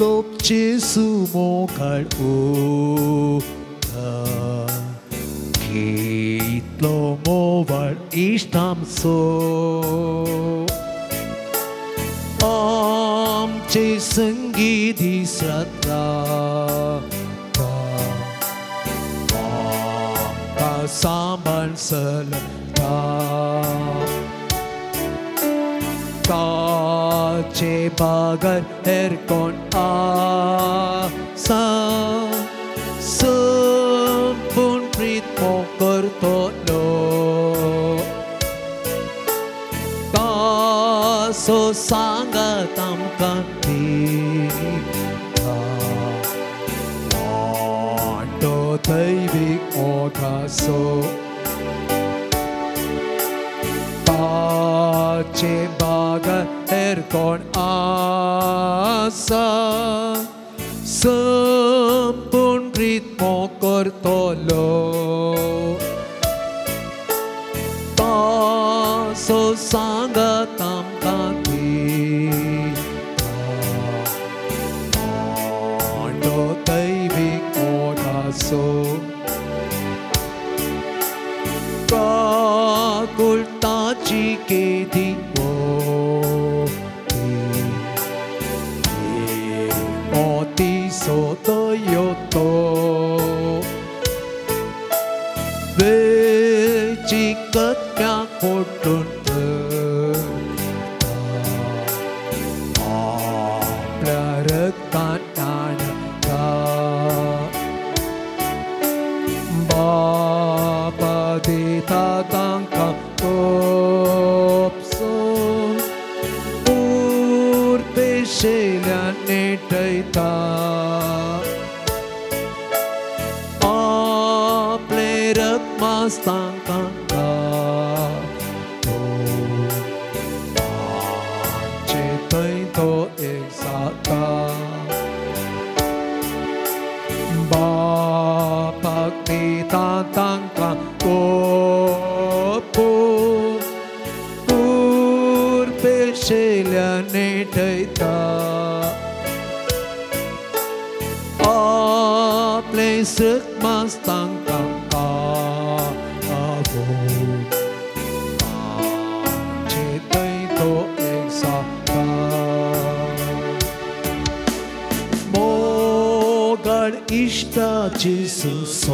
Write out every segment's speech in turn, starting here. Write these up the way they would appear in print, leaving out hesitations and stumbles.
उलोवप जेजू मोगाळ उता कितलो मोवाळ इश्ट आमचो आमचे संगी दीस रात रावता आमकां सांबाळ चलता ताचे बगर हेर कोण आसा संपूर्ण प्रीत मोग करतलो तासो सांगात आमकां दिता वांटो दैवीक मोगाचो ताचे बगर हेर कोण आसा संपूर्ण प्रीत मोग करतलो तासो सांगात आमकां दिता वांटो दैवीक मोगाचो काकुळटाची केदी मोती सोदयो तो वेची कत्याक पोटून आपल्या रक्तान न्हाणता बापा दिता तांकां कोपसो उर्पेशेल्यान नेटयता आपले रक्तमास तांकां तांचे थंय तो एक जाता बापाक दिता तांकां कोपो उर्पेशेल्यान नेटयता आपले सुखमास तांकां पावो तांचे थंय तो एक जाता मोगाळ इश्टाची सुसोम्या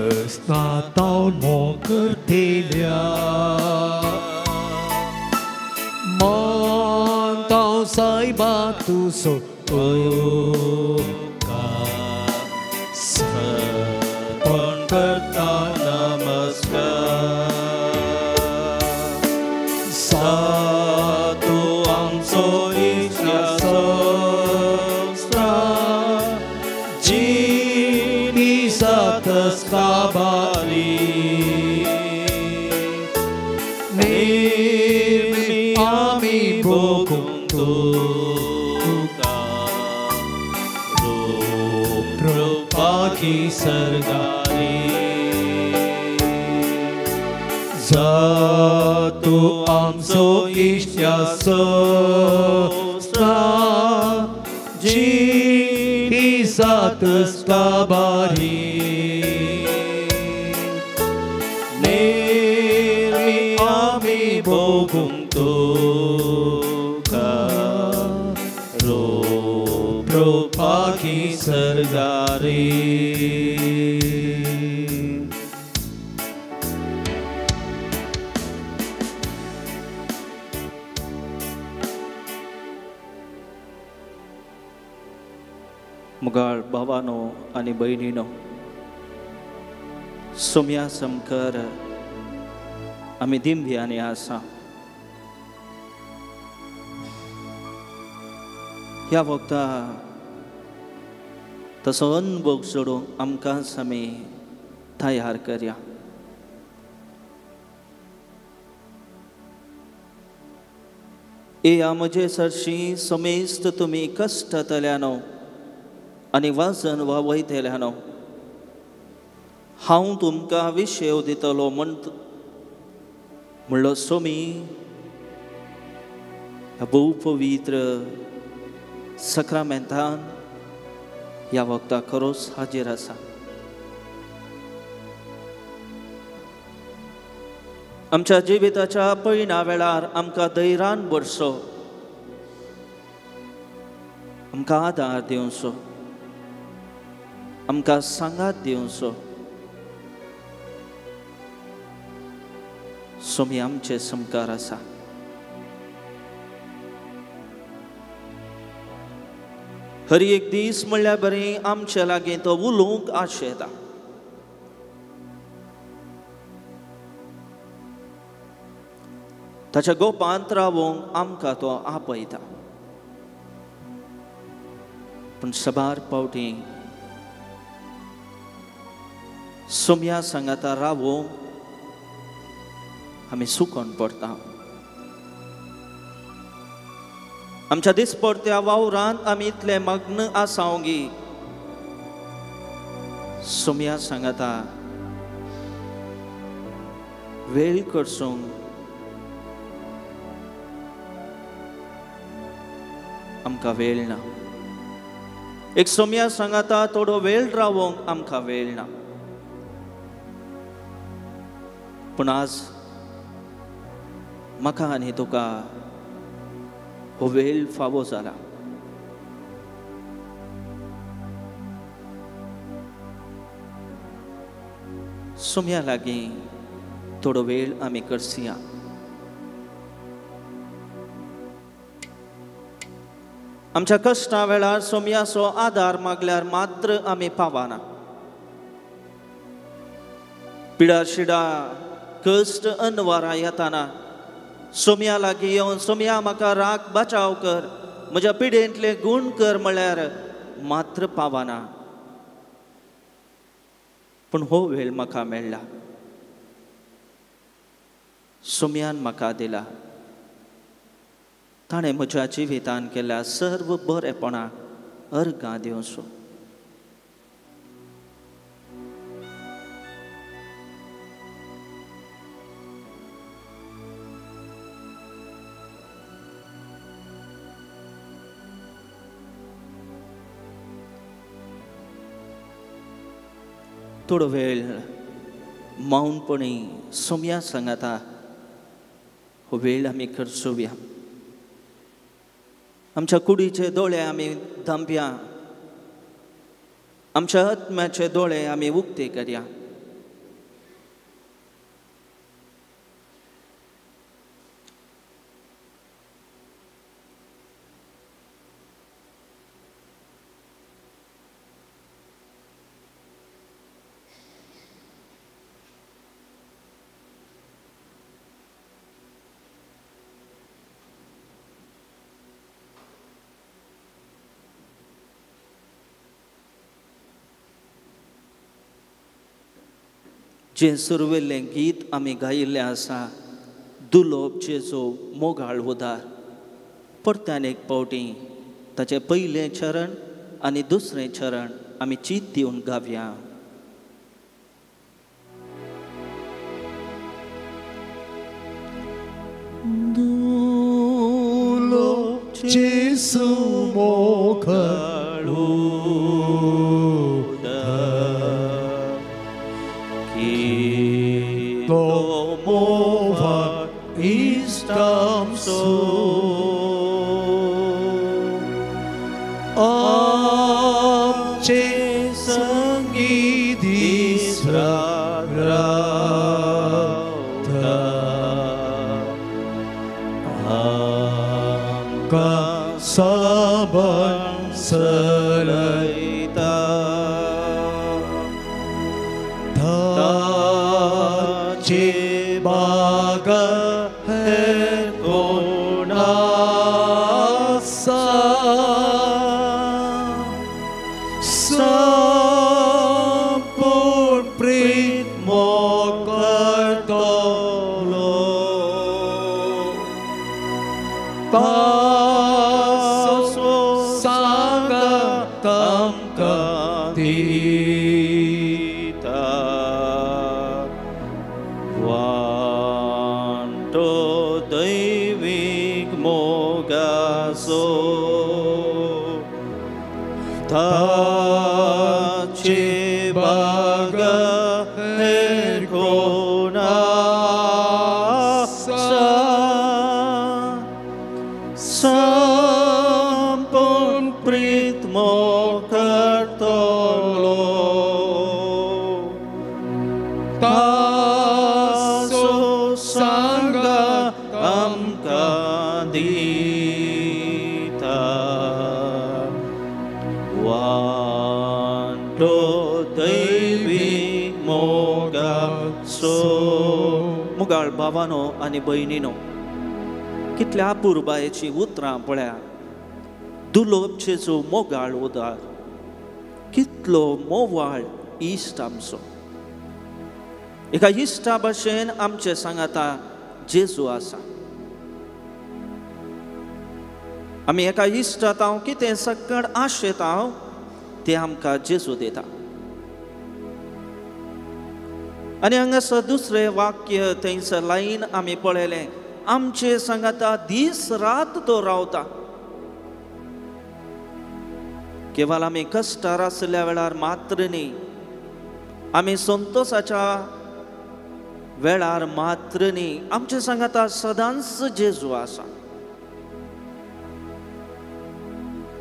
सस्नातावन मोग करतेल्या मानतांव सायबा तुजो उपकार पण करता नमस्कार सातू आमचो इश्टा संस्था जिनी सातस काबारी निर्मी आमी भोगूंक तुका रूप सरगारी जातू आमचो इश्टा संस्था जिनी सातस काबारी निर्मी आमी भोगूंक तुका रूप पाखी सरगारी मुगाळ भावानो आनी भयणीनो सोम्या समकर आमी दिंब्यांनी आसा. ह्या वखता तसो अनुभव सोडूंक आमकांच आमी तयार करया. येया म्हजे सरशी समेस्त तुमी कश्टतल्यानो आनी वाजन वावयतल्यानो, हांव तुमकां विशेव दितलो म्हणलो सोमी. ह्या भोव पवित्र सक्रामेंतान ह्या वखदा खरोच हाजीर आसा. आमच्या जिविताच्या पयणा वेळार आमकां धैर्यान भरसो, आमकां आदार दिवचो, आमकां सांगात दिवचो. सोमी आमचे समकार आसा. हर एक दीस म्हणल्यार बरें आमचे लागीं तो उलोवंक आशेता. ताच्या गोपांत रावोंक आमकां तो आपयता. पूण सबार पावटी सोम्या सांगाता रावोंक आमी सुकोन पडटा. आमच्या दिसपडत्या वावरांत आमी इतले मग्न आसावंगी सोम्या सांगाता वेळ करसूंक आमकां वेळ ना. एक सोम्या सांगाता थोडो वेळ रावोंक आमकां वेळ ना. पूण आज म्हाका आनी तुका हो वेळ फावो जाला. सोम्या लागीं थोडो वेळ आमी करसया. आमच्या कश्टा वेळार सोम्याचो आदार मागल्यार मात्र आमी पावना. पिडा शिडा कश्ट अनवारा येताना सोम्या लागीं येवन सोम्या म्हाका राग बचाव कर, म्हज्या पिडेंतले गूण कर म्हळ्यार मात्र पावना. पूण हो वेळ म्हाका मेळ्ळा, सोम्यान म्हाका दिला. ताणें म्हज्या जिवितान केल्या सर्व बरेपणाक अर्गां दिवचो. थोडो वेळ मौनपणी सोम्या सांगाता हो वेळ आमी खर्चुया. आमच्या कुडीचे दोळे आमी धांपया, आमच्या आत्म्याचे दोळे आमी उक्ते करया. जें सुरवेल्लें गीत आमी गायिल्लें आसा, दुलोब जेजो मोगाळ उदार, परत्यान एक पावटी ताचें पयलें चरण आनी दुसरें चरण आमी चीत दिवन गावया. दुलोब जेजो मोगाळ दैवीक मोगाचो. ताचे बागा हेर कोण आसा संपूर्ण प्रीत करतलो तासो सांगा आमकां दिता वांटो दैवी मोगाचो. मुगाळ भावानो आनी भयणीनो, कितल्या अपुरबायेची उतरां पळया. दुलोब जेजू मोगाळ उदार, कितलो मोवाळ इश्ट आमचो. एका इश्टा भशेन आमचे सांगाता जेजू आसा. आमी एका इश्टांत हांव कितें सकड आशेता हांव तें आमकां जेजू दिता. आनी हांगासर दुसरें वाक्य थंयसर लायन आमी पळयलें, आमचे सांगाता दीस रात तो रावता. केवल आमी कश्टार आसल्या वेळार मात्र न्ही, आमी संतोसाच्या वेळार मात्र न्ही, आमचे सांगाता सदांच जेजू आसा.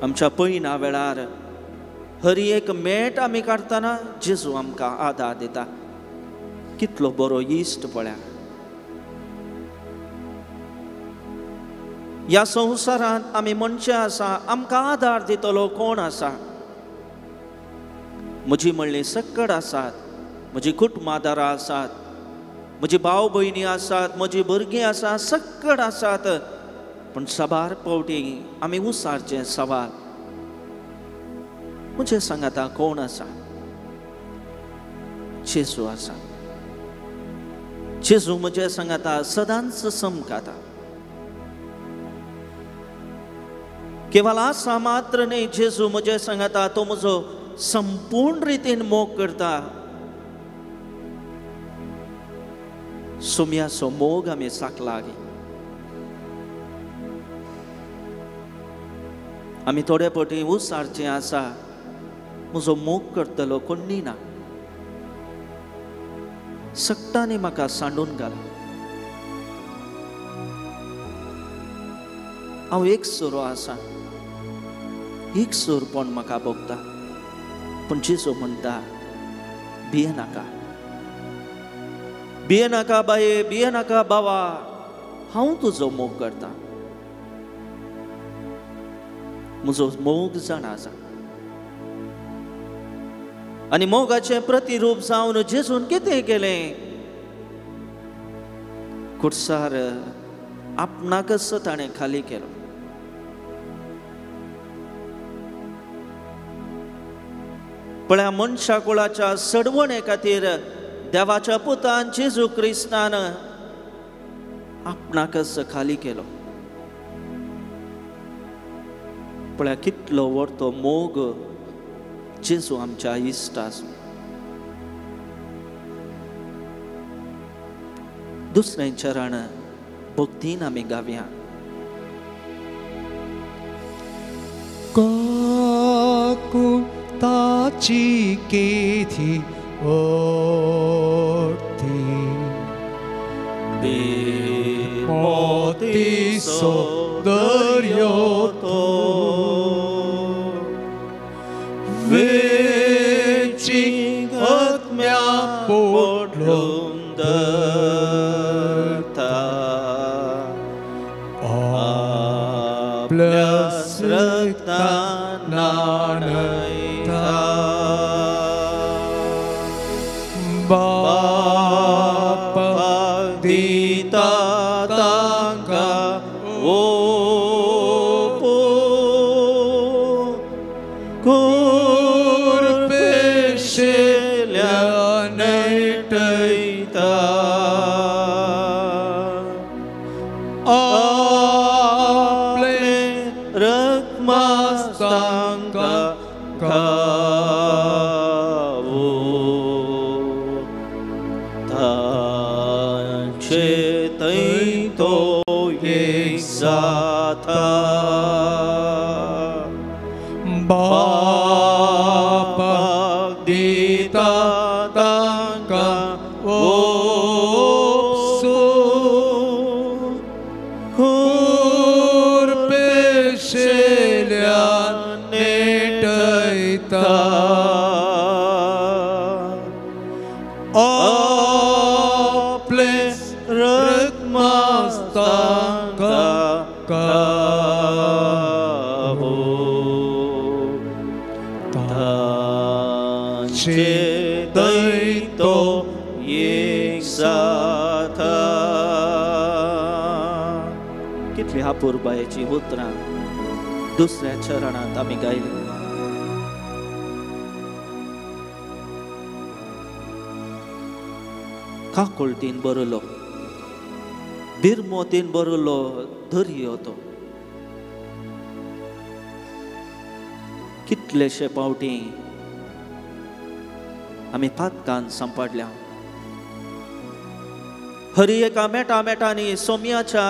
आमच्या पयना वेळार हर एक मेट आमी काडटना जेजू आमकां आदार दिता. कितलो बरो इश्ट पळया. ह्या संवसारांत आमी मनशां आसा, आमकां आदार दितलो कोण आसा? म्हजी म्हणली सकड आसात, म्हजी कुटुंबादारां आसात, म्हजी भाव भयणी आसात, म्हजी भुरगीं आसात, सकड आसात. पूण साबार पावटी आमी उसारचें सवाल, म्हजें सांगाता कोण आसा? जेजू आसा. जेजू म्हजें सांगाता सदांच समकाता. केवल आसा मात्र न्ही, जेजू म्हजें सांगाता तो म्हजो संपूर्ण रितीन मोग करता. सुम्याचो मोग आमी साकला. आमी थोडे पटी उसारचें आसा, म्हजो मोग करतलो कोण्णी ना, सगटांनी म्हाका सांडून घाला. हांव एक सोरो आसा, एक सोरपण म्हाका भोगता. पूण जेजू म्हणटा, भिये नाका, भिये नाका बाये, भिये नाका बाबा, हांव तुजो मोग करता. म्हजो मोग जाणा आसा. आनी मोगाचें प्रतिरूप जावन जेजून कितें केलें? कुडसार आपणाकच ताणें खाली केलो. पळया, मनशा कुळाच्या सडवणे खातीर देवाच्या पुतान जेजू क्रिस्तान आपणाकच खाली केलो. पळया कितलो व्हडलो मोग जेजू आमच्या इश्ट आसा. दुसरें चरण भक्तीन आमी गावया. काकून ताची केथी ओर्थी मोतीसो दर्यो तो वेची आत्म्या पोटलून धरता आपल्या रक्तान न्हाणयता बाप दिता तांकां ओपो कुरपेशेल्या नेटयता आपले रक्तमास तांकां खावो तांचे थंय तो एक जाता. पापा दिता तांकां ओपसो कुरपेशेल्या नेटयता आपले रगमास्तांकां काबो तांचे दैतो एक जाता. कितली अपुरबायेची उतरां दुसऱ्या चरणांत आमी गायली. काकुळतीन बरयलो, बिरमोतीन बरयलो दर्यो तो. कितलेशे पावटी आमी पातकान सांपडल्या. हरी एका मेटा मेटांनी सोम्याच्या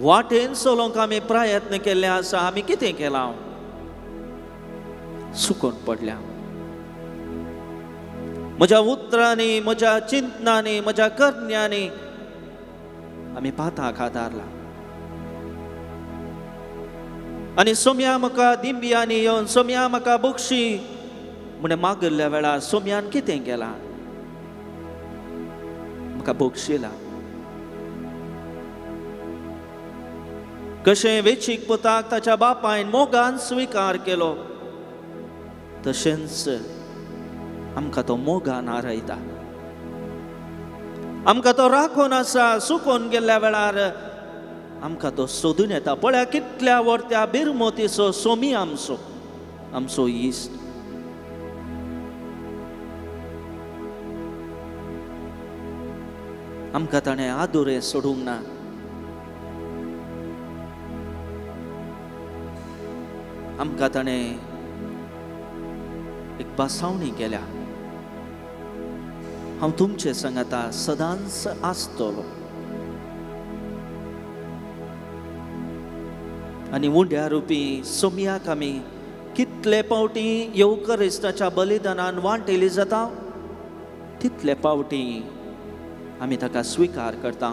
वाटेन चलोवंक आमी प्रयत्न केल्ले आसा. आमी कितें केलां? सुकून पडल्या. म्हज्या उतरांनी, म्हज्या चिंतनांनी, म्हज्या करण्यांनी आमी पाताक आदारला. आनी सोम्या म्हाका दिंब्यांनी येवन सोम्या म्हाका बक्षी म्हणे मागिल्ल्या वेळार सोम्यान कितें केलां? म्हाका बक्षिला. कशें वेचीक पुताक ताच्या बापायन मोगान स्विकार केलो तशेंच आमकां तो मोगान आरयता. आमकां तो राखून आसा. सुकून गेल्ल्या वेळार आमकां तो सोदून येता. पळया कितल्या वर्त्या बिरमोतीचो सोमी आमचो, आमचो इश्ट. आमकां ताणें आदुरें सोडूंक ना. आमकां ताणें एक बसावणी केल्या. हांव तुमचे सांगाता सदांच आसतलो. आनी उंड्या रुपी सोम्याक आमी कितले पावटी येवकरिस्ताच्या बलिदानान वांटेली जाता तितले पावटी आमी ताका स्विकार करता.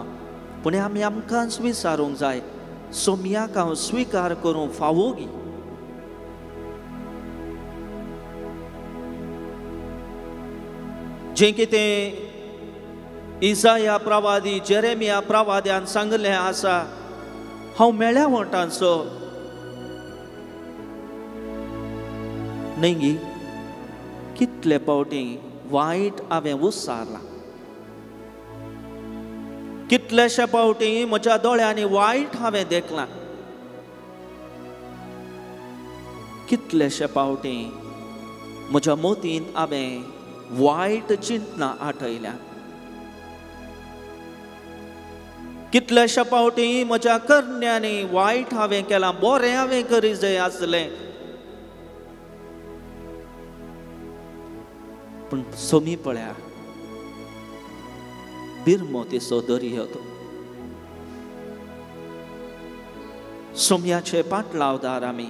पूण आमी आमकांच विचारूंक जाय, सोम्याक हांव स्विकार करूंक फावोगी? जें कितें इजाया प्रवादी, जेरेमिया प्रवाद्यान सांगलें आसा, हांव मेळ्या वटांचो न्हय गी? कितले पावटी वायट हांवें उसारलां, कितलेशे पावटी म्हज्या दोळ्यांनी वायट हांवें देखलां, कितलेशे पावटी म्हज्या मोतीन हांवें वायट चिंतना आठयल्या, कितल्याशा पावटी म्हज्या करण्यांनी वायट हांवें केलां, बरें हांवें करी जाय आसलें. पूण सोमी पळया बिरमोतीचो दर्यो तो. सोम्याचे पाटलावदार आमी.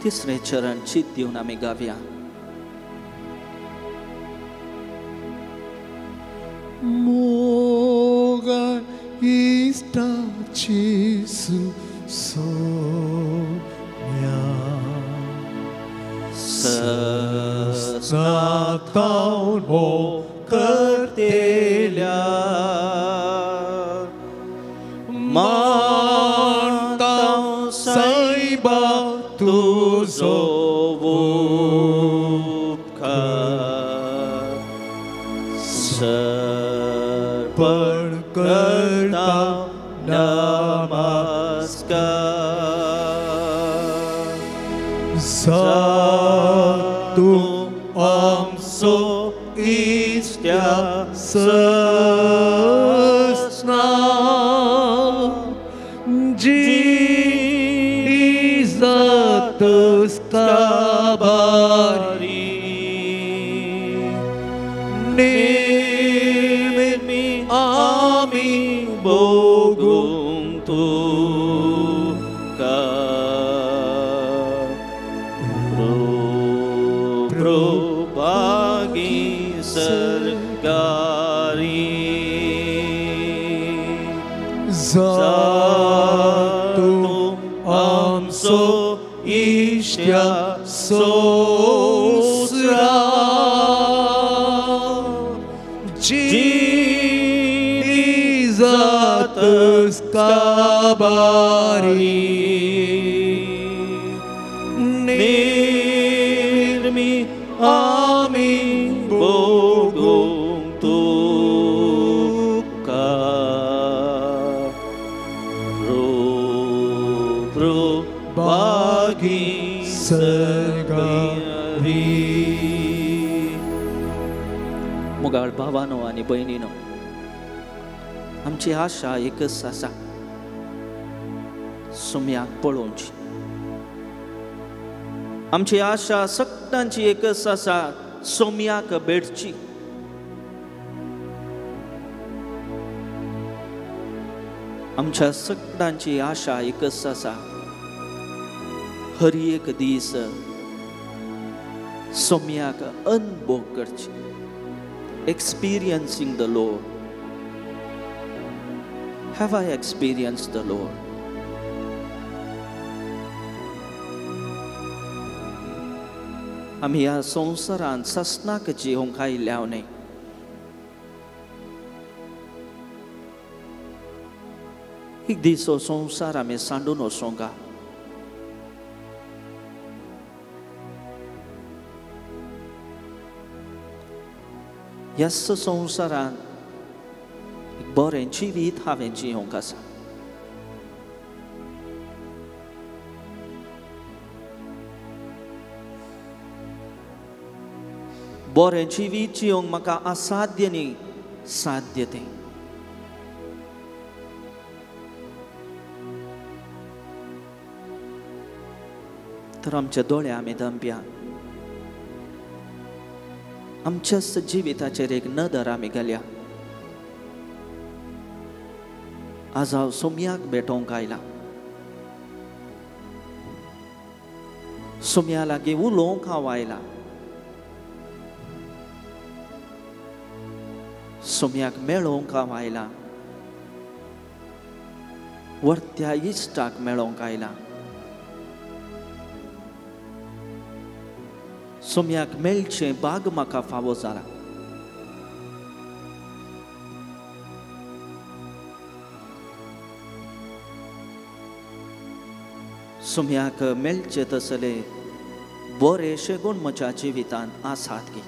तिसरें चरण चीत दिवन आमी गावया. मोगा इश्टाची सोम्या सस्नातावन मोग करतेल्या मानता सायबा तुजो उपकार सर्पण करता नमस्कार. तूं आमचो इश्ट्या सस्ना जीजतुस काबारी तुका प्रो भागी सरकारी जातो आमचो इश्ट्या सोसरा जिनी जातस काबारी निर्मी आमी भोगूंक तुका प्रो भागी सरकारी. मोगाळ भावानो आनी भयणीनो, आमची आशा एकच आसा, सुम्याक पळोवची. आमची आशा सगळ्यांची एकच आसा, सोम्याक भेटची. आमच्या सगळ्यांची आशा एकच आसा, हर एक दीस सोम्याक अनभोग करची. Experiencing the Lord. Have I experienced the Lord? आमी ह्या संवसारांत ससनाक जिवंक आयिल्ले न्हय. एक दीस हो संवसार आमी सांडून वचोंक. ह्याच संवसारांत एक बरें जिवीत हांवें जिवंक आसा. बरें जिवीत जिवंक म्हाका असाध्य न्ही, साध्य तें. तर आमच्या दोळे आमी दमप्या, आमच्याच जिविताचेर एक नदर आमी घाल्या. आज हांव सोम्याक भेटोवंक आयला, सोम्या लागीं उलोवंक हांव आयला, सोम्याक मेळोवंक हांव आयला, वर्त्या इश्टाक मेळोवंक आयला. सोम्याक मेळचें भाग म्हाका फावो जाला. सोम्याक मेळचें तसले बरेशे गूण म्हज्या जिवितांत आसात की.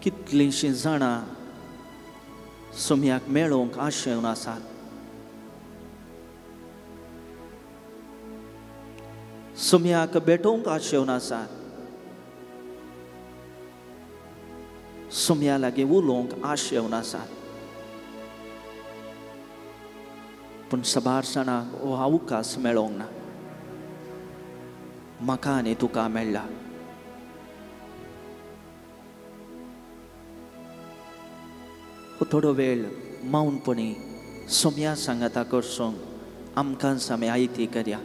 कितलींशीं जाणां सोम्याक मेळोवंक आशेवन आसात. सोम्याक भेटोवंक आशेवन आसात. सोम्या लागीं उलोवंक आशेवन आसात. पूण साबार जाणांक हो अवकाश मेळोवंक ना. म्हाका आनी तुका मेळ्ळा. थोडो वेळ मौनपणी सोम्या सांगाता करसूंक आमकां आमी आयती करया.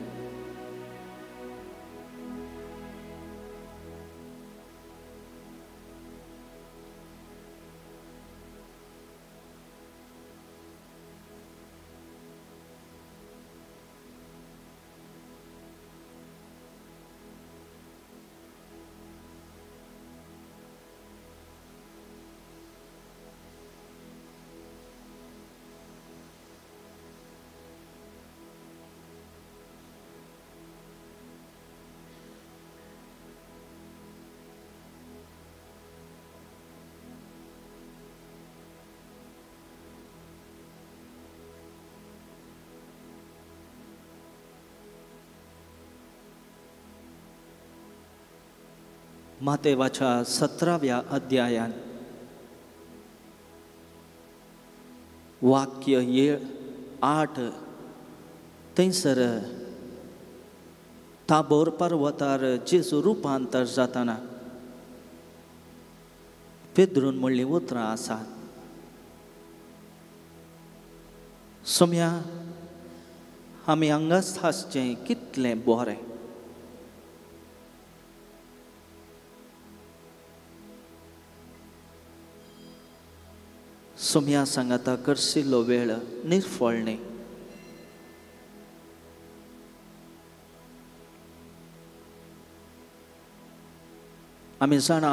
मातेवाच्या 17व्या अध्यायान वाक्य 8 थंयसर ताबोर पर्वतार जेजू रुपांतर जाताना पेद्रून म्हणलीं उतरां आसात, सोम्या आमी हांगाच आसचें कितलें बरें. सोम्या सांगाता करसिल्लो वेळ निर्फळ न्ही. आमी जाणा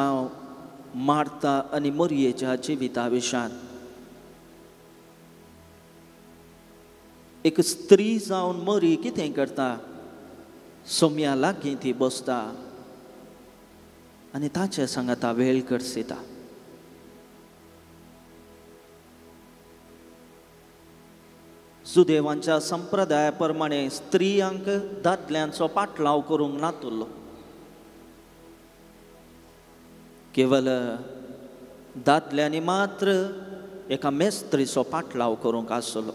मार्ता आनी मोरयेच्या जिविता विशांत एक स्त्री जावन मरी कितें करता, सोम्या लागीं ती बसता आनी ताचे सांगाता वेळ करसिता. सुदेवांच्या संप्रदाया प्रमाणे स्त्रियांक दादल्यांचो पाटलाव करूंक नातुल्लो. केवल दादल्यांनी मात्र एका मेस्त्रीचो पाटलाव करूंक आसलो.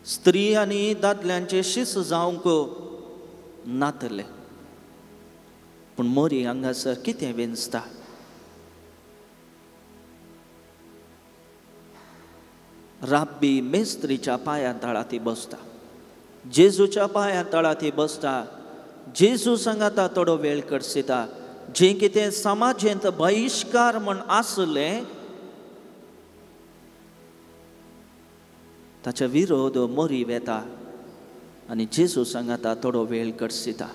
स्त्री आनी दादल्यांचे शिस जावंक नातले. पूण मोरी हांगासर कितें विंचता? राब्बी मेस्त्रीच्या पांया तळा ती बसता, जेजूच्या पांया तळा ती बसता, जेजू सांगाता थोडो वेळ करसिता. जें कितें समाजेंत बहिश्कार म्हण आसलें ताच्या विरोध मोरी वेता आनी जेजू सांगाता थोडो वेळ करसिता.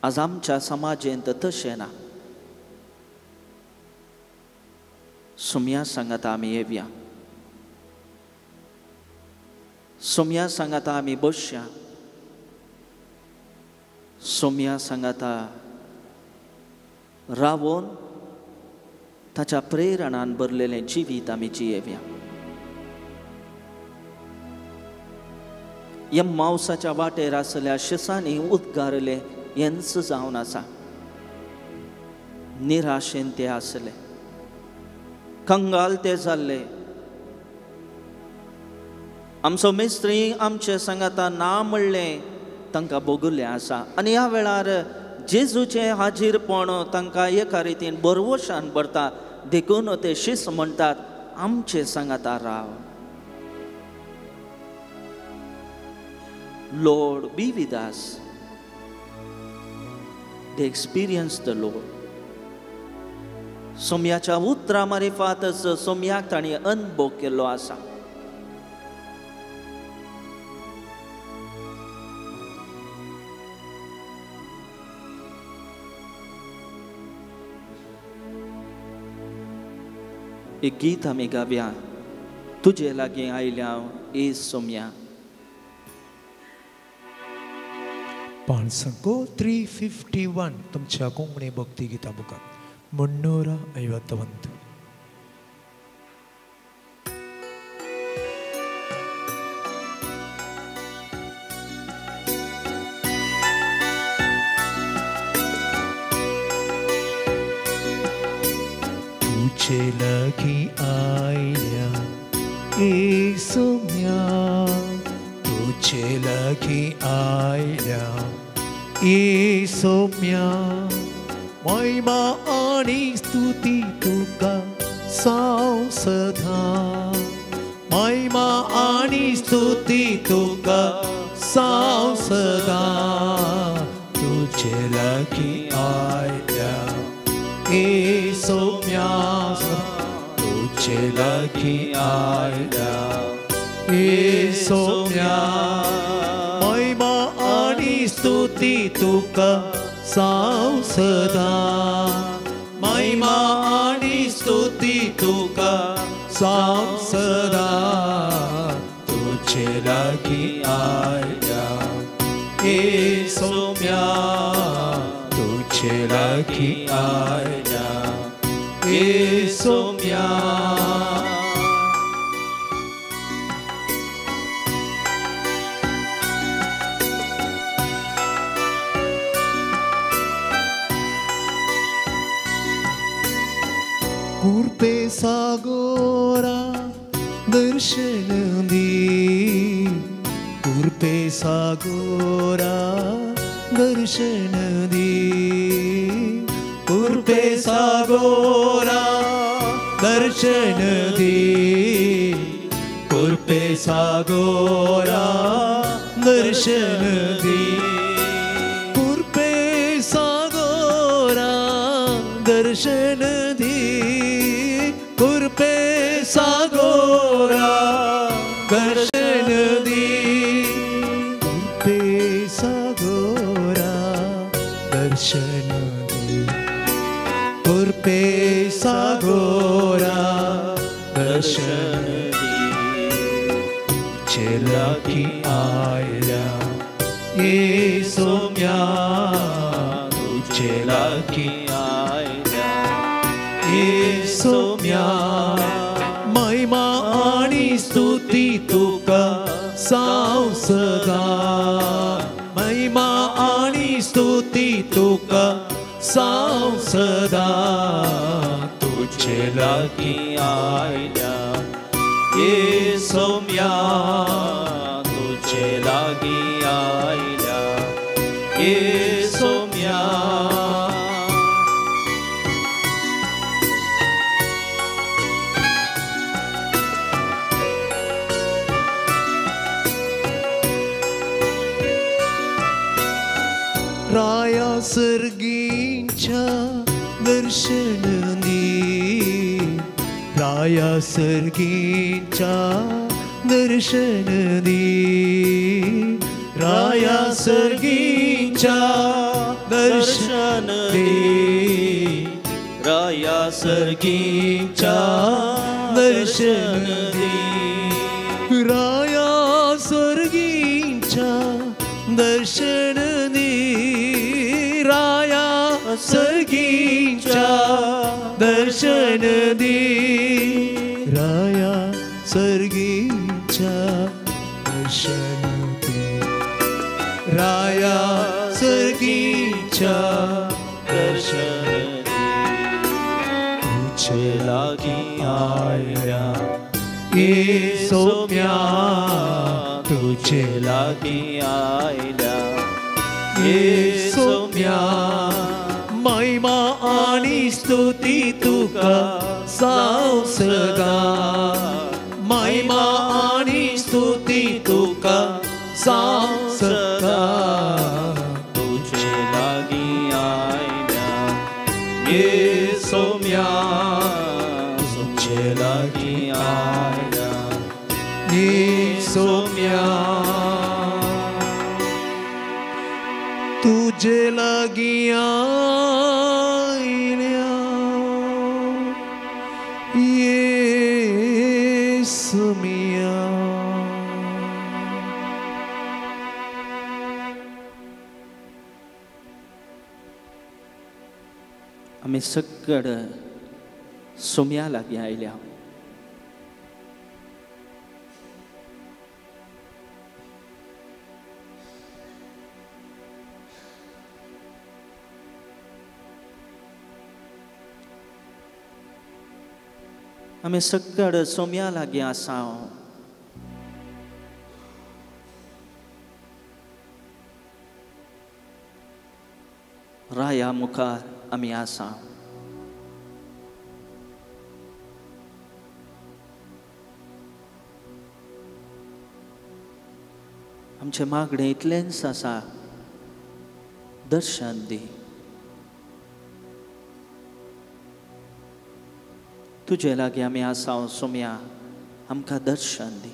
आज आमच्या समाजेंत तशें ना. सोम्या सांगाता आमी येवया, सोम्या सांगाता आमी बसया, सोम्या सांगाता रावोन ताच्या प्रेरणान भरलेलें जिवीत आमी जियेवया. एम्मावसाच्या वाटेर आसल्या शिसांनी उद्गारले हेंच जावन आसा. निराशेन ते आसले, कंगाल ते जाल्ले. आमचो मिस्त्री आमचे सांगाता ना म्हणलें तांकां भोगुल्लें आसा. आनी ह्या वेळार जेजूचें हाजीरपण तांकां एका रितीन बरवशान भरता, देखून ते शीस म्हणटात आमचे सांगाता राव. Lord be with us. They experience the Lord. सोम्याच्या उतरां मारिफातच सोम्याक तांणी अनुभव केल्लो आसा. एक गीत आमी गावया, तुजे लागीं आयल्या हांव ए सोम्या. पांचसो 351 तुमच्या कोंकणी भक्ती गीता बुकात 351. तुझे लागीं आयल्या ए सोम्या, तुझे लागीं आयल्या ए सोम्या, महिमा आनी स्तुती तुका साव सदा, महिमा आनी स्तुती तुका साव सदा, तुझे लागीं आयल्या ए सोम्या, तुझे लागीं आयल्या ए सोम्या, महिमा आनी स्तुती तुका साव सदा, महिमा आनी स्तुती तुका साव सदा, तुझे लागीं आयल्या ए सोम्या, तुझे लागीं आयल्या ए सोम्या. कुर्पे सागोरा दर्शन दी, कुर्पे सागोरा दर्शन दी, कुर्पे सागोरा दर्शन दी, कुर्पे सागोरा दर्शन दी, कुर्पे सागोरा दर्शन दी, कुर्पे सागोरा दर्शन दी, कुर्पे सागोरा दर्शन दी, कुर्पे सागोरा दर्शन दी। तुझे लागी आयला ये सोम्या, तुझे लागी आयला ये सोम्या, महिमा आणि स्तुती तुका साव सदा, महिमा आणि स्तुती तुका साव सदा, तुझे लागी आयला ये सोम्या, तुझे लागी आयला ये सोम्या। राया सर्गींच्या दर्शन दी, राया सर्गींच्या दर्शन दी, राया सर्गींच्या दर्शन दी, राया सर्गींच्या दर्शन दी, राया सर्गींच्या दर्शन दी, राया सर्गींच्या दर्शन दी, राया सर्गींच्या दर्शन दी, राया सर्गींच्या दर्शन दी। तुझे लागी आयला ये सोम्या, तुझे लागी आयला ये सोम्या, महिमा आणि स्तुती तुका साव सदा, महिमा आणि स्तुती तुका साव सदा, तुझे लागी आयला ये सोम्या, तुझे लागी आयला ये सोम्या, तुझे लागी आयल्या ये सोम्या। आमी सगळ सोम्या लागीं आयल्या। आमी सगळ सोम्या लागीं आसा। राया मुखार आमी आसा। आमचें मागणें इतलेंच आसा, दर्शन दी, तुजे लागीं आमी आसा सोम्या, आमकां दर्शन दी।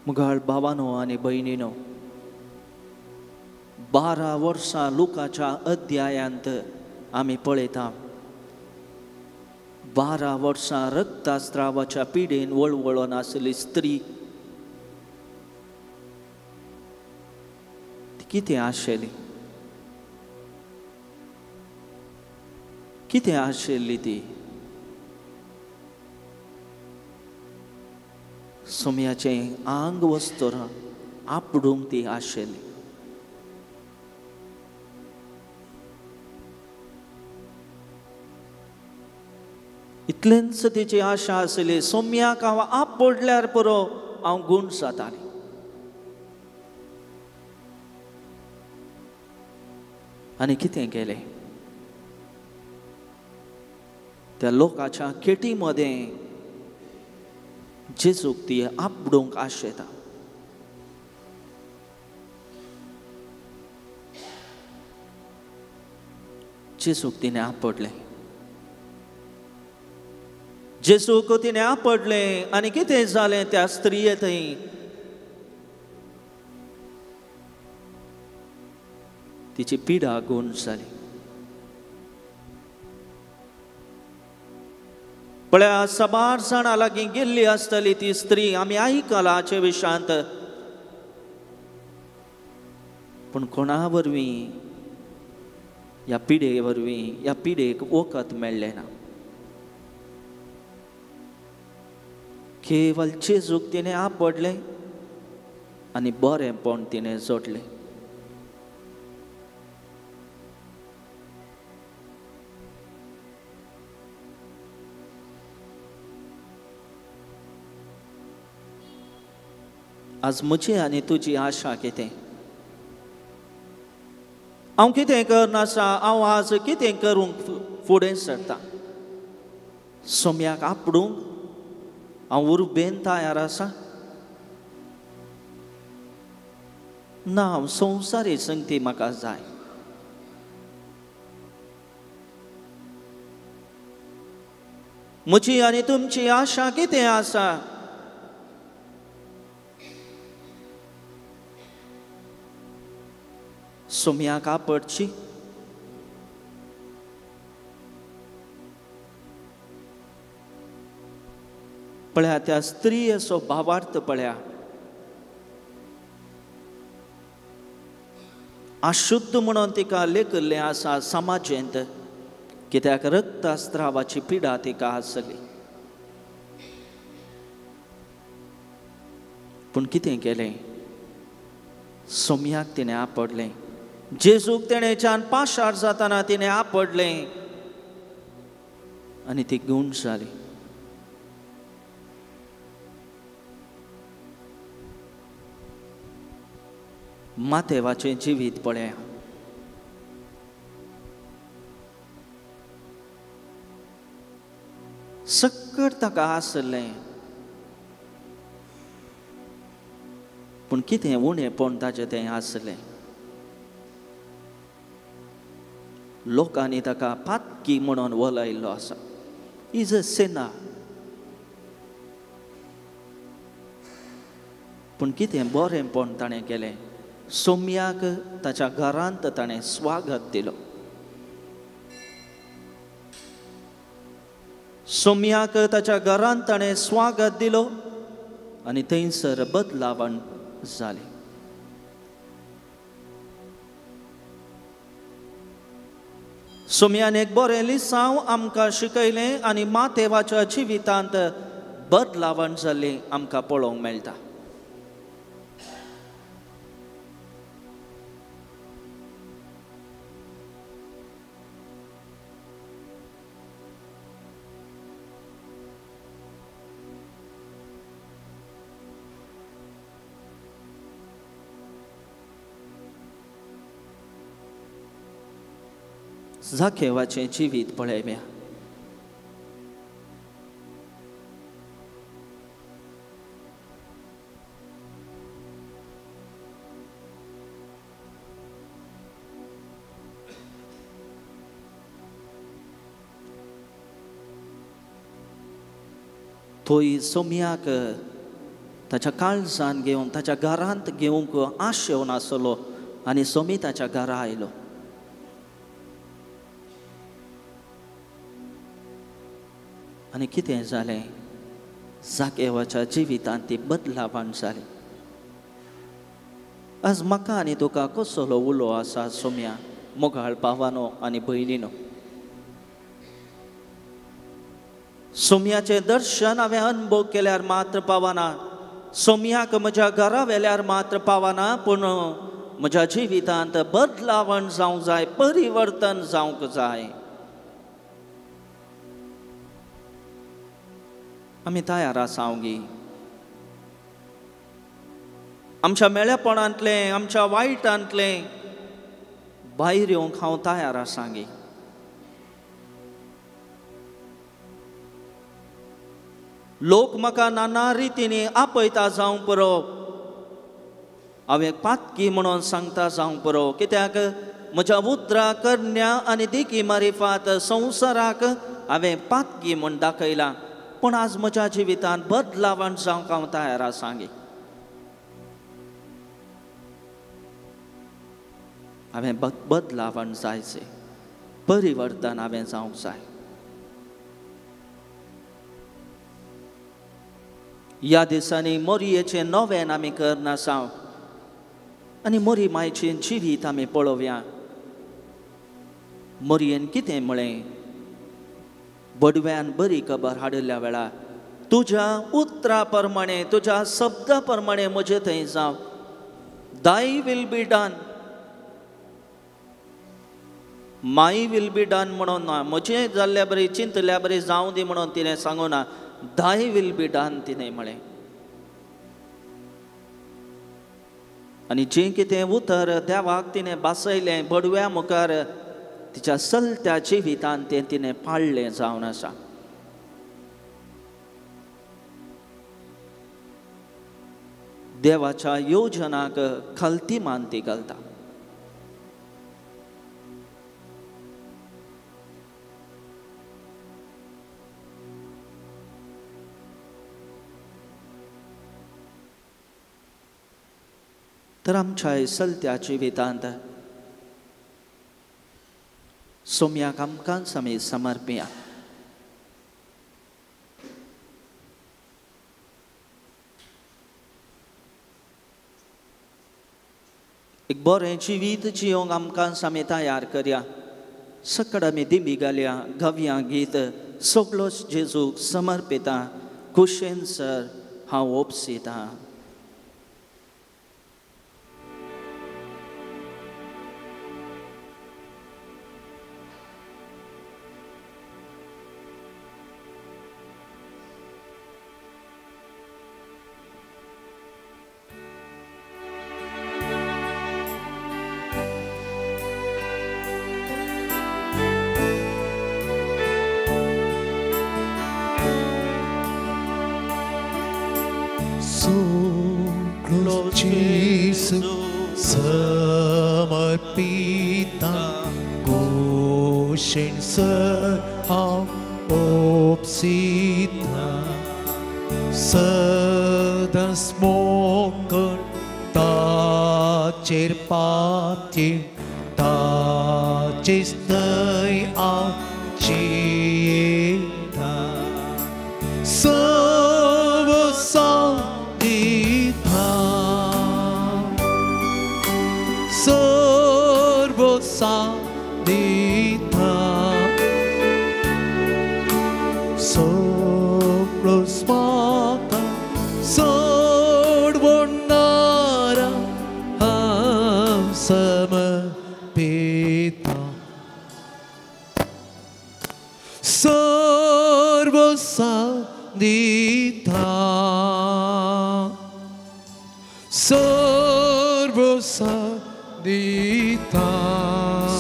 मुगाळ भावानो आनी भयणीनो, 12 वर्सां लुकाच्या अध्यायांत आमी पळयता, 12 वर्सां रक्तस्रावाच्या पिडेन वळवळून आसली स्त्री ती कितें आशिल्ली, कितें आशिल्ली ती? सोम्याचें आंग वस्त्र आपडूंक ती आशिल्ली. इतलेंच तिची आशा आसली, सोम्याक हांव आपडल्यार पुरो हांव गूण जातालें. आनी कितें केलें, त्या लोकांच्या केटी मदें जेजूक ती आपडूंक आशेता. जेजूक तिणें आपडलें, जेजूक तिणें आपडलें. आनी कितें जालें त्या स्त्रिये थंय, तिची पिडा गूण जाली. पळया साबार जाणां लागीं गेल्ली आसतली ती स्त्री, आमी आयकलां हाचे विशांत, पूण कोणा वरवीं ह्या पिडे वरवीं ह्या पिडेक वखद मेळ्ळें ना. केवल जेजूक तिणें आपडलें आनी बरेंपण तिणें जोडलें. आज म्हजी आनी तुजी आशा कितें? हांव कितें करनासा, हांव आज कितें करूंक फुडें सरता? सोम्याक आपडूंक हांव उर्बेन तयार आसा? ना, हांव संवसारी संगती म्हाका जाय. म्हजी आनी तुमची आशा कितें आसा? सोम्याक आपडची? पळया त्या स्त्रियेचो भावार्थ पळया, अशुद्ध म्हणून तिका लेखिल्लें आसा समाजेंत, कित्याक रक्तस्रावाची पिडा तिका आसली. पूण कितें केलें, सोम्याक तिणें आपडलें. जेजूक तेणेच्यान पाशार जाताना तिणें आपडलें आनी ती गूण जाली. मातेवाचें जिवीत पळया, सक्कड ताका आसलें, पूण कितें उणेपण ताचें तें आसलें. लोकांनी ताका पातकी म्हणून वलयल्लो आसा, is a सेना. पूण कितें बरेंपण ताणें केलें, सोम्याक ताच्या घरांत ताणें स्वागत दिलो. सोम्याक ताच्या घरांत ताणें स्वागत दिलो आनी थंयसर बदलावण जालें. सोम्यान एक बरें लिसांव आमकां शिकयलें आनी मातेवाच्या जिवितांत बदलावण जाल्लें आमकां पळोवंक मेळटा. जाकेवाचें जिवीत पळयव्या, थंय सोम्याक ताच्या काळजान घेवन ताच्या घरांत घेवंक आशेवन आसलो आनी सोमी ताच्या घरा आयलो. आनी कितें जालें, जाकेवाच्या जिवितांत ती बदलावण जाली. आज म्हाका आनी तुका कसलो उलो आसा सोम्या मोगाळ भावानो आनी भयणीनो? सोम्याचें दर्शन हांवें अनुभव केल्यार मात्र पावना, सोमयाक म्हज्या घरा वेल्यार मात्र पावना, पूण म्हज्या जिवितांत बदलावण जावंक जाय, परिवर्तन जावंक जाय. आमी तयार आसा गी? आमच्या मेळेपणांतलें, आमच्या वायटांतलें भायर येवंक हांव तयार आसा गी? लोक म्हाका नाना रितींनी आपयता जावंक पुरो, हांवें पातकी म्हणून सांगता जावंक पुरो, कित्याक म्हज्या उतरां करण्या आनी देखी मारिफात संवसाराक हांवें पातकी म्हूण दाखयलां. पूण आज म्हज्या जिवितांत बदलावण जावंक हांव तयार आसा गी? हांवें बदलावण जायचें, परिवर्तन हांवें जावंक जाय. ह्या दिसांनी मोरयेचें नवें आमी करनासा आनी मोरी मायचें जिवीत आमी पळोवया. मोरयेन कितें म्हळें? बडव्यान बरी खबर हाडिल्ल्या वेळार, तुज्या उतरा प्रमाणे, तुज्या शब्दा प्रमाणे म्हजे थंय जावं. Thy will be done, my will be done म्हणून ना, म्हजें जाल्ल्या बरी चिंतल्या बरी जावं दी म्हणून तिणें सांगू ना, दाय will be done तिणें म्हळें. आनी जें कितें उतर देवाक तिणें भासयलें बडव्या मुखार, तिच्या चलत्या जिवितान तें तिणें पाळ्ळें जावन आसा. देवाच्या योजनाक खालती मान ती घालता. तर आमच्या चलत्या जिवितांत सोम्याक आमकांच आमी समर्पया. एक बरें जिवीत जियोंक आमकांच आमी तयार करया. सकड आमी दिमी घालया, गावया गीत, सगळोच जेजूक समर्पिता, खुशेन सर हांव ओपसिता. समर्पिता गोशेन सर हांव ओपसिता, सदांच मोकळ ताचेर पातयेन, ताचेच थंय हांव जियेता. सर्वसां दिता, सर्वसां दिता, सगळोच म्हाका सोडवणारा हांव समर्पिता, सर्वसां दिता, सर्वसां दिता,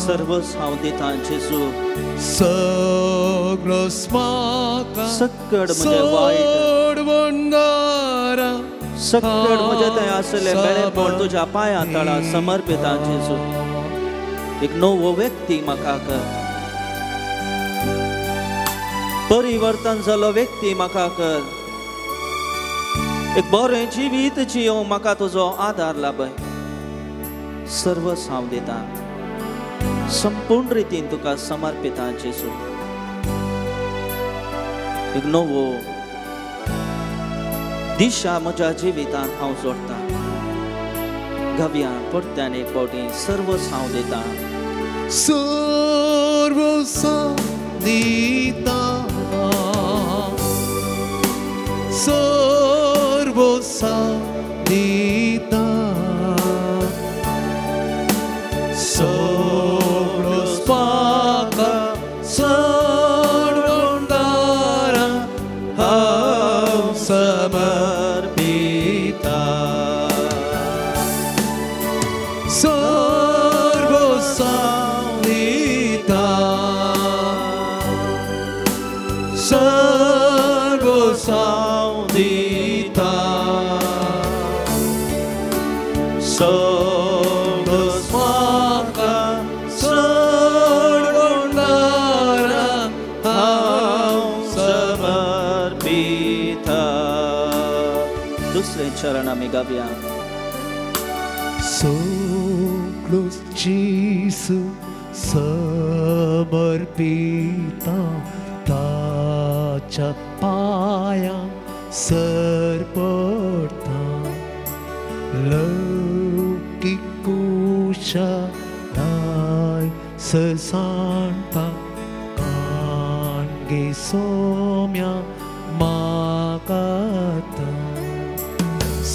सर्वस हांव दिता जेजू, सगळोच म्हाका सक्कड म्हजें वायट, सोडवणारा, सक्कड म्हजें थंय आसलें बेळेपण तुज्या पांयां तळा समर्पिता जेजू. एक नवो व्यक्ती म्हाका कर, परिवर्तन जालो व्यक्ती म्हाका कर, एक बरें जिवीत जियोंक म्हाका तुजो आदार लाभय. सर्वस हांव दिता, संपूर्ण रितीन तुका समर्पिता जेजू. एक नवो दिशा म्हज्या जिवितांत हांव जोडटा. गव्या परत्यान एक फावटी सर्वस हांव दिता, सर्वसां दिता, सर्वसां दिता सगळो म्हाका सोडवणदारा हांव समर्पिता सर्वस्व दिता सर्वस्व दिता सगळो म्हाका सोडवणदारा हांव समर्पिता. दुसरें चरण आमी गावया. सगळो जेजू समर्पिता ताच्या पांया सरपडटा लौकीक कुशळाय सरसाणटा काणगे सोम्या म्हाका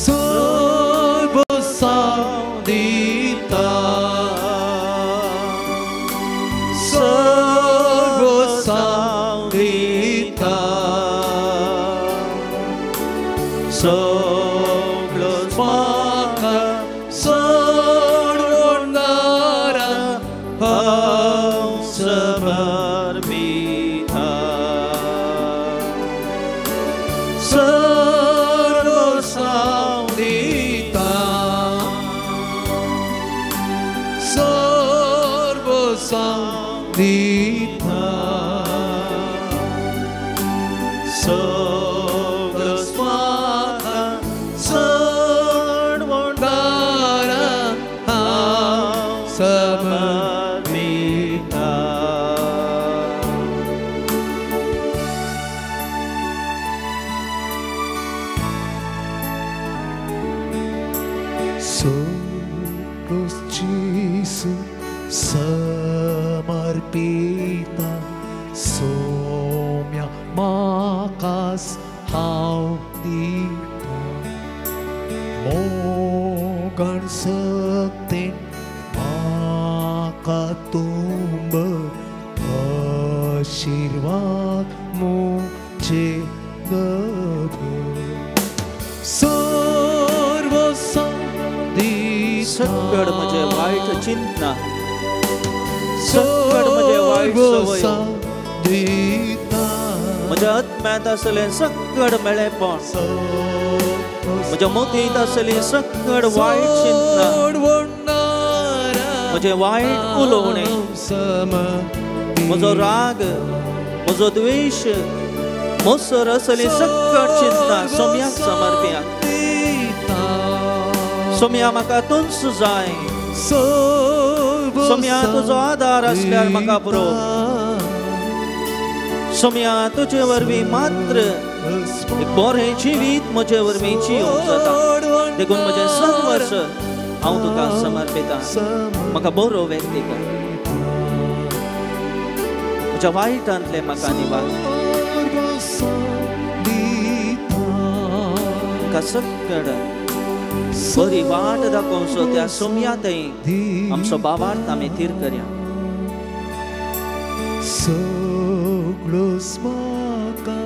सर्वस्व दिता सर्वस्व दिता सगळो म्हाका सोडवणदारा हांव समर्पिता सर्वस्व दिता सर्वस्व दिता सगळो म्हाका सोडवणदारा हांव समर्पिता. सगळो जेजू समर्पिता सोम्या म्हाकास हांव दिता मोगान सक्तेन म्हाका तुंब आशिर्वाद मुझे दर सर्वस्व दिता सकड म्हजें वायट चिंतना, सकड म्हजें वायट संवयो, दिता म्हज्या आत्म्यांत आसलें सकड मेळेपण, म्हज्या मतींत आसलें सकड वायट चिंतना, म्हजें वायट उलोवणें, म्हजो राग, म्हजो द्वेश, मोसर आसलें सकड चिंतना सोम्याक समर्पया. सोम्या म्हाका तूंच जाय, सोम्या तुजो आदार आसल्यार म्हाका पुरो, सोम्या तुजे वरवीं मात्र एक बरें जिवीत म्हजे वरवीं जिवंक जाता. देखून म्हजें सर्वस्व हांव तुका समर्पिता. म्हाका बरो व्यक्ती कर, म्हज्या वायटांतलें म्हाका निवार, म्हाका सकड बरी वाट दाखोवचो त्या सोम्या थंय आमचो बाबार्थ आमी थीर करया. सगळो म्हाका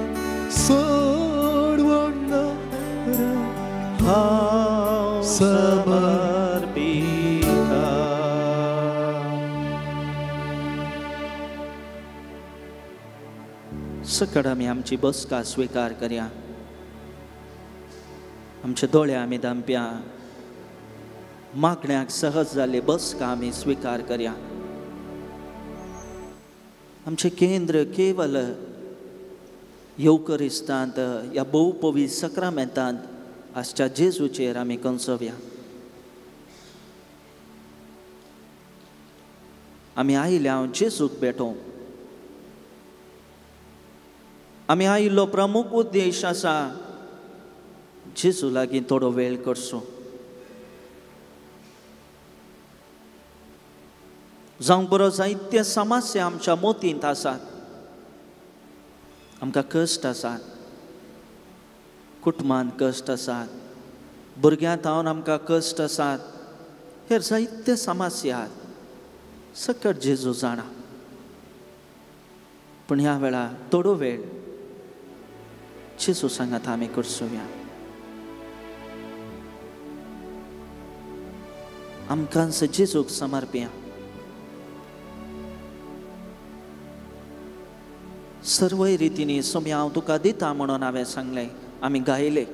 सोडवणदारा हांव समर्पिता. सकड आमी आमची बसका स्विकार करया. आमचे दोळे आमी दामप्या मागण्याक सहज जाल्ली बसका आमी स्विकार करया. आमचें केंद्र केवल येवकरिस्तांत ह्या भोवपवी सक्रामेंतांत आसच्या जेजूचेर आमी कंसोवया. आमी आयिल्ले हांव जेजूक भेटोवंक. आमी आयिल्लो प्रमुख उद्देश आसा जेजू लागीं थोडो वेळ करचो. जावंक बरो जायते समस्या आमच्या मोतींत आसात, आमकां कश्ट आसात, कुटुंबांत कश्ट आसात, भुरग्यां थावन आमकां कश्ट आसात, हेर जायते समस्या आसात, सकट जेजू जाणा. पूण ह्या वेळार थोडो वेळ जेजू सांगात आमी करसुया. आमकां जेजूक समर्पया. सर्वय रितींनी सोम्या हांव तुका दिता म्हणून हांवें सांगलें, आमी गायले.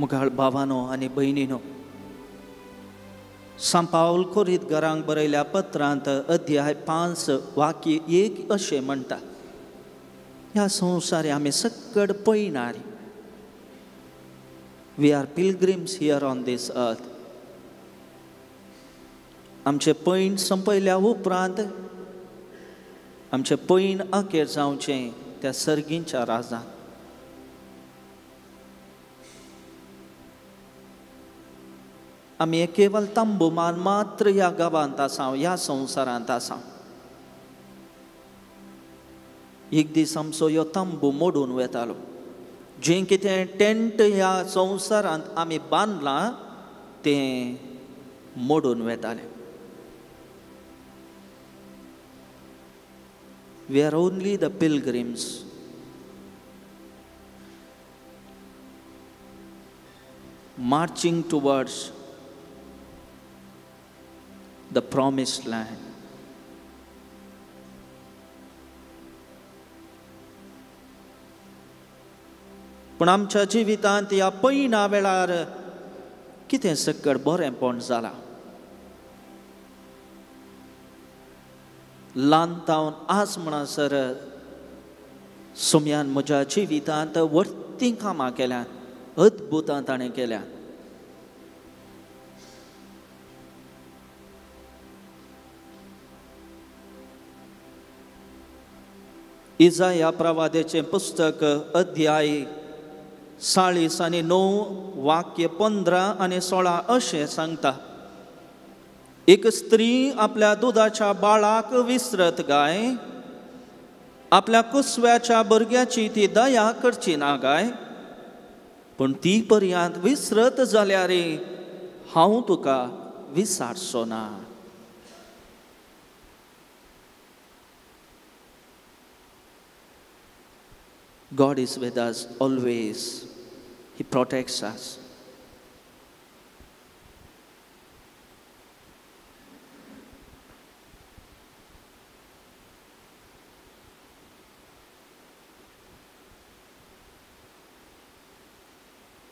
मुखाळ भावानो आनी भयणीनो, सांत पावल कोरीत घरांक बरयल्या पत्रांत अध्याय 5 वाक्य 1 अशें म्हणटा, ह्या संवसारे आमी सकड पयणारी. We are pilgrims here on this earth. आमचें पैण संपयल्या उपरांत आमचें पैण अखेर जावचें त्या सर्गींच्या राजांत. आमी केवल तंबुमान मात्र ह्या गांवांत आसा, ह्या संवसारांत आसा. एक दीस आमचो ह्यो तंबू मोडून वेतालो. जें कितें टेंट ह्या संवसारांत आमी बांदलां तें मोडून वेतालें. We are only the pilgrims. Marching towards the promised land. पूण आमच्या जिवितांत ह्या पयणा वेळार कितें सकड बरेंपण जालां. ल्हान तावन आज म्हणसर सोम्यान म्हज्या जिवितांत व्हडलीं कामां केल्यांत, अद्भुतां ताणें केल्यांत. इजाया प्रवादेचें पुस्तक अध्याय 40 आनी 9 वाक्य 15 आनी 16 अशें सांगता, एक स्त्री आपल्या दुदाच्या बाळाक विसरत गाय, आपल्या कुसव्याच्या भुरग्याची ती दया करची ना गाय, पूण ती पर्यंत विसरत जाल्यार हांव तुका विसारचो ना. God is with us always. He protects us.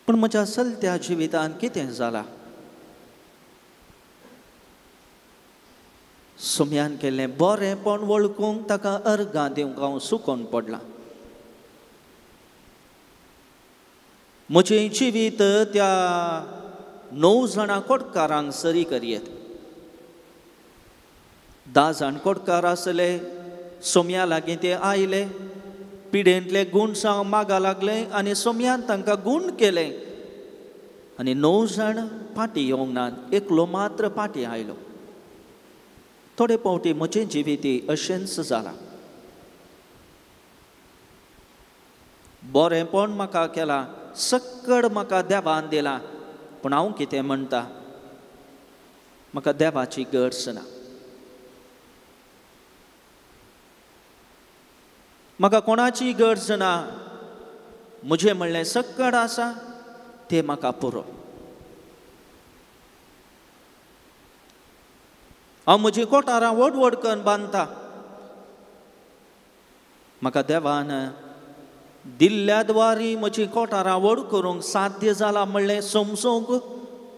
पूण म्हज्या चलत्या जिवितांत कितें जालां? सोम्यान केल्लें बरेंपण वळखूंक ताका अर्गां दिवंक हांव सुकोन पडलां. म्हजें जिवीत त्या 9 जाणां कोटकारांक सरी करयेत. 10 जाण कोटकार आसले, सोम्या लागीं ते आयले, पिडेंतले गूण साव मागा लागले आनी सोम्यान तांकां गूण केले आनी 9 जाण फाटीं येवंक नात, एकलो मात्र फाटीं आयलो. थोडे फावटी म्हजें जिवीत अशेंच जालां. बरेंपण म्हाका केलां, सक्कड म्हाका देवान दिलां, पूण हांव कितें म्हणटा, म्हाका देवाची गरज ना, म्हाका कोणाची गरज ना, म्हजें म्हणलें सक्कड आसा तें म्हाका पुरो. हांव म्हजी कोठारां व्हड व्हड करून बांदता, म्हाका देवान दिल्ल्या द्वारी म्हजी कोठारां व्हड करूंक साध्य जालां म्हणलें समजूंक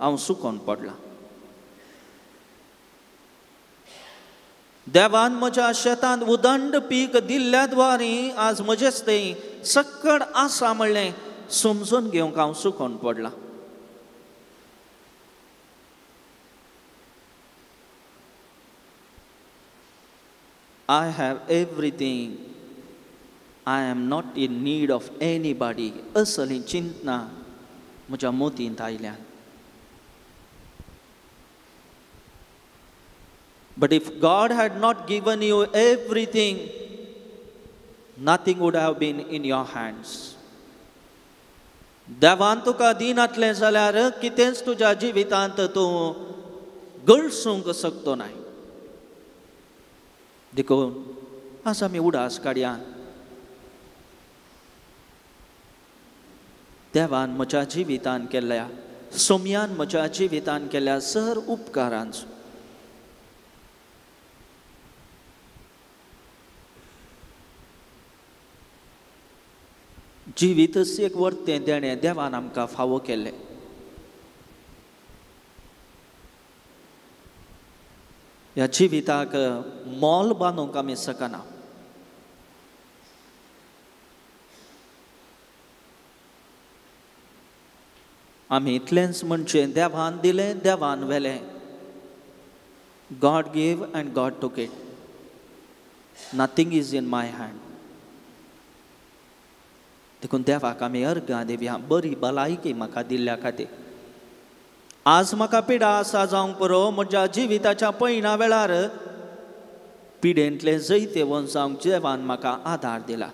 हांव सुकोन पडलां. देवान म्हज्या शेतांत उदंड पीक दिल्ल्या द्वारी आज म्हजेच तें सक्कड आसा म्हणलें समजून घेवंक हांव चुकोन पडलां. I have everything, I am not in need of anybody असली चिंतना म्हज्या मोतींत आयल्या. But if God had not given you everything, nothing would have been in your hands. देवान तुका दिनातलें जाल्यार कितेंच तुज्या जिवितांत तूं गळसूंक शकतो नाय. देखून आज आमी उडास काडया, देवान म्हज्या जिवितान केल्ल्या, सोम्यान म्हज्या जिवितान केल्ल्या सर उपकारांचो. जिवीतच एक वर्तें देणें देवान आमकां फावो केल्लें. ह्या जिविताक मोल बांदूंक आमी शकना. आमी इतलेंच म्हणचें, देवान दिलें, देवान व्हेलें. God gave and God took it. Nothing is in my hand. देखून देवाक आमी अर्गां दिवया, बरी भलायकी म्हाका दिल्ल्या खातीर. आज म्हाका पिडा आसा जावंक पुरो, म्हज्या जिविताच्या पयणा वेळार पिडेंतलें जैतेवन जावंक देवान म्हाका आदार दिला.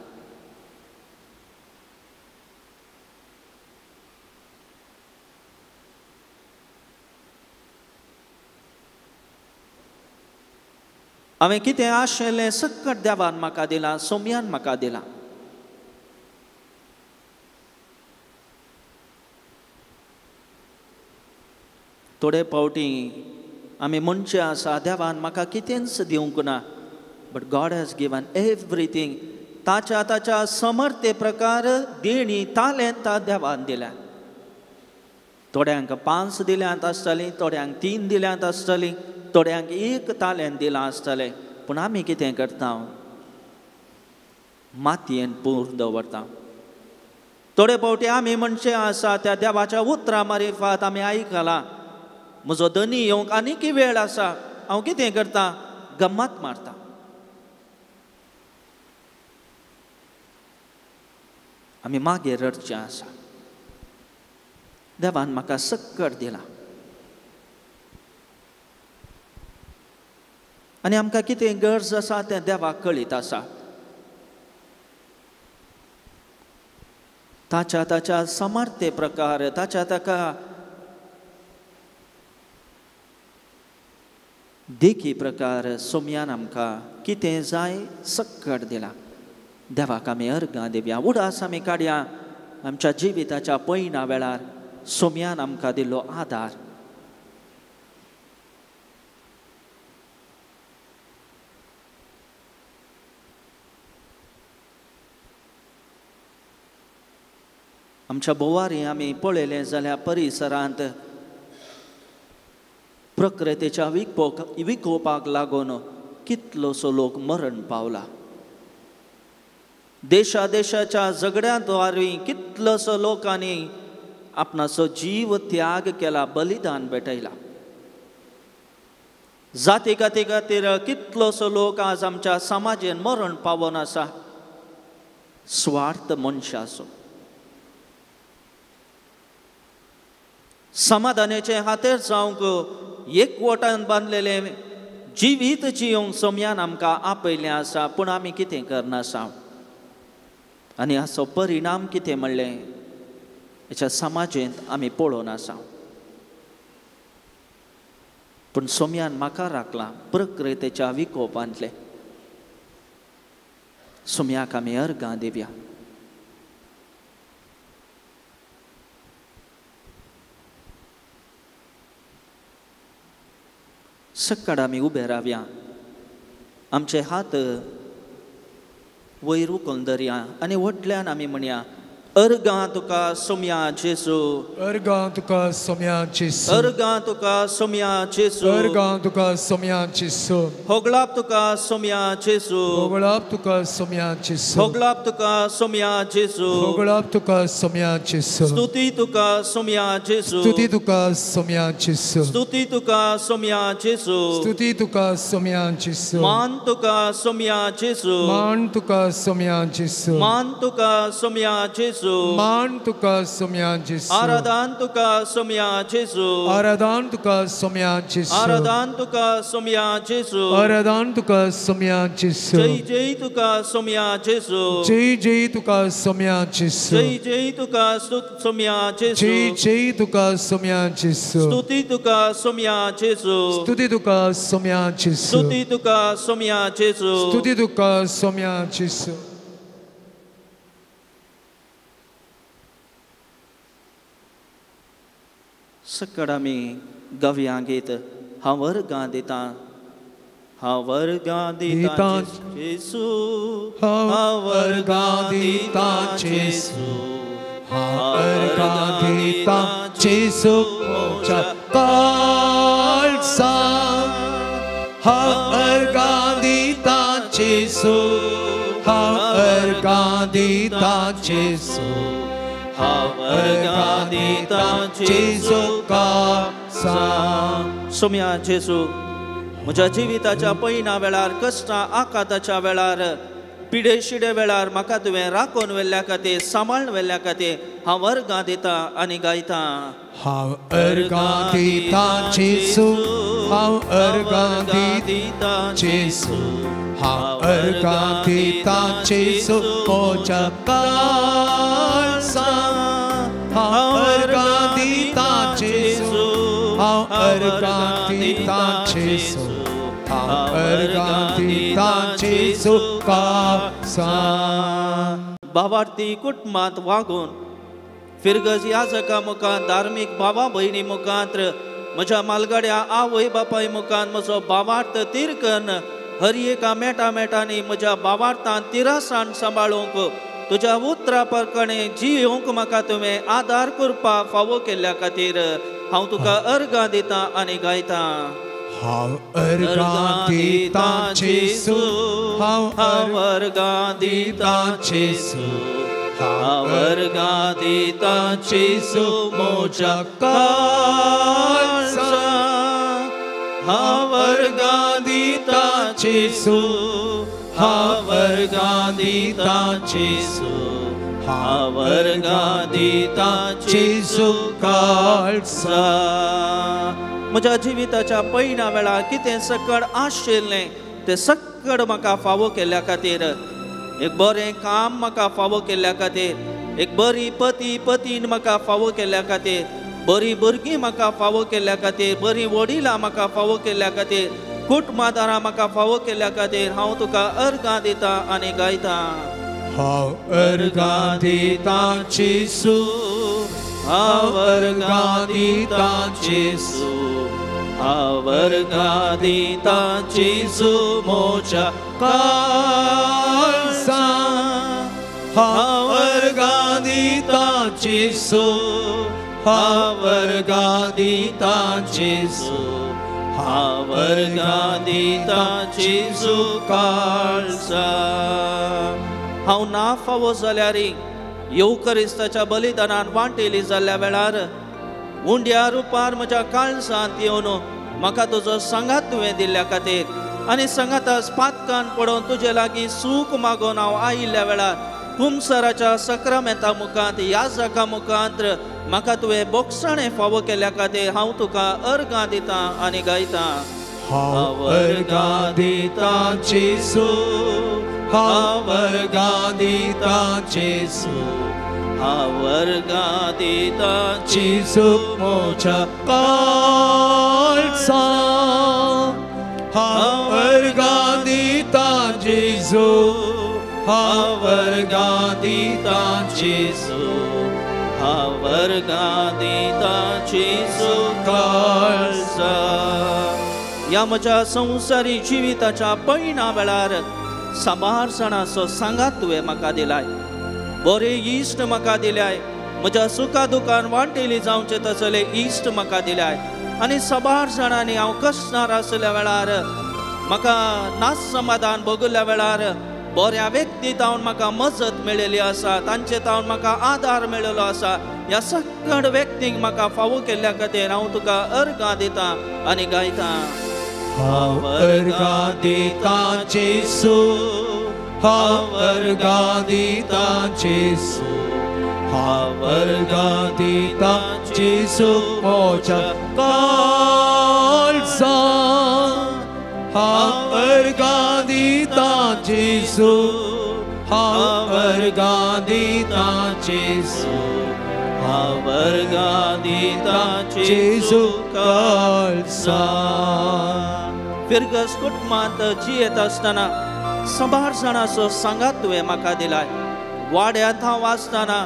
हांवें कितें आशिल्लें सक्कट देवान म्हाका दिलां, सोम्यान म्हाका दिलां. थोडे फावटी आमी म्हणचें आसा, देवान म्हाका कितेंच दिवंक ना, but God has given everything. ताच्या ताच्या समर्थे प्रकार देणी तालेंत देवान दिल्या. थोड्यांक 5 दिल्यांत आसतलीं, थोड्यांक 3 दिल्यांत आसतलीं, थोड्यांक 1 तालेंत दिलां आसतलें. पूण आमी कितें करता? मातयेन पूर दवरता. थोडे फावटी आमी म्हणचें आसा, त्या देवाच्या उतरां मारिफात आमी आयकलां, म्हजो धनी येवंक आनीक वेळ आसा, हांव कितें करता? गम्मत मारता. आमी मागीर रडचें आसा, देवान म्हाका सक्कड दिला आनी आमकां कितें गरज आसा तें देवाक कळीत आसा. ताच्या ताच्या समर्थे प्रकार, ताच्या ताका देखी प्रकार सोम्यान आमकां कितें जाय सक्कड दिला. देवाक आमी अर्गां दिवया, उडास आमी काडया आमच्या जिविताच्या पयणा वेळार सोम्यान आमकां दिल्लो आदार. आमच्या भोवारी आमी पळयलें जाल्यार परिसरांत प्रकृतीच्या विकोपाक लागून कितलोसो लोक मरण पावला. देशा देशाच्या झगड्यांद्वारी कितलोसो लोकांनी आपणाचो जीव त्याग केला, बलिदान भेटयला. जाती काती खातीर कितलोसो लोक आज आमच्या समाजेन मरण पावोन आसा. स्वार्थ मनशाचो समाधानाचे हातेर जावंक एकवटान बांदलेलें जिवीत जियोंक सोम्यान आमकां आपयलें आसा, पूण आमी कितें करना आसा? आनी हाचो परिणाम कितें म्हणलें हेच्या समाजेंत आमी पळोवन आसा. पूण सोम्यान म्हाका राखलां प्रकृतीच्या विकोपांतलें. सोम्याक आमी अर्गां दिवया. सक्कड आमी उबे रावया, आमचे हात वयर उखलून धरया आनी व्हडल्यान आमी म्हणया, अर्गां तुका सोम्या जेजू, अर्गां तुका सोम्या जेजू, अर्गां तुका सोम्या जेजू, अर्गां तुका सोम्या जेजू, होगळाप तुका सोम्या जेजू, होगळाप तुका सोम्या जेजू, होगळाप तुका सोम्या जेजू, होगळाप तुका सोम्या जेजू, स्तुती तुका सोम्या जेजू, स्तुती तुका सोम्या जेजू, स्तुती तुका सोम्या जेजू, स्तुती तुका सोम्या जेजू, मान तुका सोम्या जेजू, मान तुका सोम्या जेजू, मान तुका सोम्या जेजू, मान तुका सोम्या जेजू, आराधन तुका सोम्या जेजू, आराधन तुका सोम्या जेजू, आराधन तुका सोम्या जेजू, आराधन तुका सोम्या जेजू, जय जय तुका सोम्या जेजू, जय जय तुका सोम्या जेजू, जय जय तुका सोम्या जेजू, जय जय तुका सोम्या जेजू, स्तुती तुका सोम्या जेजू, स्तुती तुका सोम्या जेजू, स्तुती तुका सोम्या जेजू, स्तुती तुका सोम्या जेजू। सकड आमी गव्या गीत हांव वर्गां दितां, हांव वर्गां दितां जेजू, हांव वर्गां दितां जेजू, हांव वर्गां दितां जेजू म्हज्या काळजा, हांव वर्गां दितां जेजू, हांव वर्गां दितां जेजू, हांव वर्गां दितां जेजू काळजा। सोम्या जेजू, म्हज्या जिविताच्या पयना वेळार, कश्टां आकाताच्या वेळार, पिडे शिडे वेळार म्हाका तुवें राखून व्हेल्ल्या खातीर, सांबाळून व्हेल्ल्या खातीर हांव वर्गां दितां आनी गायतां। हांव अर्गां दितां जेजू, हांव अर्गां दितां जेजू, हांव अर्गां दितां जेजू म्हज्या काळजा, हांव अर्गां दितां जेजू, हांव अर्गां दितां जेजू, हांव अर्गां दितां जेजू काळजा। भावार्थी कुटुंबांत वागून फिरगज याजका मुखार, धार्मीक भावा भयणी मुखार, म्हज्या मालगड्या आवय बापाय मुखार म्हजो भावार्थ तीर कन्न हर एका मेटा मेटांनी म्हज्या भावार्थान तिरासान सांबाळूंक तुज्या उतरा प्रमाणे जियोवंक म्हाका तुवें आदार करपाक फावो केल्ल्या खातीर हांव तुका अर्गां दितां आनी गायतां। हांव अर्गां दितां जेजू, हांव अर्गां दितां जेजू, हांव अर्गां दितां जेजू म्हज्या काळजा, हांव अर्गां दितां जेजू, हांव अर्गां दितां जेजू, हांव अर्गां दितां जेजू काळजा। म्हज्या जिविताच्या पयना वेळार कितें सकड आशिल्लें तें सकड म्हाका फावो केल्ल्या खातीर, एक बरें काम म्हाका फावो केल्ल्या खातीर, एक बरी पती पतीन म्हाका फावो केल्ल्या खातीर, बरी भुरगीं म्हाका फावो केल्ल्या खातीर, बरीं वडिलां म्हाका फावो केल्ल्या खातीर, कुटुंबादारां म्हाका फावो केल्ल्या खातीर हांव तुका अर्गां दितां आनी गायतां। हांव अर्गां दितां जेजू, हांव अर्गां दितां जेजू, हांव अर्गां दितां जेजू म्हज्या काळजा, हांव अर्गां दितां जेजू, हांव अर्गां दितां जेजू, हांव अर्गां दितां जेजू काळजा। हांव ना फावो जाल्यार येवकरिस्ताच्या बलिदानान वांटेली जाल्ल्या वेळार उंड्या रुपार म्हज्या काळजांत येवन म्हाका तुजो सांगात तुवें दिल्ल्या खातीर आनी सांगाताच पातकान पडोवन तुजे लागीं सूख मागून हांव आयिल्ल्या वेळार कुमसराच्या सक्रामेंता मुखांत याजका मुखांत म्हाका तुवें बोगसाणें फावो केल्ल्या खातीर हांव तुका अर्गां दितां आनी गायतां। हांव अर्गां दितां जेजू, हांव अर्गां दितां जेजू, हांव अर्गां दितां जेजू म्हज्या काळजा, हांव अर्गां दितां जेजू, हांव अर्गां दितां जेजू, हांव अर्गां दितां जेजू काळजा। ह्या म्हज्या संवसारी जिविताच्या पयना वेळार साबार जाणांचो सांगात तुवें म्हाका दिलाय। बरे इश्ट म्हाका दिल्याय, म्हज्या सुखा दुखान वांटेली जावचे तसले इश्ट म्हाका दिल्याय. आनी साबार जाणांनी हांव कश्टार आसल्या वेळार, म्हाका नास समाधान भोगल्या वेळार बऱ्या व्यक्ती तावन म्हाका मजत मेळिल्ली आसा, तांचे तावन म्हाका आदार मेळिल्लो आसा. ह्या सगळ्या व्यक्तींक म्हाका फावो केल्ल्या खातीर हांव तुका अर्गां दितां आनी गायतां. हांव अर्गां दितां जेजू, हांव अर्गां दितां जेजू, हांव अर्गां दितां जेजू म्हज्या काळजान. हांव अर्गां दितां जेजू, हांव अर्गां दितां जेजू, हांव अर्गां दितां जेजू काळजान. फिरगस कुटुंबांत जियेत आसतना साबार जाणांचो सांगात तुवें म्हाका दिलाय. वाड्यांत हांव आसतना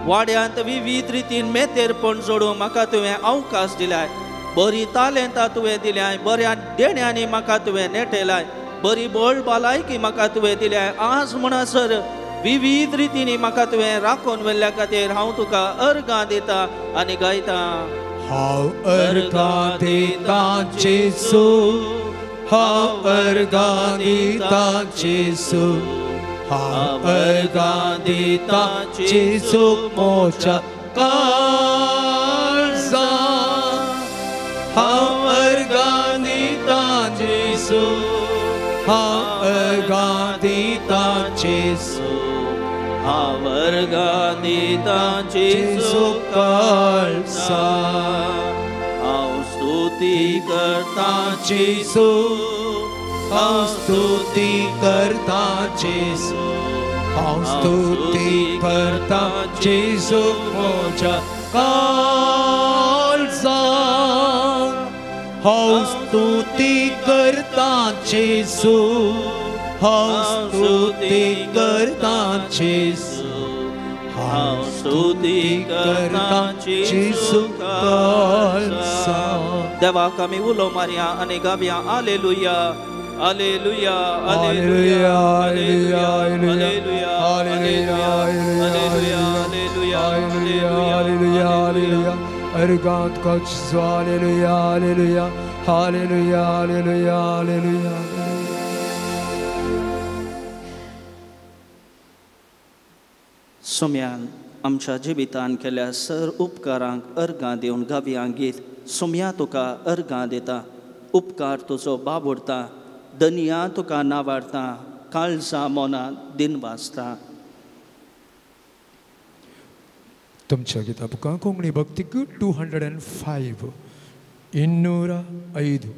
वाड्यांत विविध रितीन मेतेरपण जोडूंक म्हाका तुवें अवकाश दिलाय. बरी तालेंतां तुवें दिल्याय, बऱ्या देण्यांनी म्हाका तुवें नेटेलाय, बरी बळ भलायकी म्हाका तुवें दिल्याय. आज म्हणसर विविध रितींनी म्हाका तुवें राखून व्हेल्ल्या खातीर हांव तुका अर्गां दितां आनी गायतां. हांव अर्गां दितां जेजू, हांव अर्गां दितां जेजू, हांव अर्गां दितां जेजू म्हज्या काळजान. हांव अर्गां दितां जेजू, हांव अर्गां दितां जेजू, हांव अर्गां दितां जेजू काळजान. हांव स्तुती करतां जेजू, हांव स्तुती करतां जेजू, हांव स्तुती करतां जेजू म्हज्या काळजान. हांव स्तुती करतां जेजू, हांव स्तुती करतां जेजू, हांव स्तुती करतां जेजू काळजान. देवाक आमी उलो मारया आनी गावया आलेलुया, आलेलुया, आलेलुया, आलेलुया, आलेलुया, आलेलुया, आलेलुया, आलेलुया, आलेलुया. अर्गां तुका जेजू, आलेलुया, आलेलुया, आलेलुया, आलेलुया, आलेलुया. सोम्यान आमच्या जिवितान केल्या सर उपकारांक अर्गां दिवन गावया गीत. सोम्या तुका अर्गां दिता, उपकार तुजो बाबुडता, दनिया तुका नावाडता, काळजा मनां दिन वाचता. तुमच्या गीता बुकां कोंकणी भक्तीक 205 205.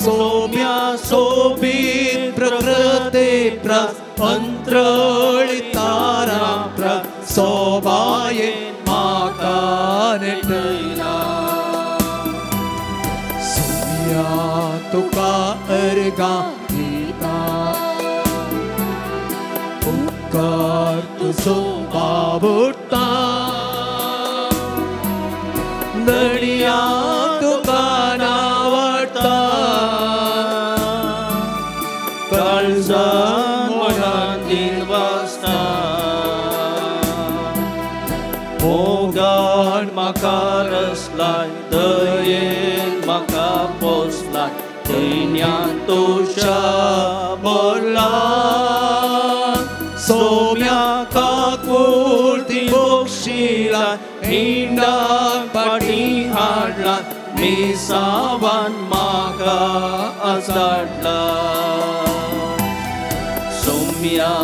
सोम्या सोबीत प्रकृते प्र अंत्रळी तारा प्र भेटयला. सोम्या तुका अर्गां दिता, उपकार तुजो बाबुडटा, दर्या तुका नावडटा, काळजान मनान दिन वाजता, मोगान म्हाका रसलाय, दयेन म्हाका पोसलाय, दैन्यान तुज्या भरला. सोम्या काकुळती बक्षिला, हिंडाक फाटी हाडला, मिसावान म्हाका आसाडला. सोम्या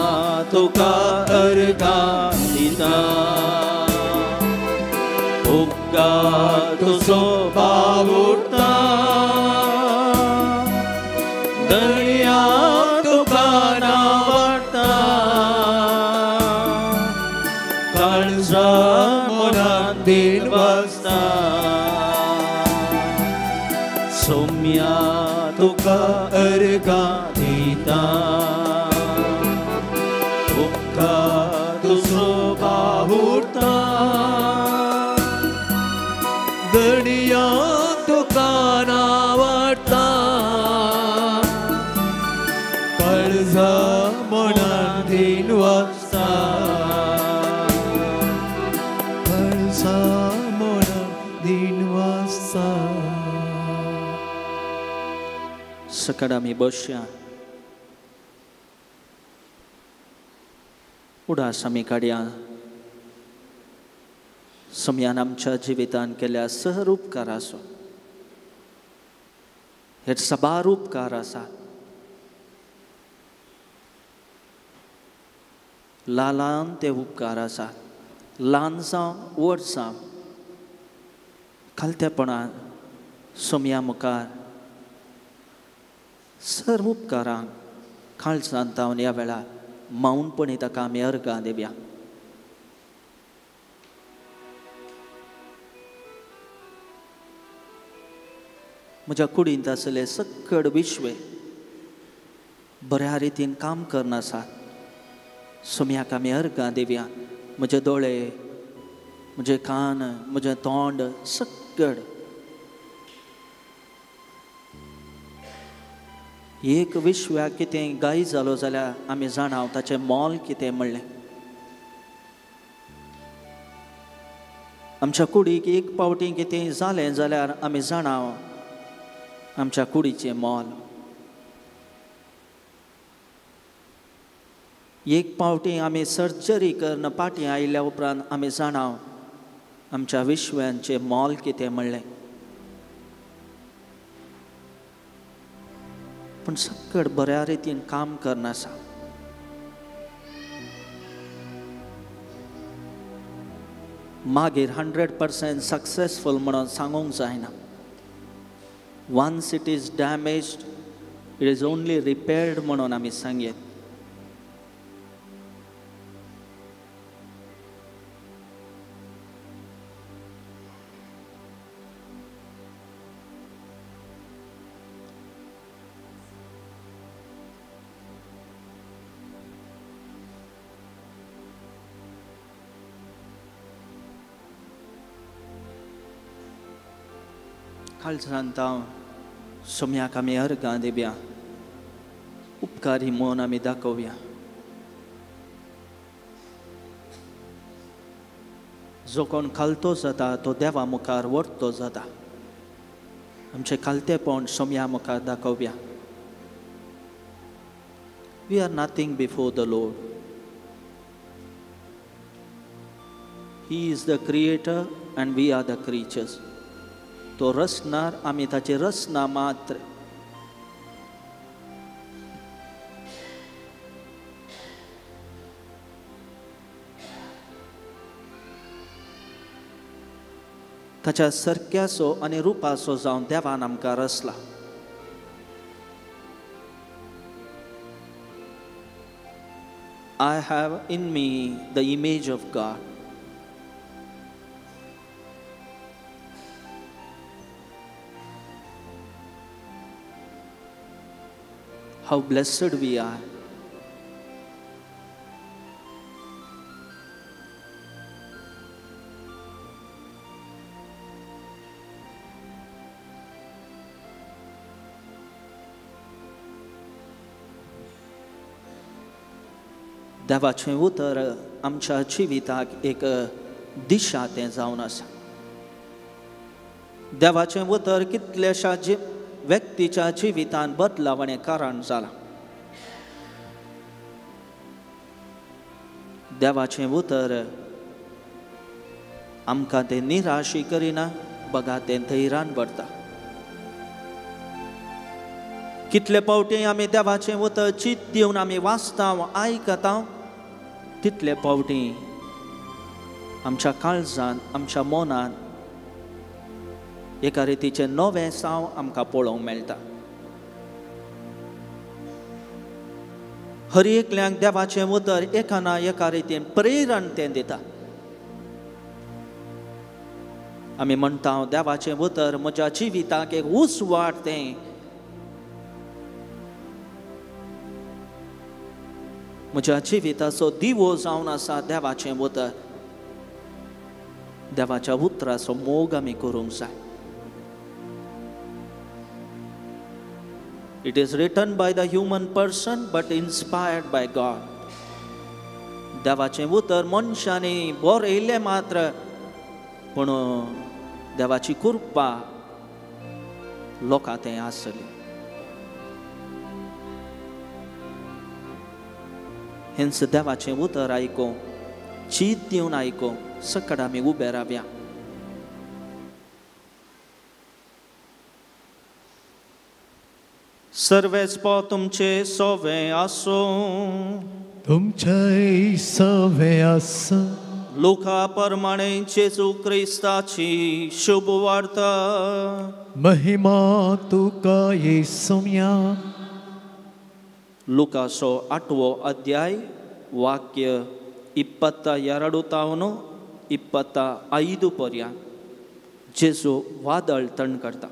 तुका अर्गां दिता, उपकार तुजो बाबुडटा, दर्या तुका नावडटा, काळजान मनान दिन वाजता, सोम्या तुका अर्गां दिता, उपकार तुजो बाबुडटा, दर्या तुका नावडटा, काळजान मनान दिन वाजता, काळजान मनान दिन वाजता. सकड आमी बसया, उडास आमी काडया. सोम्यान आमच्या जिवितान केल्या सहर उपकार आसो, हे साबार उपकार आसा. ल्हान ते उपकार आसात, ल्हान जावं व्हड जावं, खालतेपणान सोम्या मुखार सर्व उपकारांक काळजान तावन ह्या वेळार मौनपणी ताका आमी अर्गां दिवया. म्हज्या कुडींत आसले सक्कड विश्वे बऱ्या रितीन काम करनासात, सोम्याक आमी अर्गां दिवया. म्हजे दोळे, म्हजे कान, म्हजें तोंड सक्कड एक विश्व्याक कितें गाय जालो जाल्यार आमी जाणाव ताचें मोल कितें म्हणलें. आमच्या कुडीक एक पावटी कितें जालें जाल्यार आमी जाणाव आमच्या कुडीचें मोल. एक पावटी आमी सर्जरी करून पाटी आयिल्ल्या उपरांत आमी जाणाव आमच्या विश्व्यांचें मोल कितें म्हणलें. पूण सक्कड बऱ्या रितीन काम करनासा. मागीर 100% सक्सेसफूल म्हणून सांगूंक जायना. Once it is damaged, it is only repaired म्हणून आमी सांगयत. काळजान तावन सोम्याक आमी अर्गां दिवया, उपकारी मन आमी दाखोवया. जो कोण खालतो जाता तो देवा मुखार व्हरतो जाता. आमचें खालतेपण सोम्या मुखार दाखोवया. We are nothing before the Lord. He is the creator and we are the creatures. तो रचणार, आमी ताची रचना मात्र. ताच्या सारक्याचो आनी रुपाचो जावन देवान आमकां रचला. I have in me the image of God. How blessed we are. देवाचें उतर आमच्या जिविताक एक दिशा तें जावन आसा. देवाचें उतर कितल्याशा व्यक्तीच्या जिवितान बदलावणें कारण जालां. देवाचें उतर आमकां तें निराशी करिना, बगा तें धैर्यान भरता. कितले पावटी आमी देवाचें उतर चित दिवन आमी वाचता, आयकता, तितले पावटी आमच्या काळजान, आमच्या मनान एका रितीचें नवें साव आमकां पळोवंक मेळटा. हर एकल्यांक देवाचें उतर एका ना एका रितीन प्रेरण तें दिता. आमी म्हणटा देवाचें उतर म्हज्या जिविताक एक उजवाड तें म्हज्या जिविताचो दिवो जावन आसा देवाचें उतर. देवाच्या उतराचो मोग आमी करूंक जाय. It is written by the human person but inspired by God. देवाचें उतर मनशांनी बरयिल्लें मात्र, पूण देवाची कृपा लोकां तें आसली. हेंच देवाचें उतर आयकूंक, चीत दिवन आयकूंक सकट आमी उबे रावया. सर्वेच पो तुमचे सोवे आसूं, तुमचे सोवे आसूं. लुका प्रमाणे जेजू क्रिस्ताची शुभ वार्ता. महिमा तुका येसुया. लुकाचो 8वो अध्याय वाक्य 22 तावन 25 पर्यंत. जेजू वादळ तण करता.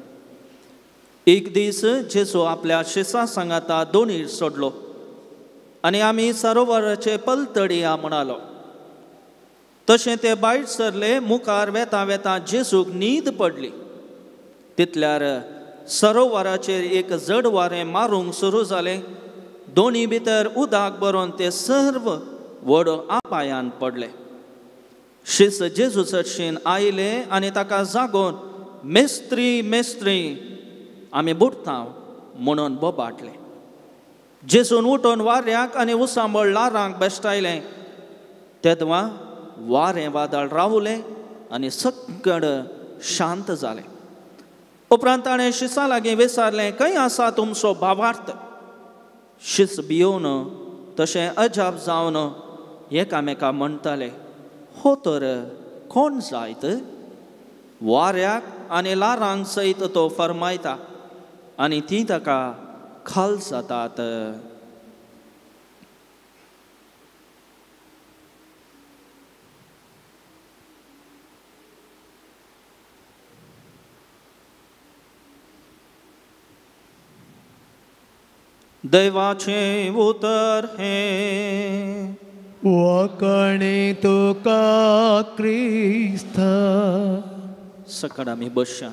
एक दीस जेजू आपल्या शिसा सांगाता दोणीर सोडलो आनी आमी सरोवराचे पलतडी या म्हणालो. तशें ते भायर सरले. मुखार वेता वेता जेजूक न्हीद पडली. तितल्यार सरोवराचेर एक जड वारें मारूंक सुरू जालें. दोणी भितर उदक भरून ते सर्व व्हड अपायान पडले. शिस जेजू चडशीन आयले आनी ताका जागोवन मेस्त्री मेस्त्री आमी बुडटा म्हणून बोबाटले. जेजून उठून वाऱ्याक आनी उसांबळ ल्हारांक बेश्टायलें. तेदवा वारें वादळ रावलें आनी सगळ शांत जालें. उपरांत ताणें शिसा लागीं विचारलें, खंय आसा तुमचो भावार्थ? शिस भियोवन तशें अजाप जावन एकामेका म्हणटाले, हो तर कोण जायत? वाऱ्याक आनी ल्हारांक सयत तो फरमायता आनी ती ताका खाल जातात. दैवाचें उतर हें. वाकणे तुका क्रिस्ता. सकड आमी बसया.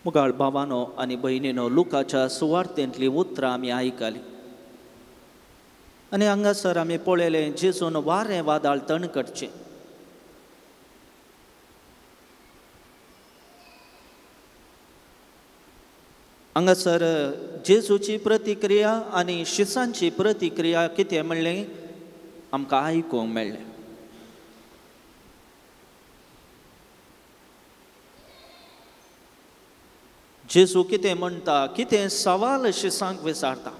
मुगाळ भावानो आनी भयणीनो, लुकाच्या सुवार्तेंतली उतरां आमी आयकली आनी हांगासर आमी पळयलें जेजून वारें वादळ तण करचें. हांगासर जेजूची प्रतिक्रिया आनी शिसांची प्रतिक्रिया कितें म्हणलें आमकां आयकूंक मेळ्ळें. जेजू कितें म्हणटा, कितें सवाल शिसांक विचारता,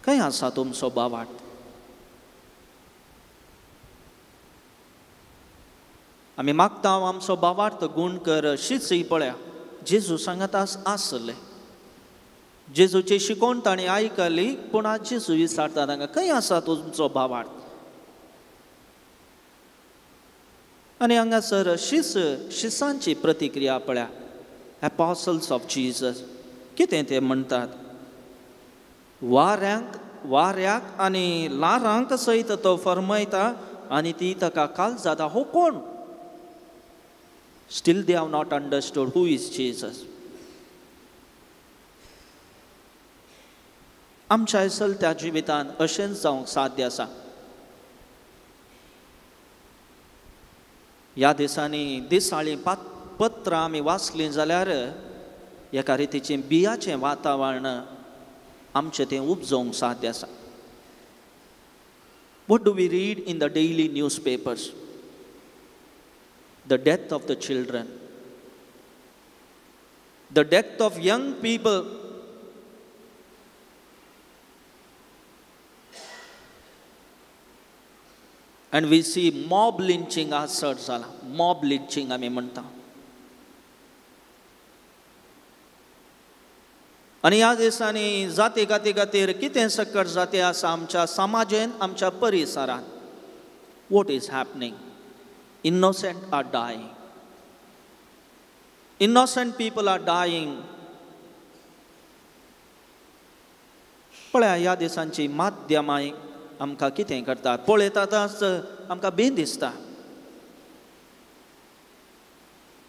खंय आसा तुमचो भावार्थ? आमी मागता आमचो भावार्थ गूण कर. शिसय पळया जेजू सांगता आसले. जेजूची शिकोवण ताणें आयकली, पूण आज जेजू विचारता तांकां, खंय आसा तुमचो भावार्थ? आनी हांगासर शिसांची प्रतिक्रिया पळया. एपॉसल्स ऑफ जीजस कितें ते म्हणटात? वाऱ्याक आनी ल्हारांक सयत तो फर्मायता आनी ती ताका काल जाता. हो कोण? Still they have not understood who is Jesus. आमच्या चलत्या जिवितांत अशेंच जावंक साध्य आसा. ह्या दिसांनी दिसाळीं पत्रां आमी वाचलीं जाल्यार एका रितीचें बियाचें वातावरण आमचें तें उपजोवंक साध्य आसा. What do we read in the daily newspapers? The death of the children, the death of young people. And we see mob lynching आज चड जाला. मॉब लिंचिंग आमी म्हणटा. आनी ह्या दिसांनी जाती काती खातीर कितें सकट जाती आसा आमच्या समाजेन, आमच्या परिसरांत. What is happening? Innocent are dying. Innocent people are dying. पळया ह्या दिसांची माध्यमां आमकां कितें करतात पळयताच आमकां बेन दिसता.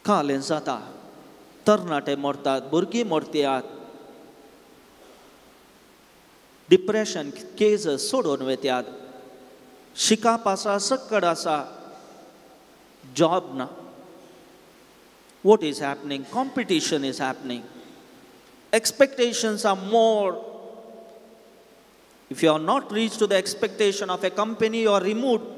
काल हें जाता, तरणाटे मरतात, भुरगीं मरतात, डिप्रेशन केज सोडून वतात, शिकाप आसा, सक्कड आसा, जॉब ना. What is happening? Competition is happening. Expectations are more. If you are not reached to the expectation of a company, you are removed.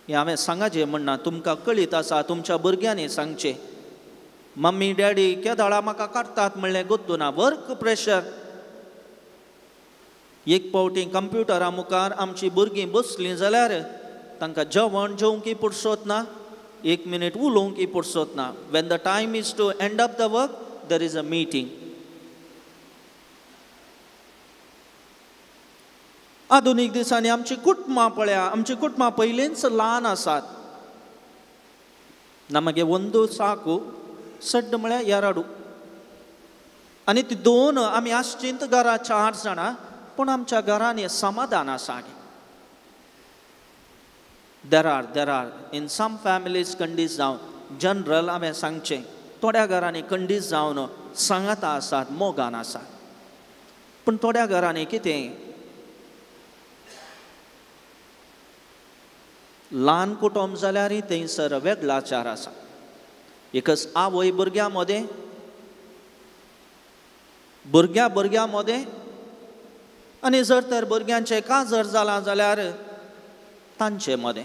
हें हांवें सांगाचें म्हणना, तुमकां कळीत आसा, तुमच्या भुरग्यांनी सांगचें. मम्मी डॅडी केदाळा म्हाका काडटात म्हणलें गोत्तू ना. Work pressure. एक फावटी कंप्युटरा मुखार आमची भुरगीं बसलीं जाल्यार तांकां जेवण जेवंकी पुरसोत ना, एक मिनीट उलोवंकी पुरसोत ना. When the time is to end up the work, there is a meeting. आधुनीक दिसांनी आमची कुटुंबां पळया, आमची कुटुंबां पयलींच ल्हान आसात. ना मागीर ಒಂದು साकू सड्ड म्हळ्यार येराडू आनी ती दोन आमी आसचींत घरा 4 जाणां, पूण आमच्या घरांनी समाधान आसा. There are in some families कंडीज जावन, जनरल हांवें सांगचें, थोड्या घरांनी कंडीज जावन सांगाता आसात, मोगान आसात. पूण थोड्या घरांनी कितें ल्हान कुटुंब जाल्यार थंयसर वेगळाचार आसा. एकच आवय भुरग्यां मदें, भुरग्या भुरग्यां मदें, आनी जर तर भुरग्यांचें काजर जालां जाल्यार तांचे मदें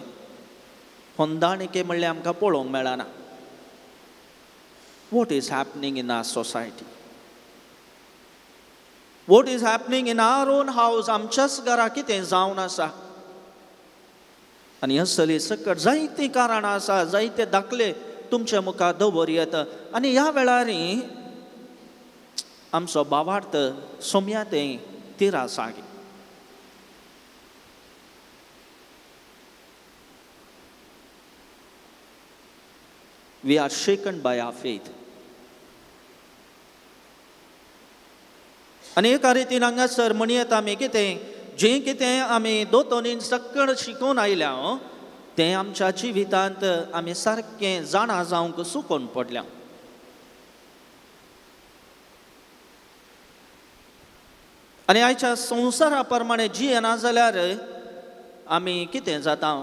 होंदाणिके म्हणल्यार आमकां पळोवंक मेळना. What is happening in our society? What is happening in our own house? आमच्याच घरा कितें जावन आसा? आनी असली सकट जायतीं कारणां आसा, जायते दाखले तुमच्या मुखार दवर येता. आनी ह्या वेळार आमचो भावार्थ सोम्या तें तिरासागी. We are shaken by our faith. आनी एका रितीन हांगासर म्हणयेत आमी कितें, जें कितें आमी दोतोनीन सकळ शिकोवन आयल्या तें आमच्या जिवितांत आमी सारकें जाणा जावंक चुकोवन पडल्या. आनी आयच्या संवसारा प्रमाणे जियेना जाल्यार आमी कितें जाता,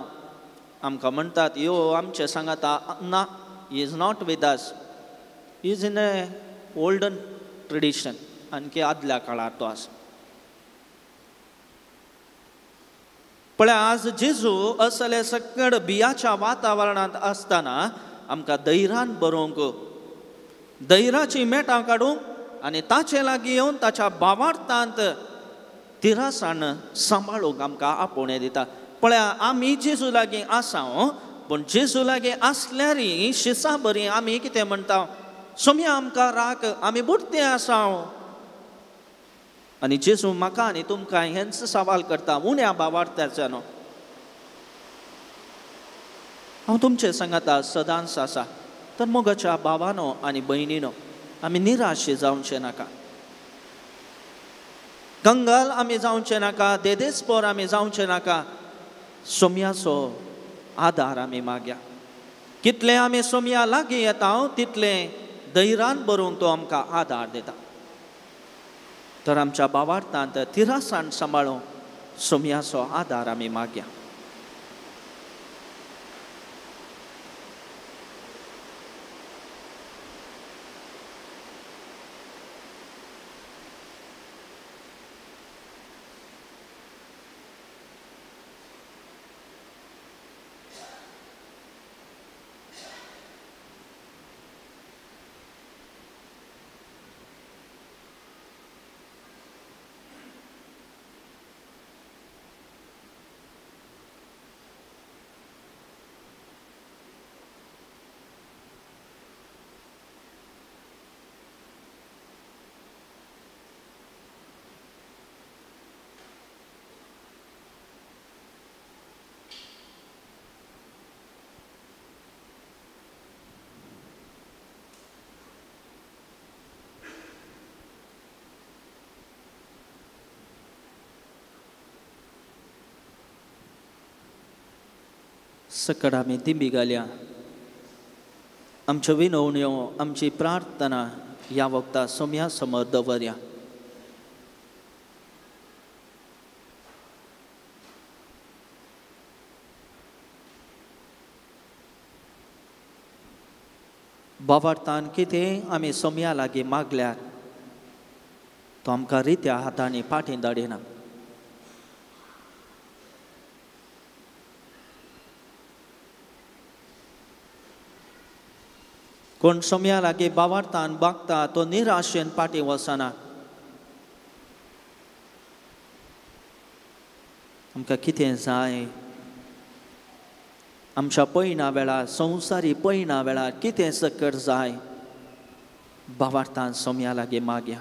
आमकां म्हणटात यो आमचें सांगाता ना, he is not with us, he is in a olden tradition, आणखी आदल्या काळार तो आसा. पळय आज जेजू असले सकड बियाच्या वातावरणांत आसतना आमकां धैर्यान बरोवंक, धैर्याची मेटां काडूंक आनी ताचे लागीं येवन ताच्या भावार्थांत तिरासाण सांबाळूंक आमकां आपोवणें दिता. पळया आमी जेजू लागीं आसा, पूण जेजू लागीं आसल्यार शिसा बरी आमी कितें म्हणटा, सोम्या आमकां राख, आमी बुडते आसा. आनी जेजू म्हाका आनी तुमकां हेंच सवाल करता, उण्या भावार्थाच्यान. हांव तुमचे सांगाता सदांच आसा. तर मोगाच्या भावानो आनी भयणीनो, आमी निराशे जावचें नाका, कंगाल आमी जावचें नाका, देदेस्पोर आमी जावचें नाका. सोम्याचो आदार आमी मागया. कितलें आमी सोम्या लागीं येता तितलें धैर्यान भरून तो आमकां आदार दिता. तर आमच्या भावार्थांत तिरासाण सांबाळून सोम्याचो आदार आमी मागया. सकड आमी दिंबी घाल्या. आमच्यो विनवण्यो, आमची प्रार्थना ह्या वखदा सोम्या समोर दवरया. बाबार्थान कितें आमी सोम्या लागीं मागल्यार तो आमकां रित्या हातांनी फाटीं धाडिना. कोण सोम्या लागीं बावार्थान बागता तो निराशेन फाटीं वचना. आमकां कितें जाय आमच्या पयणा वेळार, संवसारी पयणा वेळार कितें सकट जाय बावार्थान सोम्या लागीं मागया.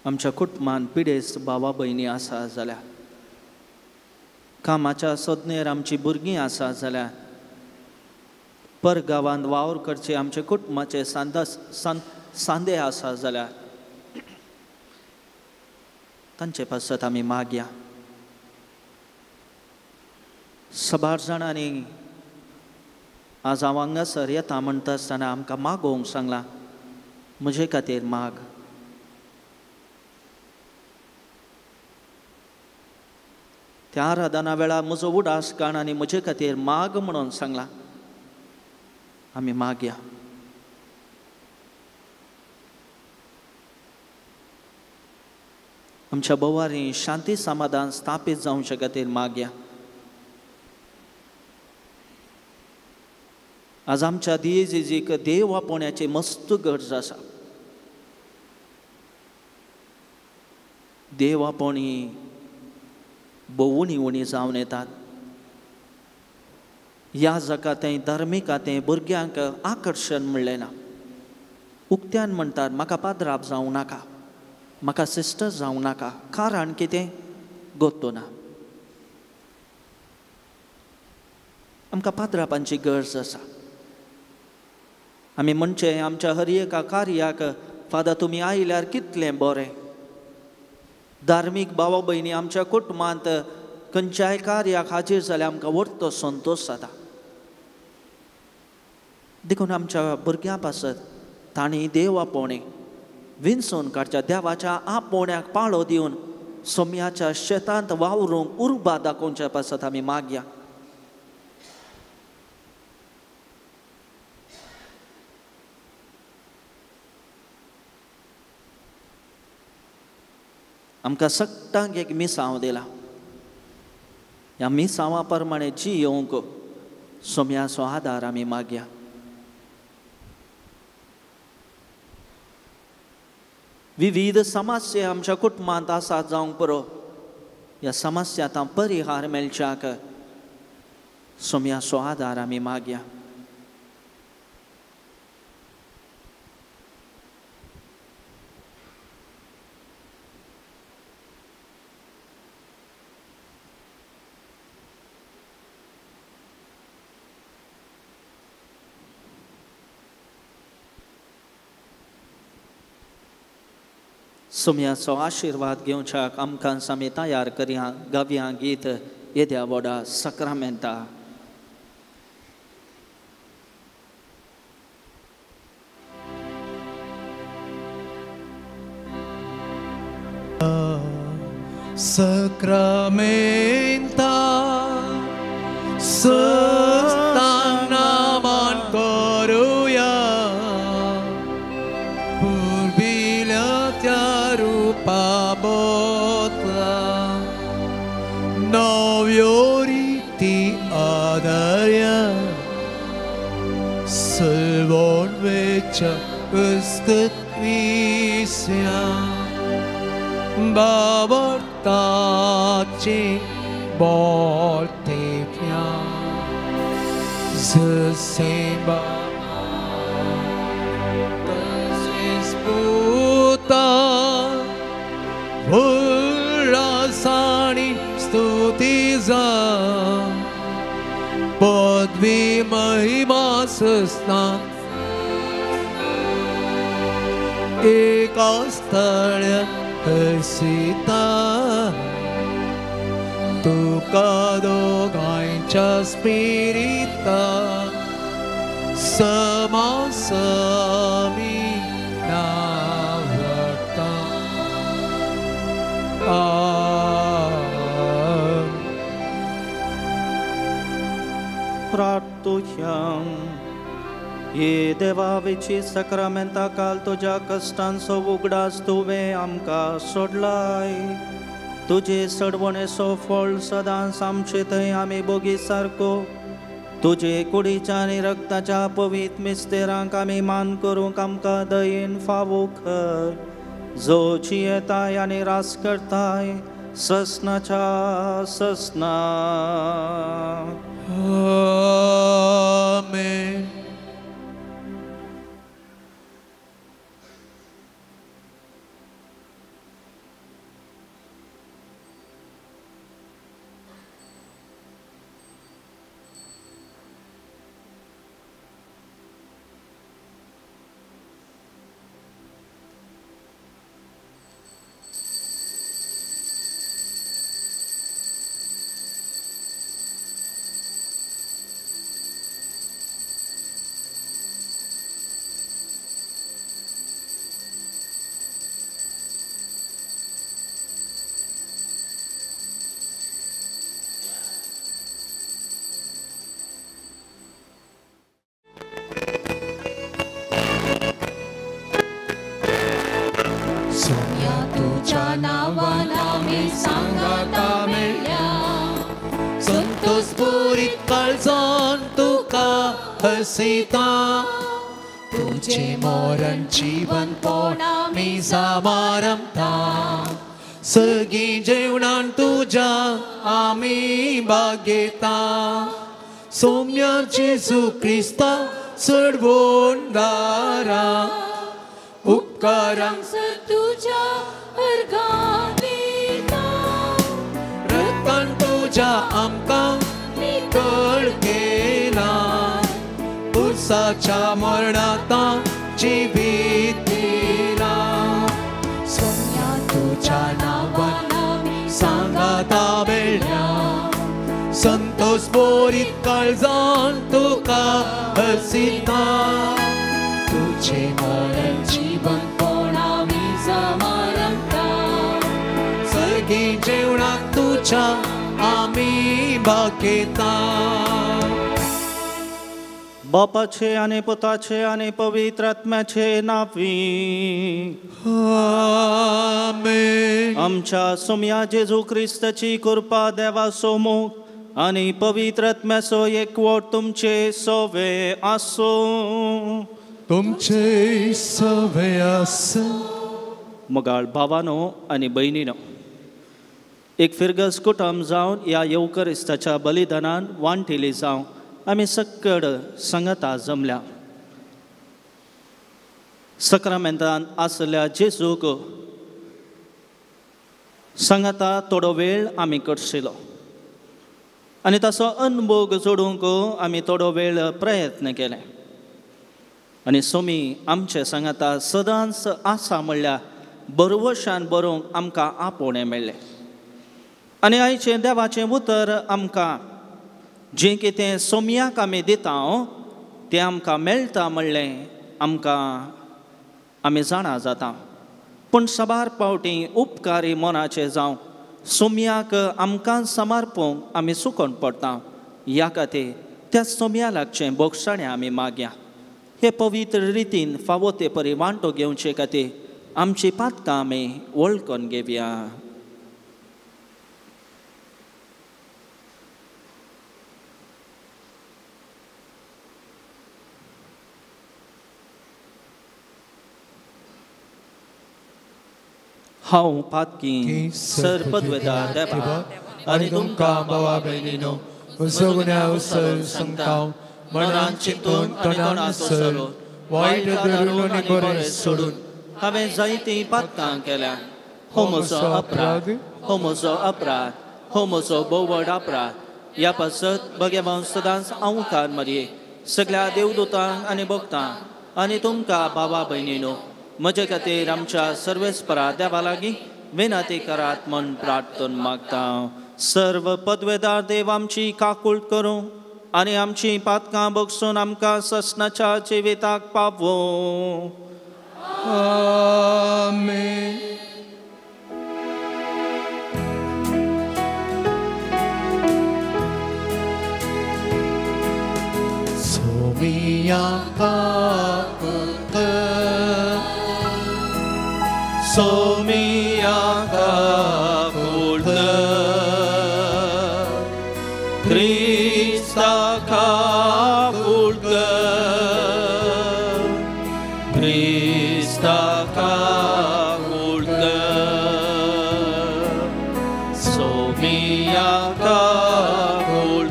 आमच्या कुटुंबान पिडेस्त भावा भयणी आसा जाल्यार, कामाच्या सोदनेर आमची भुरगीं आसा जाल्यार, परगांवांत वावर करचे आमच्या कुटुंबाचे सांदे आसा जाल्यार तांचे पासत आमी मागया. सबार जाणांनी आज हांव हांगासर येता म्हणटा आसतना आमकां मागोवंक सांगलां, म्हजे खातीर माग. त्या आराधना वेळार म्हजो उडास काण आनी म्हजे खातीर माग म्हणून सांगलां. आमी मागया. आमच्या भोवारी शांती समाधान स्थापीत जावचे खातीर मागया. आज आमच्या दियेजीक देव आपोवण्याची मस्त गरज आसा. देव आपोवणी भोव उणी उणी जावन येतात. ह्या जगातें धार्मिकातें भुरग्यांक आकर्शण म्हणलें ना. उक्त्यान म्हणटात म्हाका पाद्राप जावं नाका, म्हाका सिस्टर जावं नाका. कारण कितें गोत्तो ना. आमकां पाद्रापांची गरज आसा. आमी म्हणचें आमच्या हर एका कार्याक फादर तुमी आयल्यार कितलें बरें. धार्मीक भावा भयणी आमच्या कुटुंबांत खंयच्याय कार्याक हाजीर जाल्यार आमकां व्हडलो संतोश जाता. देखून आमच्या भुरग्यां पासत तांणी देव आपोवणें विंचून काडच्या, देवाच्या आपोवण्याक पाळो दिवन सोम्याच्या शेतांत वावरूंक उर्बा दाखोवच्या पासत आमी मागया. आमकां सगळ्यांक एक मिसांव दिला. ह्या मिसांवा प्रमाणे जियोवंक सोम्याचो आदार आमी मागया. विविध समस्या आमच्या कुटुंबांत आसात जावंक पुरो, ह्या समस्या परिहार मेळच्याक सोम्याचो आदार आमी मागया. सोम्याचो आशिर्वाद घेवच्याक आमकां आमी तयार करया. गावया गीत येद्या व्हडा सक्रामेंता. सक्रामेंता सस्ताना मान करूया, पुर्विल्या त्या रूपा बदला नव्यो रिती आदार्या, सलवण वेच्या उस्कत विस्या बाबरताचे बोलते प्या जसे बाबा तसेच पुता उल्हासाने स्तुती जा पदवी महिमा सस्ना एका स्थळ हसीता तुका दोगांच्या स्पिरिता समासमी नावडता. प्रार्थुया. ये देवावेची सक्रामेंता काल तुज्या कश्टांचो उगडास तुवें आमकां सोडलाय. तुजे सडवणेचो फळ सदांच आमचे थंय आमी बोगी सारको तुजे कुडीच्या आनी रक्ताच्या पवित्र मिस्तेरांक आमी मान करूंक आमकां दयेन फावो कर, जो जियेताय आनी रास करताय ससनाच्या ससना. आमेन. हसीता तुझे मोरण जीवन पोणा मी समारंभता सगळी जेवणान तुझ्या आमी बागेता सौम्य जेजू क्रिस्ता चडवून दारा उपकारांक तुझ्या अर्घां दिता रक्तान तुझ्या आमकां नितळ केला पुरसाच्या मरणाता जिवीत दिला सोम्या तुझ्या नांवान सांगाता मेळ्ळ्या संतोष बोरीत काळजान तुका हसीता तुझे मरण जीवन कोणा मी समारंभता सर्गी जेवणाक तुझ्या आमी बागेता. बापाचे आनी पुताचे आनी पवित्र आत्म्याचे नांवी आमेन. आमच्या सोम्या जेजू क्रिस्ताची कृपा देवाचो मोग आनी पवित्र आत्म्याचो एकवट तुमचे सवे आसूं. तुमचे सवे आसूं. मोगाळ भावानो आनी भयणीनो, एक फिरगज कुटुंब जावन ह्या येवकरिस्ताच्या बलिदानान वांटिली जावं आमी सक्कड संगता जमल्या. सक्रामेंतान आसल्या जेजूक संगता थोडो वेळ आमी करशिलो आनी ताचो अनभोग जोडूंक आमी थोडो वेळ प्रयत्न केले आनी सोमी आमचे सांगाता सदांच आसा म्हणल्यार बरवशान बरोवंक आमकां आपोवणें मेळ्ळें. आनी आयचें देवाचें उतर आमकां जें कितें सोमयाक आमी दिता तें आमकां मेळटा म्हणलें आमकां आमी जाणा जाता. पूण साबार पावटी उपकारी मनाचे जावं सोमयाक आमकां समर्पूंक आमी चुकोन पडटा. ह्या खातीर त्या सोमया लागचें बोगसाणें आमी मागया. हे पवित्र रितीन फावो ते परी वांटो घेवचे खातीर आमची पातकां आमी वळखून घेवया. हांव पातकी सर पदवेदार देवा आनी तुमकां भावा भयणीनो म्हजो गुन्यांव सर सांगता, मनान चिंतून तणान सर वायट धरून आनी बरें सोडून हांवें जायतीं पातकां केल्या. हो म्हजो अपराध, हो म्हजो अपराध, हो म्हजो भोव व्हड अपराध. ह्या पासत भगवान सदांच अंवकार मारये सगळ्या देवदूतांक आनी भक्तांक आनी तुमकां भावा भयणीनो म्हजे खातीर आमच्या सर्वेस्परा देवा लागीं विनंती करात म्हूण प्रार्थन मागता. सर्व पदवेदार देव आमची काकूळ करूं आनी आमची पातकां बगसून आमकां ससनाच्या जिविताक पावोवं. आमेन. सोमिया काकुळ सोमिया काकुळ क्रिस्ता काकुळ क्रिस्ता काकुळ सोमिया काकुळ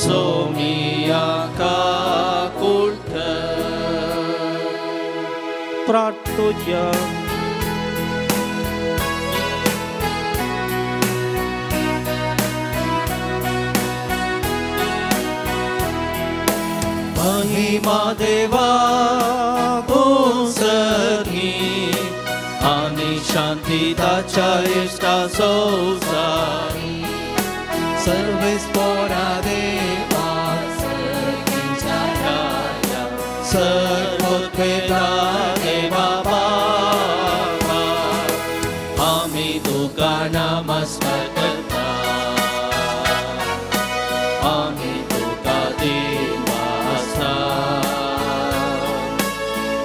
सोमिया काकुळ. प्रार्थोया. महिमा देवा सगी आनी शांती ताच्या इश्टा संवसारी सर्वेस्पोरा देवा सर्गीच्या राजा सर्वोत्पेदा देवा बापा आमी तुका नमस्कार करता, आमी तुका देवासा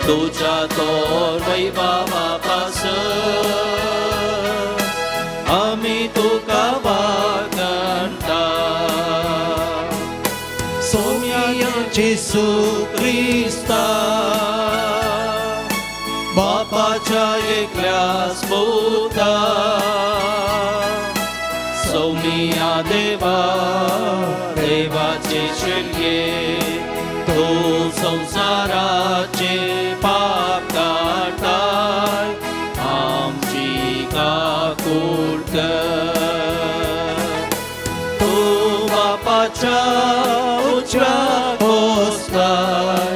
तुज्या तोर वैभवा पासत आमी तुका वागणटा. सोम्या जेसू क्रिस्ता बापाच्या एकल्या स्फुता सौमिया देवा देवाचे शिरये तो संवसाराचे पाप काडटाय आमची काकूळ कर. तूं बापाच्या उजव्या बसलाय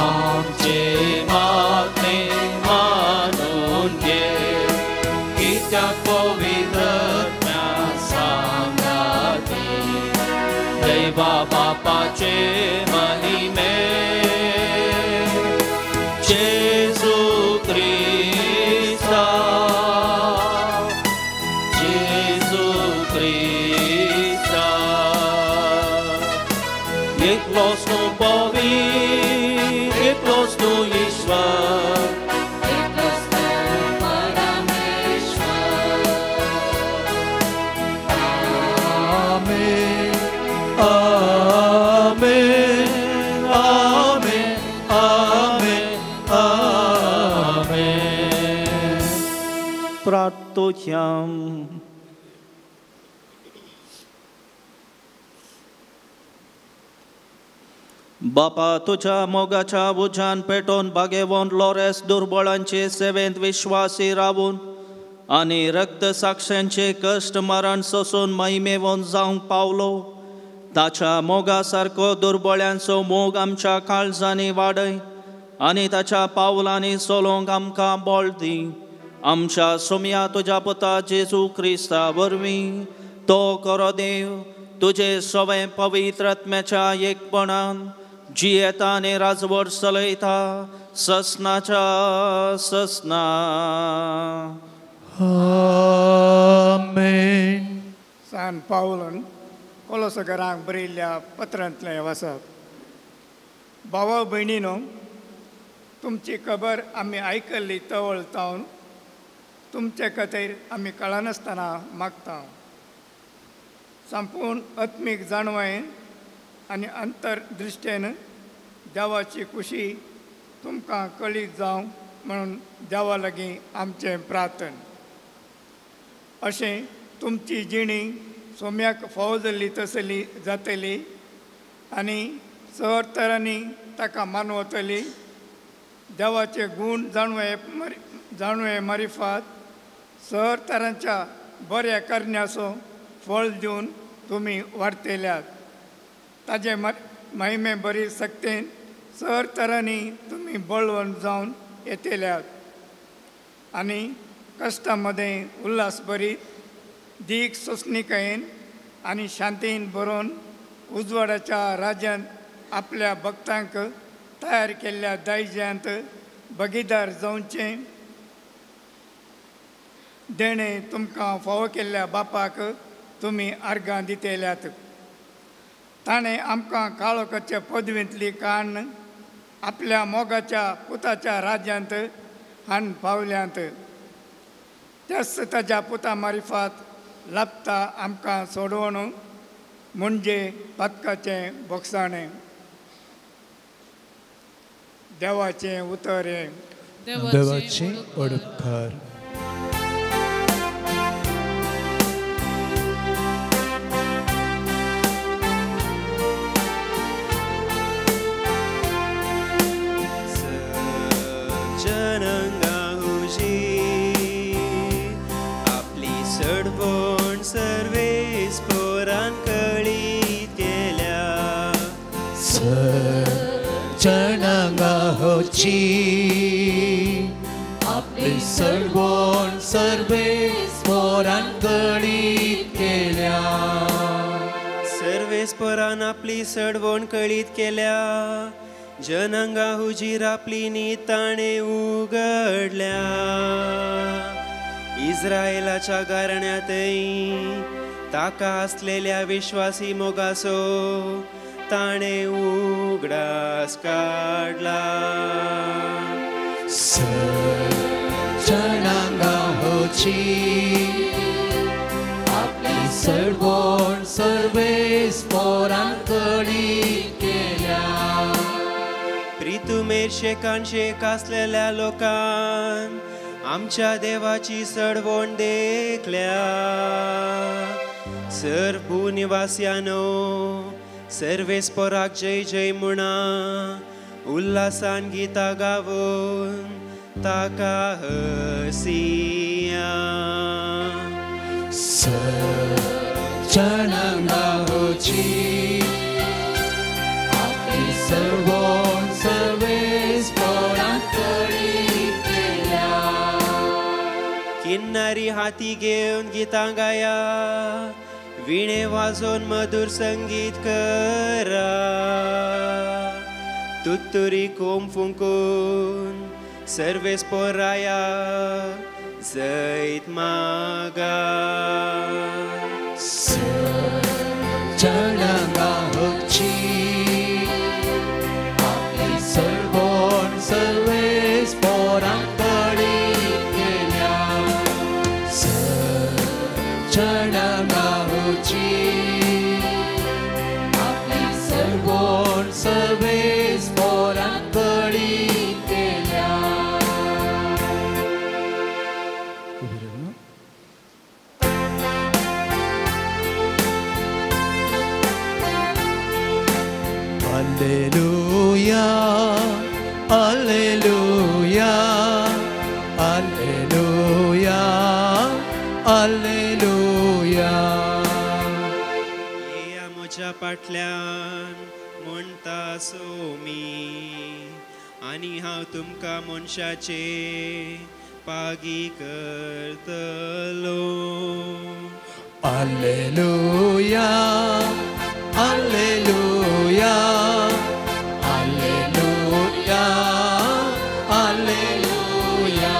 आमचे मागणे मानून घे. कित्याक पवित्र आत्म्या सांगाती देवा बापाचे महिमे जेजू क्रिस्ता जेजू क्रिस्ता एकलोच तूं पवित्र एकलोच तूं ईश्वर एकलोच तूं परमेश्वर. आमेन आमेन आमेन आमेन आमेन. मागोया. बापा तुज्या मोगाच्या उज्यान पेटोवन बागेवन लोरेस दुर्बळांचे सेवेंत विश्वासी रावून आनी रक्त साक्षांचे कश्ट मरण सोसून महिमेवन जावंक पावलो. ताच्या मोगा सारको दुर्बळ्यांचो मोग आमच्या काळजांनी वाडय आनी ताच्या पावलांनी चलोवंक आमकां बळ दी. आमच्या सोम्या तुज्या पुता जेजू क्रिस्ता वरवीं तो करो देव तुजे सवें पवित्र आत्म्याच्या एकपणान जियेता आनी राजवट चलयता ससनाच्या ससना. आमेन. सान पावलान कोलोसगरांक बरयल्ल्या पत्रांतलें वाचप. भावा भयणीनो, तुमची खबर आमी आयकल्ली तवळ तावन तुमचे खातीर आमी कळनासतना मागता. संपूर्ण आत्मीक जाणवायेन आनी अंतर्दृश्टेन देवाची खुशी तुमकां कळीत जावं म्हणून देवा लागीं आमचें प्रार्थन. अशें तुमची जिणी सोम्याक फावो जाल्ली तसली जातली आनी सर तरांनी ताका मानवतली. देवाचे गूण जाणवे मारिफात सर तरांच्या बऱ्या करण्याचो फळ दिवन तुमी वाडटेल्यात. ताजे महिमे बरी सक्तेन सर तरांनी तुमी बळवंत जावन येतल्यात आनी कश्टां मदें उल्हास भरीत दीख सोंसणीकायेन आनी शांतीन बरोवन उजवाडाच्या राज्यांत आपल्या भक्तांक तयार केल्ल्या दायज्यांत भागीदार जावचें देणें तुमकां फावो केल्ल्या बापाक तुमी आर्गां दितल्यात. ताणें आमकां काळोखाचे पदवेंतली काण आपल्या मोगाच्या पुताच्या राज्यांत हाडून पावल्यांत. त्याच ताज्या पुता मारिफात लाभता आमकां सोडवण म्हणजे पातकाचें बोगसाणें. देवाचें उतर हें. देवाचें उपकार. आपली सडवण सर्वेस पोरान कळीत केल्या. सर्वेस पोरान आपली सडवण कळीत केल्या. जनंगा हुजीर आपली नीत ताणें उगडल्या. इस्रायलाच्या गारण्यातय ताका आसलेल्या विश्वासी मोगासो ताणें उगडास काडला. सजनांगाची आपली सडवण सर्वेस पोरान कळीत केल्या. प्रितुमेर शेकान शेक आसलेल्या लोकान आमच्या देवाची सडवण देखल्या. सर्व भूनिवासियानो सर्वेस पोराक जय जय म्हणा उल्हासान गीता गावून ताका हसिया. सजनांगाची आपली सडवण सर्वेस पोरान कळीत केल्या. किन्नरी हाती घेवन गीतां गाया, विणे वाजोवन मधुर संगीत करा. तुत्तुरी कोम फुंकून सर्वेस पोराया जैत मागा. सजनांगाची आपली सडवण सर्वेस पोरान कळीत केल्या. सजनांगाची आपली सडवण सर्वेस पोरान कळीत केल्या. उबी रावन. Alleluia, alleluia, alleluia, alleluia. येया म्हज्या फाटल्यान म्हणटा सोमी, आनी हांव तुमकां मनशाचे पागी करतलो. Alleluia, alleluia, alleluia, alleluia.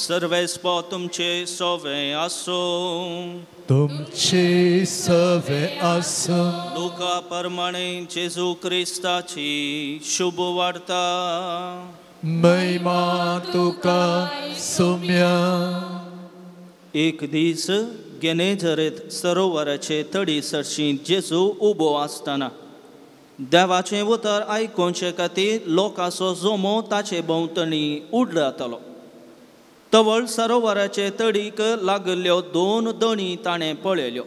सर्वेस्पो तुमचे सोवे आसूं. तुमचे सवे आसूं. लुका प्रमाणे जेजू क्रिस्ताची शुभ वार्ता. महिमा तुका सोम्या. एक दीस गेनेझरेत सरोवराचे तडी सरशी जेजू उबो आसतना देवाचें उतर आयकुचे खातीर लोकांचो जमो ताचे भोंवतणी उडलातलो. तवळ सरोवराचे तडीक लागल्ल्यो दोन दोणी ताणें पळयल्यो.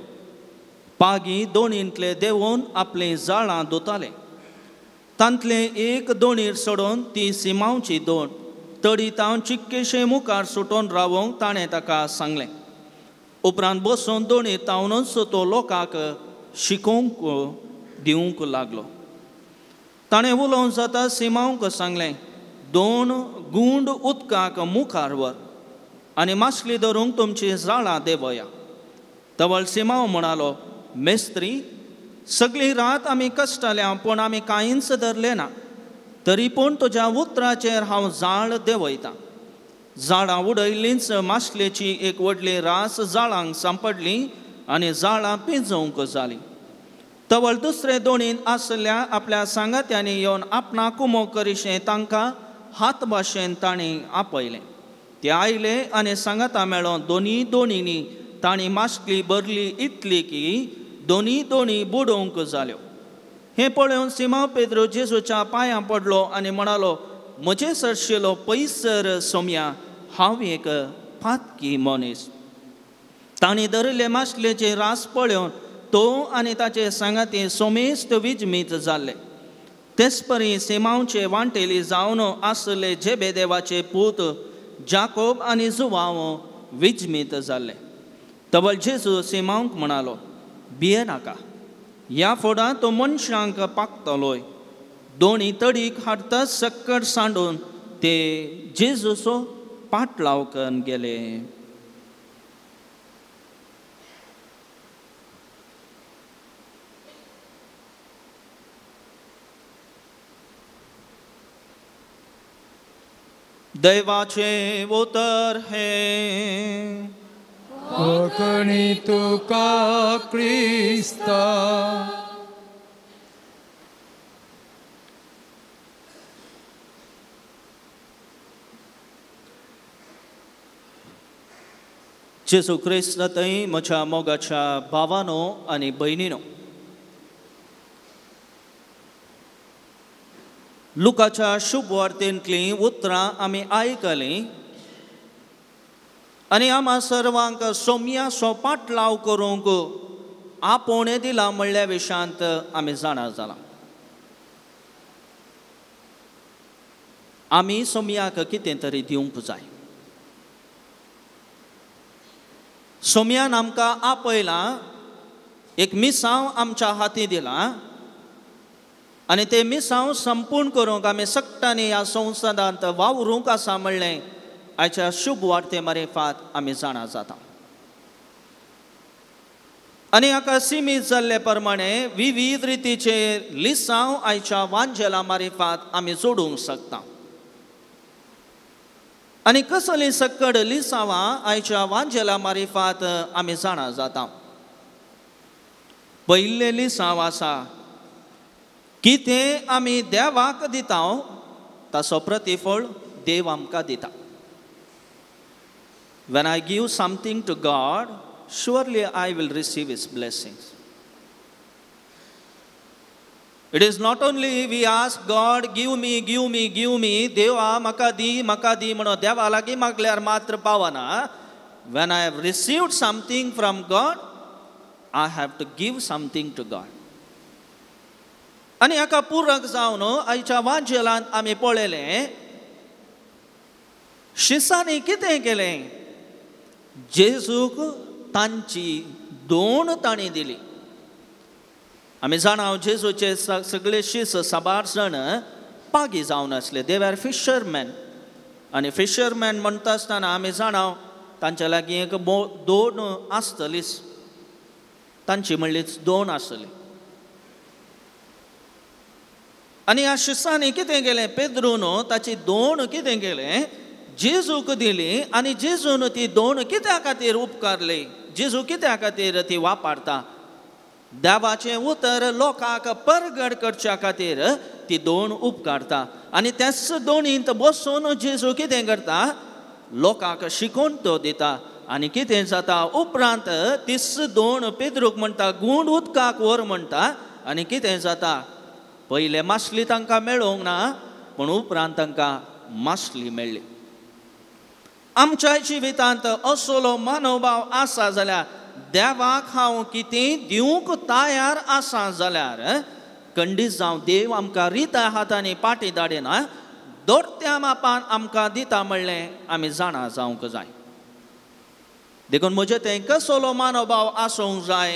पागी दोणींतले देंवोवन आपलीं जाळां धुताले. तांतले एक दोणीर सोडून ती सिमांवची दोण तडी तावन चिक्केशे मुखार सुटोवन रावोंक ताणें ताका सांगलें. उपरांत बसून दोणी तावनूच तो लोकांक शिकोवंक दिवंक लागलो. ताणें उलोवन जाता सिमांवक सांगलें, दोन गुंड उदकाक मुखार व्हर आनी मासली धरूंक तुमची जाळां देंवया. तवळ सिमांव म्हणालो, मेस्त्री, सगळी रात आमी कश्टल्या पूण आमी कांयच धरलें ना, तरी पूण तुज्या उतराचेर हांव जाळ देंवयतां. जाळां उडयल्लींच मासलेची एक व्हडली रास जाळांक सांपडली आनी जाळां पिंजोवंक जालीं. तवळ दुसरे दोणीन आसल्या आपल्या सांगात्यांनी येवन आपणाक कुमो करिशें तांकां हात भाशेन तांणी आपयलें. ते आयले आनी सांगाता मेळोन दोनी दोणींनी तांणी मासली भरली इतली की दोनी दोणी बुडोवंक जाल्यो. हें पळोवन सिमांव पेद्रू जेजूच्या पांयां पडलो आनी म्हणालो, म्हजे सरशिलो पयसर सोम्या, हांव एक पातकी मनीस. तांणी धरिल्ले मासलेचे रास पळोवन तो आनी ताचे सांगाती सोमेस्त विजमीत जाल्ले. तेच परी सिमांवचे वांटेली जावन आसले जेबेदेवाचे पूत जाकोब आनी जुवांव विजमीत जाल्ले. तवळ जेजू सिमांवक म्हणालो, भियेनाका, ह्या फोडां तो मनशांक पाकतलोय. दोणी तडीक हाडटा सक्कड सांडून ते जेजूचो पाटलाव करून गेले. दैवाचें उतर हें. कोंकणी तुका क्रिस्ता. जेजू क्रिस्त थंय म्हज्या मोगाच्या भावानो आनी भयणीनो, लुकाच्या शुभ वार्तेंतलीं उतरां आमी आयकलीं आनी आमा सर्वांक सोम्याचो पाटलाव करूंक आपोवणें दिलां म्हणल्या विशयांत आमी जाणा जालां. आमी सोम्याक कितें तरी दिवंक जाय. सोम्यान आमकां आपयलां, एक मिसांव आमच्या हाती दिलां आनी तें मिसांव संपूर्ण करूंक आमी सगळ्यांनी ह्या संवसारांत वावरूंक आसा म्हणलें आयच्या शुभ वार्ते मारिफात आमी जाणा जाता. आनी हाका सिमीत जाल्ले प्रमाणे विविध रितीचे लिसांव आयच्या वांजेला मारिफात आमी जोडूंक शकता. आनी कसली सक्कड लिसांवां आयच्या वांजेला मारिफात आमी जाणा जाता. पयलें लिसांव आसा, कितें आमी देवाक दिता ताचो प्रतिफळ देव आमकां दिता. When I give something to God, surely I will receive His blessings. It is not only we ask God, give me, give me, give me, देवा म्हाका दी, म्हाका दी म्हणून देवा लागीं मागल्यार मात्र पावना. When I have received something from God, I have to give something to God. आनी हाका पूरक जावन आयच्या वांजेलांत आमी पळयलें शिसांनी कितें केलें, जेजूक तांची दोन तांणी दिली. आमी जाणा जेजूचे सगळे शीस साबार जाण पागी जावन आसले, दे वर फिशरमॅन. आनी फिशरमॅन म्हणटा आसतना आमी जाणा तांच्या लागीं एक दोन आसतलीच, तांची म्हणलीच दोन आसतली. आनी ह्या शिसांनी कितें केलें, पेद्रून ताची दोन कितें केलें, जेजूक दिली. आनी जेजून ती दोन कित्या खातीर उपकारली, जेजू कित्या खातीर ती वापरता, देवाचें उतर लोकांक परगट करच्या खातीर ती दोन उपकारता. आनी त्याच दोनींत बसून जेजू कितें करता, लोकांक शिकोवन तो दिता. आनी कितें जाता उपरांत तीच दोन पेद्रूक म्हणटा गूंड उदकाक व्हर म्हणटा. आनी कितें जाता, पयले मासली तांकां मेळोंक ना, पूण उपरांत तांकां मासली मेळ्ळी. आमच्या जिवितांत असलो मनोभाव आसा जाल्यार, देवाक हांव कितें दिवंक तयार आसा जाल्यार खंडीत जावं देव आमकां रित्या हातांनी पाटी धाडिना, दोडत्या मापान आमकां दिता म्हणलें आमी जाणा जावंक जाय. देखून म्हजें तें कसलो मनोभाव आसूंक जाय,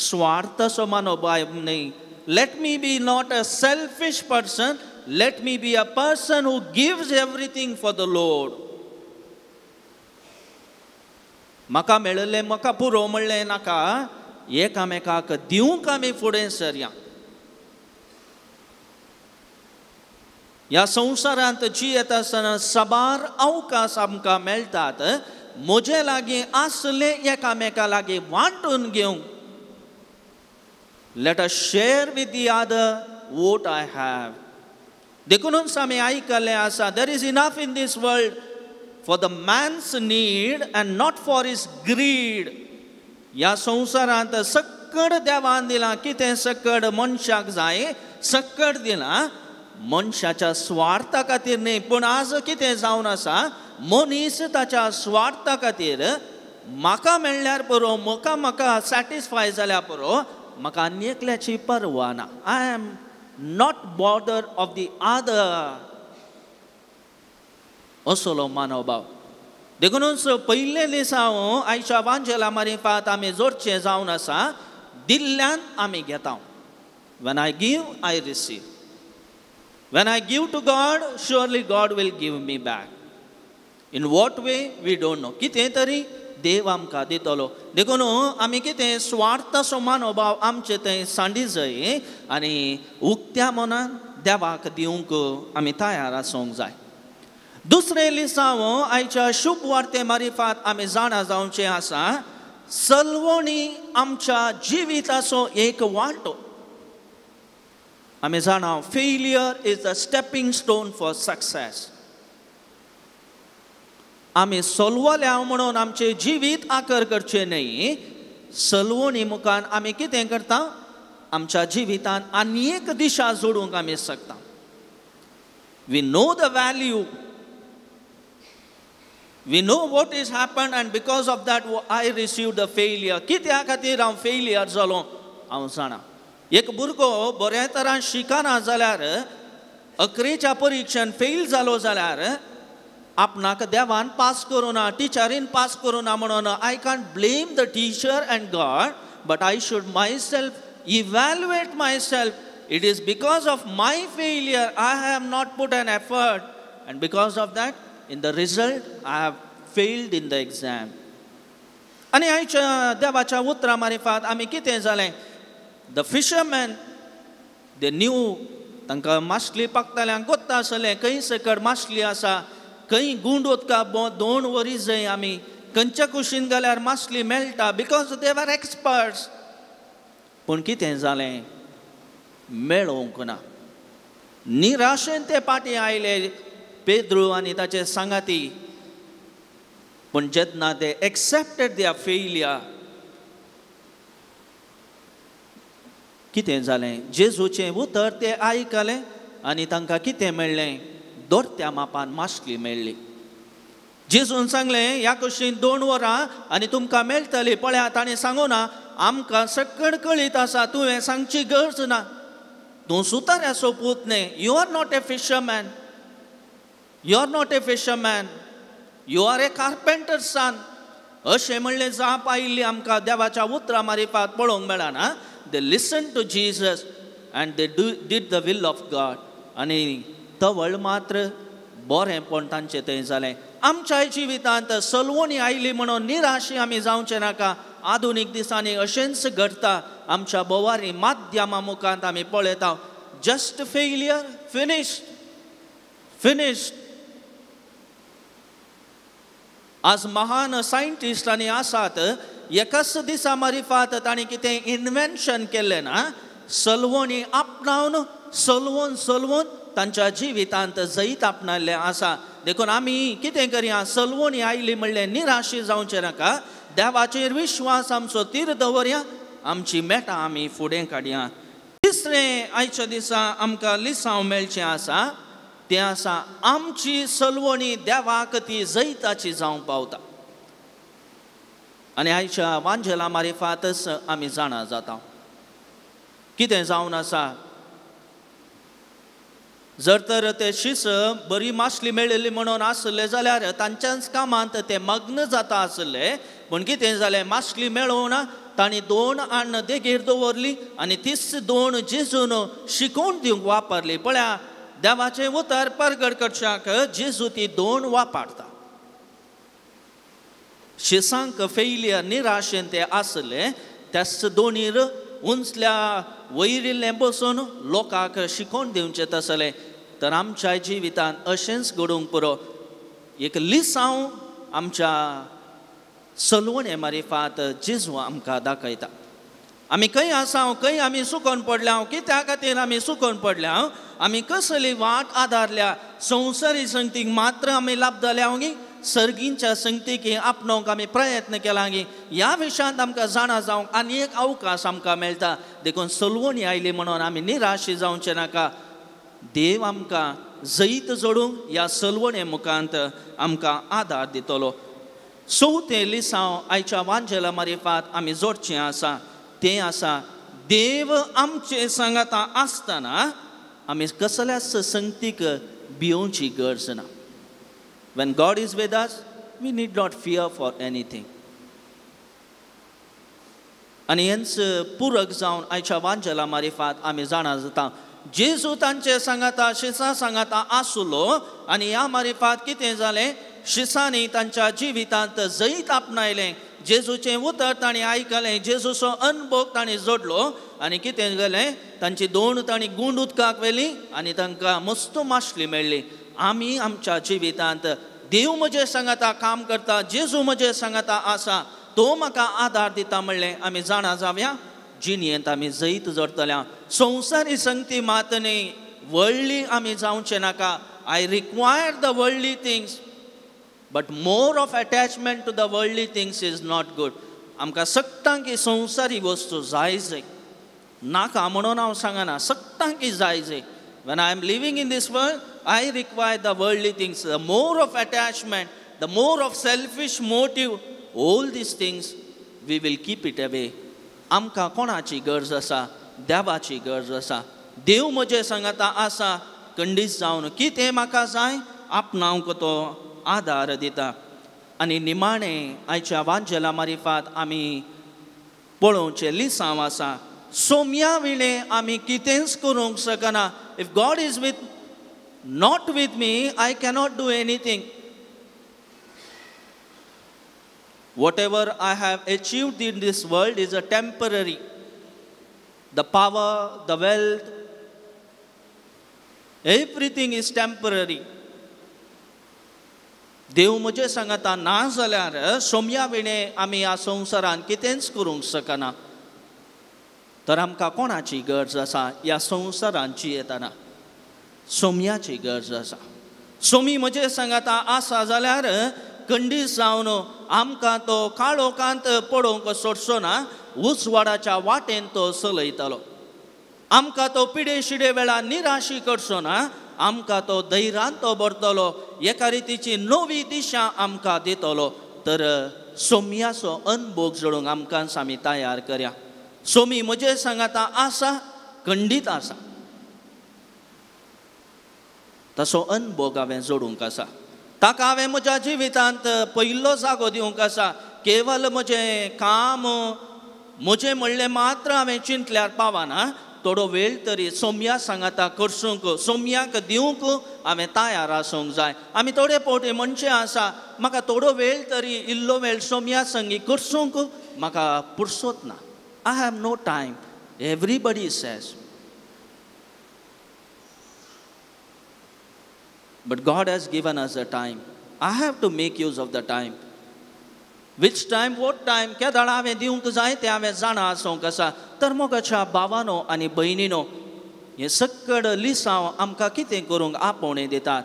स्वार्थाचो मनोभाव न्हय. Let me be not a selfish person, let me be a person who gives everything for the Lord. म्हाका मेळिल्लें म्हाका पुरो म्हणलें नाका, एकामेकाक दिवंक आमी फुडें सरया. ह्या संवसारांत जियेता आसतना साबार अवकाश आमकां मेळटात, म्हजे लागीं आसले एकामेका लागीं वांटून घेवंक. Let us share with the other what I have. देखूनच आमी आयकल्लें आसा, there is enough in this world for the man's need and not for his greed. ह्या संवसारांत सक्कड देवान दिलां, कितें सक्कड मनशाक जाय, सक्कड दिलां मनशाच्या स्वार्था खातीर न्हय. पूण आज कितें जावन आसा, मनीस ताच्या स्वार्था खातीर म्हाका मेळ्ळ्यार पुरो, म्हाका म्हाका सॅटिस्फाय जाल्यार पुरो, म्हाका आनी एकल्याची पर्वा ना. I am not bother of the other, असलो मनोभाव. देखूनच पयले दिसा आयच्या वांजेला मारिफात आमी जोडचें जावन आसा, दिल्ल्यान आमी घेता. When I give I receive, when I give to God surely God will give me back. In what way we don't know, कितें तरी देव आमकां दितलो. देखून आमी कितें स्वार्थाचो मनोभाव आमचे थंय सांडी जाय आनी उक्त्या मनान देवाक दिवंक आमी तयार आसूंक जाय. दुसरें लिसांव आयच्या शुभ वार्ते मारिफात आमी जाणा जावचें आसा, सलवणी आमच्या जिविताचो एक वांटो. आमी जाणा failure is a stepping stone for success. आमी सलवल्या म्हणून आमचें जिवीत आकर करचें न्हय. सलवणी मुखान आमी कितें करता, आमच्या जिवितान आनी एक दिशा जोडूंक आमी शकता. We know the value, we know what is happen and because of that I receive the failure. कित्या खातीर हांव फेलियर जालो हांव जाणा. एक भुरगो बऱ्या तरान शिकना जाल्यार, अकरेच्या परिक्षेन फेल जालो जाल्यार आपणाक देवान पास करूं ना, टिचरीन पास करूं ना म्हणून I can't blame the teacher and God, but I should myself evaluate myself. It is because of my failure I have not put an effort and because of that in the result I have failed in the exam. आनी आयच्या देवाच्या उतरा मारिफात आमी कितें जालें, the fisherman they new, तांकां मासली पाकताल्यांक गोत्ता आसलें खंय सकड मासली आसा, खंय गुंड उदका दोन वरी जंय आमी खंयच्या कुशीन गेल्यार मासली मेळटा, because they were experts. पूण कितें जालें, मेळोवंक ना. निराशेन ते पाटी आयले पेद्रू आनी ताचे सांगाती. पूण जेन्ना ते एक्सेप्टेड their failure, कितें जालें, जेजूचें उतर ते आयकलें आनी तांकां कितें मेळ्ळें, दोरत्या मापान मासली मेळ्ळी. जेजून सांगलें ह्या कुशीन 2 वरां आनी तुमकां मेळटली. पळया ताणें सांगू ना, आमकां सक्कड कळीत आसा, तुवें सांगची गरज ना. तूं सुताऱ्याचो पूत न्ही, you are not a fisherman, you are not a fisherman, you are a carpenter son. अशें म्हणलें जाप आयिल्ली आमकां देवाच्या उतरां मारिफात पळोवंक मेळना. They listen to Jesus and they did the will of God. आनी तवळ मात्र बरेंपण तांचें थंय जालें. आमच्या जिवितांत सलवणी आयली म्हणून निराशी आमी जावचें नाका. आधुनीक दिसांनी अशेंच घडटा. आमच्या बोवारी माध्यमा मुखांत आमी पळयता, जस्ट फेलियर, फिनिश्ड फिनिश्ड. आज महान सायंटिस्ट आनी आसात, एकाच दिसा मारिफात तांणी कितें इन्वेन्शन केल्लें ना, सलवणी आपणावन सलवून सलवून तांच्या जिवितांत जैत आपणाल्लें आसा. देखून आमी कितें करया, सलवणी आयली म्हणलें निराशी जावचें नाका. देवाचेर विश्वास आमचो तीर दवरया, आमची मेटां आमी फुडें काडया. तिसरें आयच्या दिसा आमकां लिसांव मेळचें आसा तें आसा आमची सलवणी देवाक ती जैताची जावंक पावता. आनी आयच्या वांजेला मारिफातच आमी जाणा जाता कितें जावन आसा. जर तर ते शीस बरी मासली मेळिल्ली म्हणून आसले जाल्यार तांच्याच कामांत ते मग्न जाता आसले. पूण कितें जालें, मासली मेळोवना तांणी दोन अन्न देगेर दवरली आनी तीच दोन जेजून शिकोवन दिवंक वापरली. पळया देवाचें उतर परगट करच्याक जेजू ती दोन वापरता. शिसांक फेलियर निराशेन ते आसले, त्याच दोनीर उंचल्या वयरिल्लें बसून लोकांक शिकोवन दिवचें तसलें. तर आमच्या जिवितांत अशेंच घडूंक पुरो. एक लिसांव आमच्या सलवणे मारिफात जेजू आमकां दाखयता. आमी खंय आसा, खंय आमी सुकोन पडल्या, कित्या खातीर आमी सुकोन पडल्या, आमी कसली वाट आदारल्या. संवसारी संगतीक मात्र आमी लाभदल्या गी सर्गींच्या संगतीक आपणोवंक आमी प्रयत्न केला गी, ह्या विशयांत आमकां जाणा जावंक आनी एक अवकाश आमकां मेळटा. देखून सलवणी आयली म्हणून आमी निराशी जावचें नाका. देव आमकां जैत जोडूंक ह्या सलवणे मुखांत आमकां आदार दितलो. चवथें लिसांव आयच्या वांजेला मारिफात आमी जोडचें आसा तें आसा देव आमचे सांगाता आसतना आमी कसल्याच संगतीक भियोवची गरज ना. When God is with us, we need not fear for anything. आनी हेंच पुरक जावन आयच्या वांजेला मारिफात आमी जाणा जाता. जेजू तांचे सांगाता शिसां सांगाता आसलो आनी ह्या मारिफात कितें जालें, शिसांनी तांच्या जिवितांत जैत आपणायलें. जेजूचें उतर तांणी आयकलें, जेजूचो अनभोग तांणी जोडलो आनी कितें जालें, तांची दोन तांणी गुंड उदकाक व्हेली आनी तांकां मस्त मासली मेळ्ळी. आमी आमच्या जिवितांत देव म्हजे सांगाता काम करता, जेजू म्हजे सांगाता आसा, तो म्हाका आदार दिता म्हणलें आमी जाणा जावया. जिणेंत आमी जैत जोडटल्या. संवसारी संगती मात न्ही, व्हडली आमी जावचें नाका. I require the worldly things, but more of attachment to the worldly things is not good. आमकां सगटांक ही संवसारी वस्तू जाय जाय, नाका म्हणून हांव सांगना, सगटांक ही जाय जाय. When I am living in this world, I require the worldly things. The more of attachment, the more of selfish motive, all these things we will keep it away. आमकां कोणाची गरज आसा, देवाची गरज आसा. देव म्हजे सांगाता आसा, कंडीस जावन कितें म्हाका जाय आपणावंक तो आदार दिता. आनी निमाणें आयच्या वांजेला मारिफात आमी पळोवचें लिसांव आसा, सोम्या विणें आमी कितेंच करूंक शकना. If God is with not with me, I cannot do anything. Whatever I have achieved in this world is a temporary. The power, the wealth, everything is temporary. देव म्हजे सांगाता ना जाल्यार सोम्या विणें आमी ह्या संवसारांत कितेंच करूंक शकना. तर आमकां कोणाची गरज आसा ह्या संवसारांत जियेतना? सोम्याची गरज आसा. सोमी म्हजे सांगाता आसा जाल्यार कंडीस जावन आमकां तो काळोखांत पडोवंक सोडचो ना, उजवाडाच्या वाटेन तो चलयतलो. आमकां तो पिडे शिडे वेळार निराशी करचो ना, आमकां तो धैर्यान तो भरतलो, एका रितीची नवी दिशा आमकां दितलो. तर सोम्याचो अनभोग जोडूंक आमकां आमी तयार करया. सोमी म्हजे सांगाता आसा, खंडीत आसा. तसो अनभोग हांवें जोडूंक आसा. ताका हांवें म्हज्या जिवितांत पयलो जागो दिवंक आसा. केवल म्हजें काम म्हजें म्हणलें मात्र हांवें चिंतल्यार पावना. थोडो वेळ तरी सोम्या सांगाता करसूंक, सोम्याक दिवंक हांवें तयार आसूंक जाय. आमी थोडे फावटी म्हणचें आसा, म्हाका थोडो वेळ तरी इल्लो वेळ सोम्या संगी करसूंक म्हाका पुरसोत ना. I have no time. Everybody says. But God has given us a time. I have to make use of the time. Which time, what time, केदाळ हांवें दिवंक जाय तें हांवें जाणा आसूंक आसा. तर मोगाच्या भावानो आनी भयणीनो, हें सक्कड लिसांव आमकां कितें करूंक आपोवणें दितात.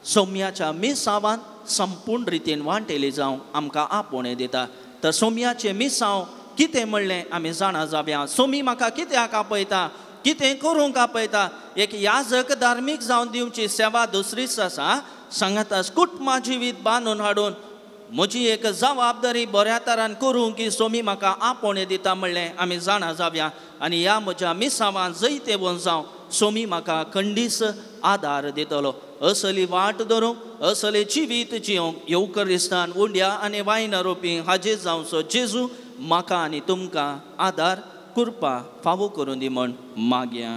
सोम्याच्या मिसांवान संपूर्ण रितीन वांटेली जावंक आमकां आपोवणें दिता. तर सोम्याचें मिसांव कितें म्हणलें आमी जाणा जावया. सोमी म्हाका कित्याक आपयता, कितें करूंक आपयता. एक याजक धार्मीक जावन दिवची सेवा दुसरीच आसा. सांगाता कुटुंबा जिवीत बांदून हाडून म्हजी एक जबाबदारी बऱ्या तरान करूंक की सोमी म्हाका आपोवणें दिता म्हणलें आमी जाणा जावया. आनी ह्या म्हज्या मिसांवान जैतेवन जावं सोमी म्हाका खंडीस आदार दितलो. असली वाट धरूंक, असले जिवीत जिवंक येवकरिस्तान उंड्या आनी वायना रोपी हाजेर जावचो जेजू म्हाका आनी तुमकां आदार कृपा फावो करून दी म्हण मागया.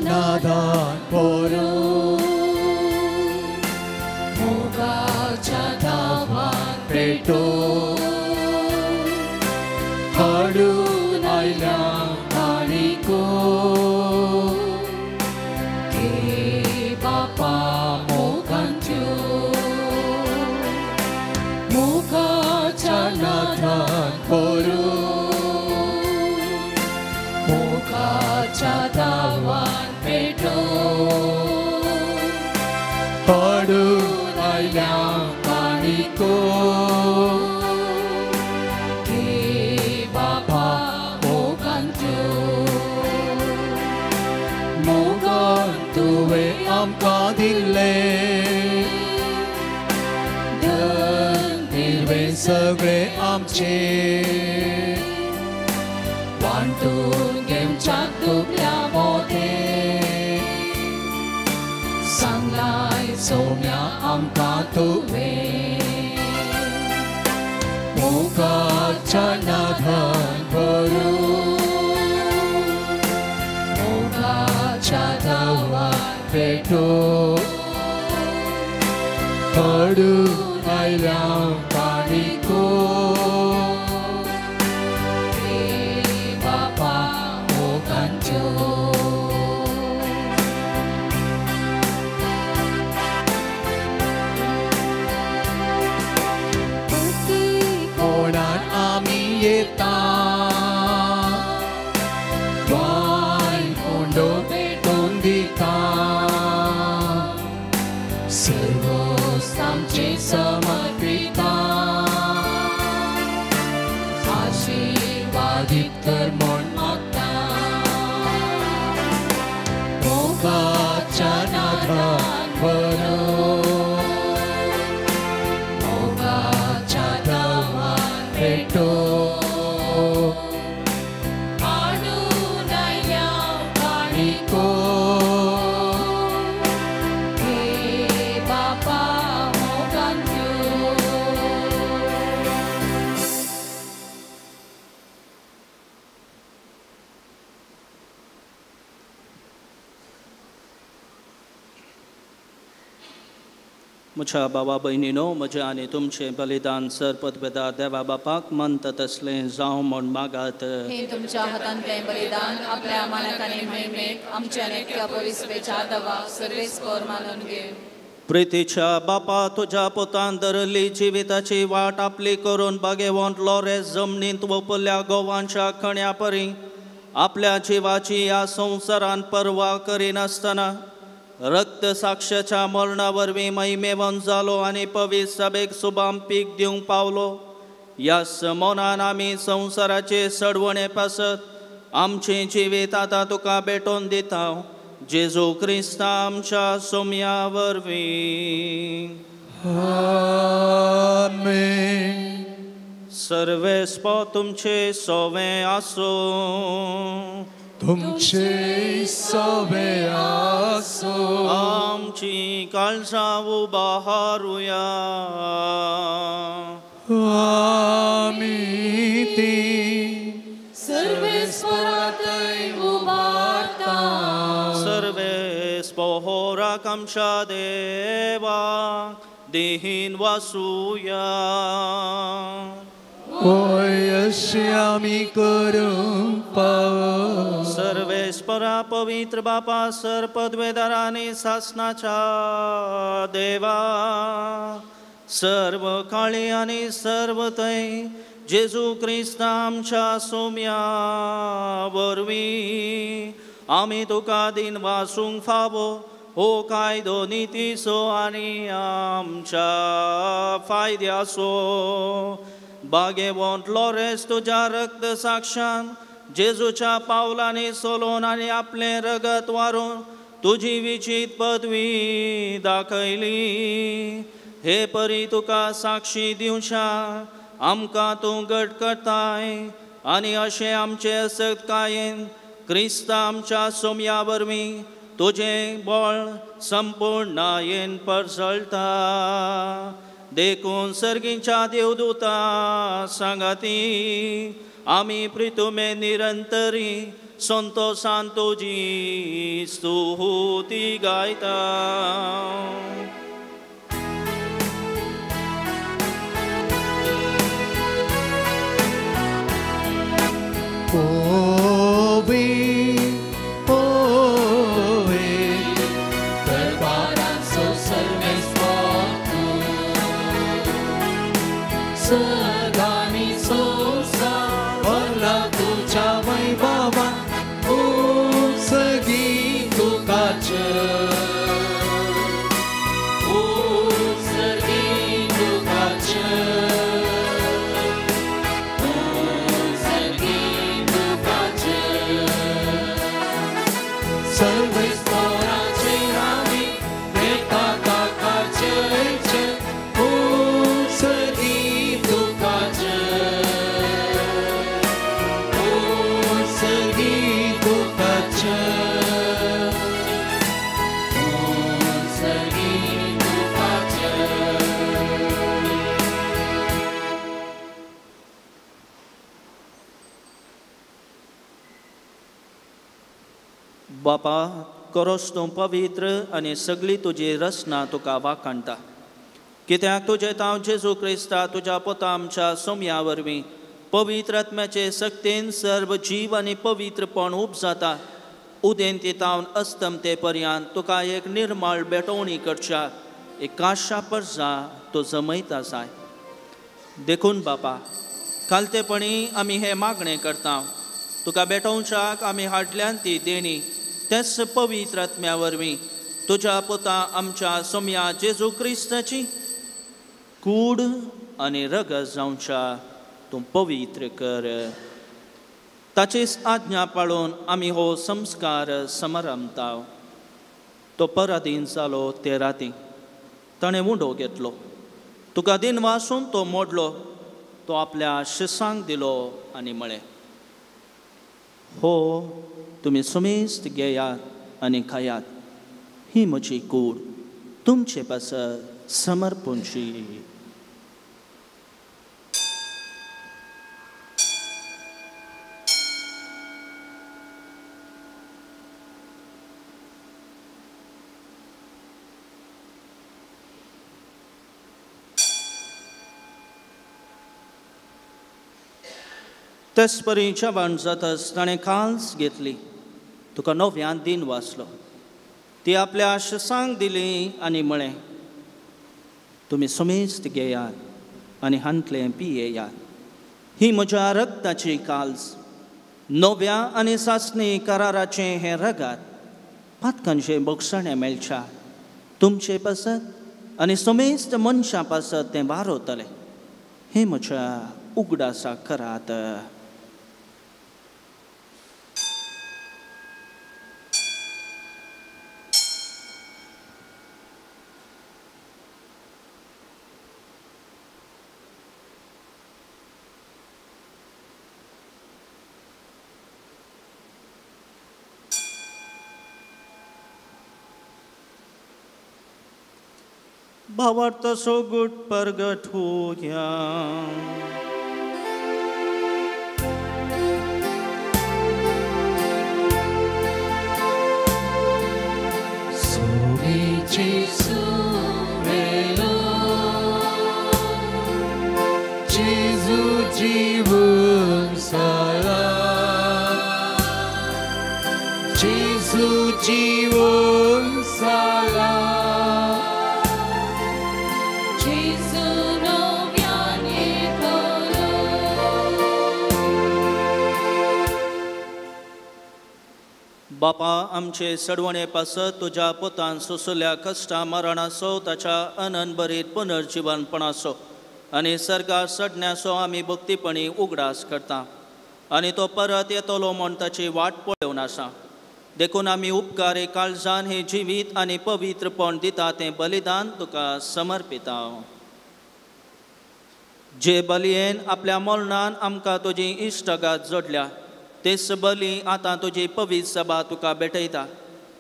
नादान पोरू मोगाच्या दावान पेटो हाडून आयल्या काणिको घे बापा मोगांच्यो. मोगाच्या नादान पोरू मोगाच्या दावान पेटो हाडून आयल्या काणिको घे बापा मोगांच्यो. मोगान तुवें आमकां दिल्लें धन दिर्वें सगळें आमचें वांटून घेवच्याक तुगल्या मोदें सांगलाय सोम्या आमकां तुवें. मोगाच्या नादान भरू मोगाच्या दावान पेटो हाडून आयल्या काणिको बापा मोगांच्यो. कोणान आमी येता वाय कोंडो पेटोवन दिता सर्वोस आमचें समर्पिता आशिर्वादीत कर म्हूण मागता. मोगाच्या नादान भरू मोगाच्या दावान पेटो हाडून आयल्या काणिको घे बापा मोगांच्यो. म्हज्या भावा भयणीनो, म्हजें आनी तुमचें बलिदान सरपतभेदा देवा बापाक मानता तसलें जावं म्हूण मागात. हे तुमच्या हातांतलें बलिदान आपल्या मानाक आनी महिमेक आमच्या नेटक्या पविसवेच्या दवा सर्वेस्पर मानून घे. प्रितीच्या बापा, तुज्या पुतान धरली जिविताची वाट आपली करून बागेवंत लोरेस जमनींत वपल्या गोवांच्या खण्या परी आपल्या जिवाची ह्या संवसारान पर्वा करिनासतना रक्त साक्षाच्या मरणा वरवीं महिमेवंत जालो आनी पवित्र सभेक सुबाम पीक दिवंक पावलो. ह्या मनान आमी संवसाराचे सडवणे पासत आमचें जिवीत आतां तुका भेटोवन दिता जेजू क्रिस्ता आमच्या सोम्या वरवीं. आमेन. सर्वेस्पो तुमचे सोवे आसूं. तुमचे सोवे आसूं. आमची काळजां उबारुया. आमी ती सर्वेस्परातय उबारता. सर्वेस्पो होराक आमच्या देवाक देहीन वासुया. होय अशें आमी करूंक पावो. सर्वेस्परा पवित्र बापा सर पदवेदारांनी सासनाच्या देवा सर्व काळी आनी सर्व थंय जेजू क्रिस्ता आमच्या सोम्या वरवीं आमी तुका दिन वासूंक फावो हो कायदो नितीचो आनी आमच्या फायद्याचो. बागेवंत लॉरेस तुज्या रक्त साक्षान जेजूच्या पावलांनी सोलोन आनी आपलें रगत वारून तुजी विचीत पदवी दाखयली. हे परी तुका साक्षी दिवच्या आमकां तूं घट करताय आनी अशें आमचे असक्तकायेन क्रिस्ता आमच्या सोम्या वरवीं तुजें बळ संपूर्णायेन परजळटा. देखून सर्गीच्या देवदूता सांगाती आमी प्रितुमे निरंतरी संतोषान तुजी स्तुती गायता. ओवे ओवे दरबारांचो सर्वेस्पर तूं सदांनी सोंसा भरला तुज्या वैभवान उंचगी तुकाच उंचगी तुकाच उंचगी तुकाच. सर्वेस्पराचेर आमी घेता ताकाचे उंचगी तुकाच उंचगी तुकाच उंचगी तुकाच. बापा करोस तूं पवित्र आनी सगळी तुजी रचना तुका वाखाणटा. कित्याक तुजें तांव जेजू क्रिस्ता तुज्या पोता आमच्या सोम्या वरवीं पवित्र आत्म्याचे सक्तेन सर्व जीव आनी पवित्रपण उपजाता. उदेंती तावन अस्तमते पर्यंत तुका एक निर्मळ भेटवणी करच्या एक काशा परजा तो जमयता जाय. देखून बापा खालतेपणी आमी हें मागणें करता तुका भेटोवच्याक आमी हाडल्यान ती देणी तेच पवित्र आत्म्या वरवीं तुज्या पुता आमच्या सोम्या जेजू क्रिस्ताची कूड आनी रगत जावच्या तूं पवित्र कर. ताचीच आज्ञा पाळून आमी हो संस्कार समारंभता. तो पराधीन जालो ते राती ताणें उंडो घेतलो तुका दिन वासून तो मोडलो तो आपल्या शिसांक दिलो आनी म्हळें हो तुमी सुमेस्त घेयात आनी खायात ही म्हजी कूड तुमचे पासत समर्पणची. तेच परी जेवण जातच ताणें काल्स घेतली तुका नव्यान दिन वाचलो ती आपल्या शिसांक दिली आनी म्हळें तुमी सुमेस्त घेयात आनी हांतलें पियेयात ही म्हज्या रगताची काल्स नव्या आनी सासणी कराराचें हें रगत पातकांचें बोगसणें मेळच्या तुमचे पासत आनी समेस्त मनशां पासत तें वारवतलें हें म्हज्या उगडासा करात. भावार्थ सोगूट परगट होया. Gesù velo, Gesù जीवन सारा, Gesù जीवन सारा. बापा आमचे सडवणे पासत तुज्या पोतान सोंसल्या कश्टा मरणाचो ताच्या अनंतभरीत पुनर्जिवनपणाचो आनी सर्गार सडण्याचो आमी भक्तीपणी उगडास करता आनी तो परत येतलो म्हूण ताची वाट पळोवन आसा. देखून आमी उपकारी काळजान हें जिवीत आनी पवित्रपण दिता तें बलिदान तुका समर्पिता. जे बलयेन आपल्या मरणान आमकां तुजी इश्टगात जोडल्या तेच बली आतां तुजी पवित्र सभा तुका भेटयता.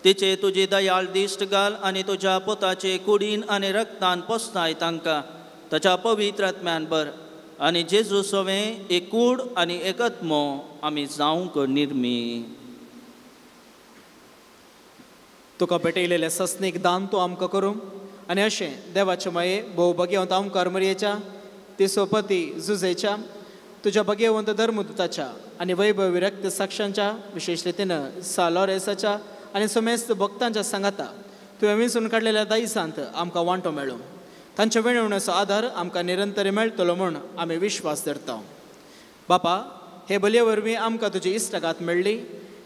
तिचे तुजी दयाळ दिश्ट घाल आनी तुज्या पोताचे कुडीन आनी रक्तान पोसताय तांकां ताच्या पवित्र आत्म्यान भर आनी जेजू सोवें एक कूड आनी एक आत्मो आमी जावंक निर्मी. तुका भेटयलेलें सस्नीक दान तूं आमकां करूं आनी अशें देवाचे माये भोव भगेवंत आमकार मरयेच्या तिसोपती जुजेच्या तुज्या भगेवंत धर्मदूताच्या आनी वैभव विरक्त साक्षांच्या विशेष रितीन सा लॉरेसाच्या आनी समेस्त भक्तांच्या सांगाता तुवें विंचून काडलेल्या दायसांत आमकां वांटो मेळूं. तांच्या विणवणेचो आदार आमकां निरंतर मेळटलो म्हूण आमी विश्वास धरता. बापा, हे बलये वरवीं आमकां तुजी इश्टागात मेळ्ळी,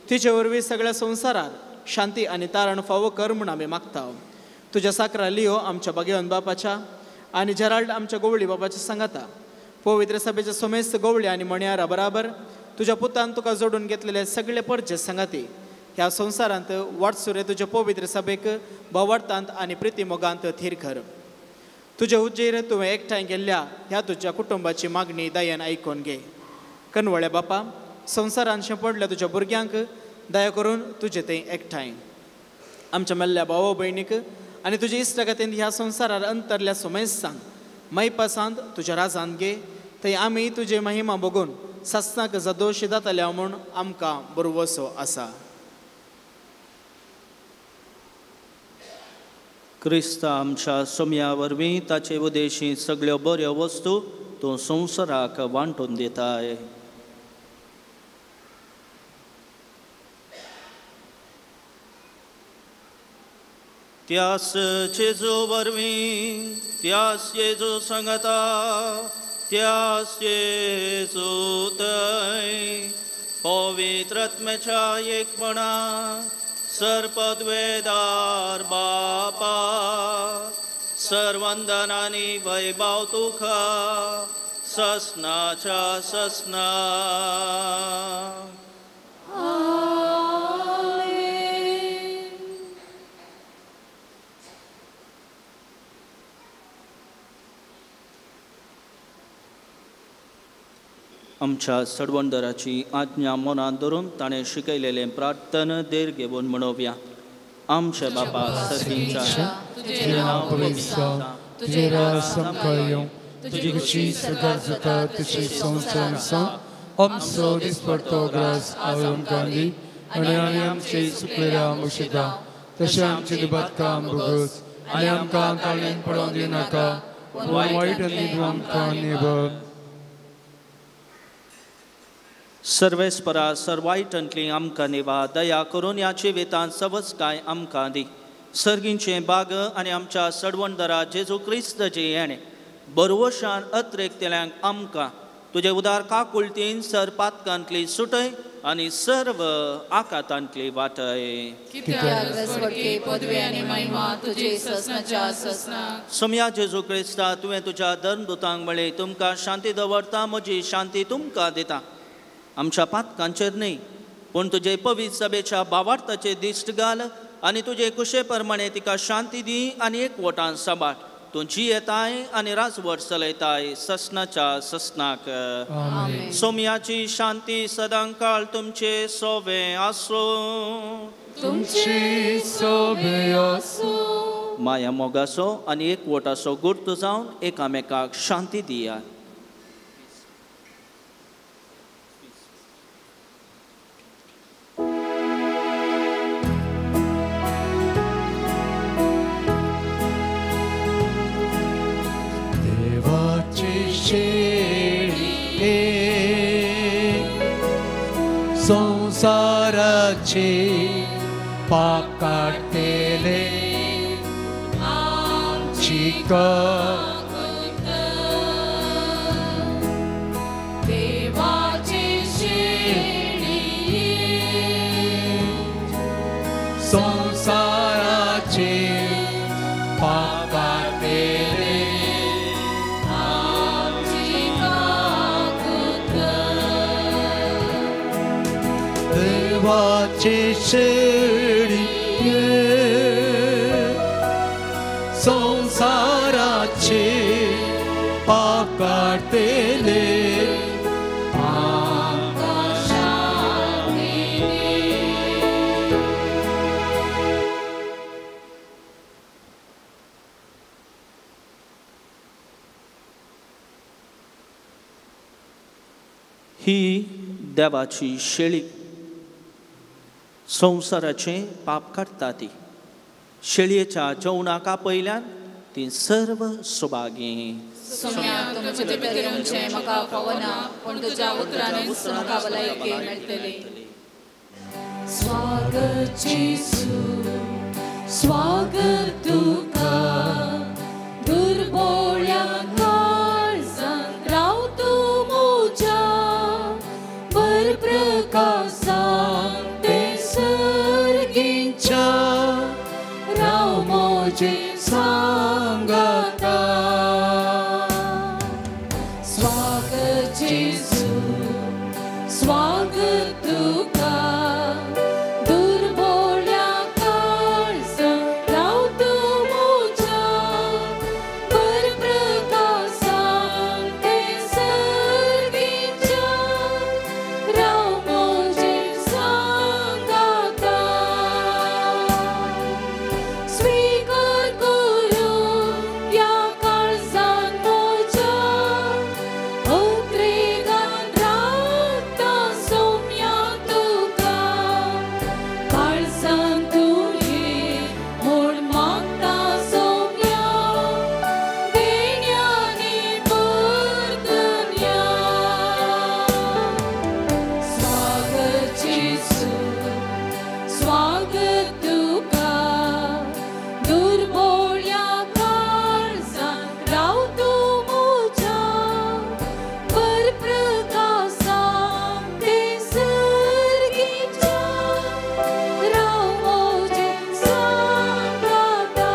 तिचे वरवीं सगळ्या संवसारार शांती आनी तारण फावो कर म्हूण आमी मागता. तुज्या साकरा लियो आमच्या भगेवंत बापाच्या आनी जेराल्ड आमच्या गोवळी बापाच्या सांगाता पवित्र सभेच्या समेस्त गोवळी आनी मणयारा बराबर तुज्या पुतान तुका जोडून घेतलेले सगळे परजे सांगाती ह्या संवसारांत वाटसुरे तुज्या पवित्र सभेक भावार्थांत आनी प्रितीमोगांत थीर कर. तुजे हुजीर तुवें एकठांय गेल्ल्या ह्या तुज्या कुटुंबाची मागणी दयेन आयकून घे. कनवळ्या बापा, संवसारांत शेंपडल्या तुज्या भुरग्यांक दया करून तुजे थंय एकठांय आमच्या मेल्ल्या भाव भयणीक आनी तुजे इश्टागतीन ह्या संवसारार अंतरल्या सोमेस्तांक मैपासांत तुज्या राजांत घे. थंय आमी तुजे महिमा बघून सासणाक जदोश जातल्या म्हूण आमकां बरवसो आसा. क्रिस्ता आमच्या सोम्या वरवीं ताचे उदेशी सगळ्यो बऱ्यो वस्तू तूं संवसाराक वांटून दिताय. त्यास जेजू वरवीं, त्यास जेजू सांगता, त्यास जेजू थंय पवित्र आत्म्याच्या एकपणा सर्पद्वेदार बापा सर्वंदन आनी वैभव तुका ससनाच्या ससना. आमच्या सडवंदराची आज्ञा मनांत धरून ताणें शिकयलेलें प्रार्थना देर घेवन म्हणोवया. आमच्या बापा सर्गींच्या, तुजें नांव पवित्र जावं, तुजें राज आमकां येवं, तुजी खुशी स्वर्गार जाता तशी संवसारांत जावं. आमचो दिसपडतो ग्रास आज आमकां दी आनी आमी आमचे चुकलेल्या बक्षिता तशें आमचे दुबादकां भोगोस आनी आमकां काळेन पडोवंक दिनाका, पूण वायट आनी तूं आमकां निवळ. सर्वेस्परा सर्वायटंतली आमकां निवा दया करून ह्या जिवितांत सवसकाय आमकां दी. सर्गींचे बाग आनी आमच्या सडवणदरा जेजू क्रिस्त जे येणें बरवशान अत्रेकतल्यांक आमकां तुजे उदार काकुळतीन सर पातकांतली सुटय आनी सर्व आकातांतली वाटय. पदवी आनी महिमा तुजी ससनाच्या ससनाक. सोमया जेजू क्रिस्ता, तुवें तुज्या धर्मदूतांक म्हळें, तुमकां शांती दवरता, म्हजी शांती तुमकां दिता. आमच्या पातकांचेर न्हय, पूण तुजे पवित्र सभेच्या भावार्थाचे दिश्ट घाल आनी तुजे कुशे प्रमाणे तिका शांती दी आनी एकवटान सांबाळ. तूं जियेताय आनी राजवट चलयताय ससनाच्या ससनाक. सोमयाची शांती सदांकाळ तुमचे सोवे आसूं. तुमचे सोवे आसूं. माया मोगाचो आनी एकवटाचो गुर्त जावन एकामेकाक शांती दियात. संसाराचे पाप काडटले आमची देवाची शेळी, संसाराचे पाप काडटले देवाची शेळी, संसाराचे पाप काडटले आमकां शांती दी. ही देवाची शेळी, संवसाराचें पाप काडटा ती. शेळयेच्या जेवणाक आपयल्यान ती सर्व सुभागी. सोम्या, तुमचे भितर येवचें म्हाका फावना, पूण तुज्या उतरांनीच म्हाका भलायकी मेळटली. स्वागत जेजू, स्वागत तुका, दुर्बोळ्या काळजांत राव तूं म्हज्या, बरप्रकासान सर्गीच्या राव म्हजे सांगाता. स्वागत जेजू, स्वागत तुका, दुर्बोळ्या काळजांत राव तूं म्हज्या, बरप्रकासान ते सर्गीच्या राव म्हजे सांगाता. स्वीकार करू ह्या काळजान म्हज्या, उद्रेगान रावता सोम्या तुका, काळजान तूं ये म्हूण मागता सोम्या, देण्यांनी परतून या. स्वागत जेजू, स्वागत तुका, दुर्बोळ्या काळजांत राव तूं म्हज्या, बरप्रकासान ते सर्गीच्या राव म्हजे सांगाता.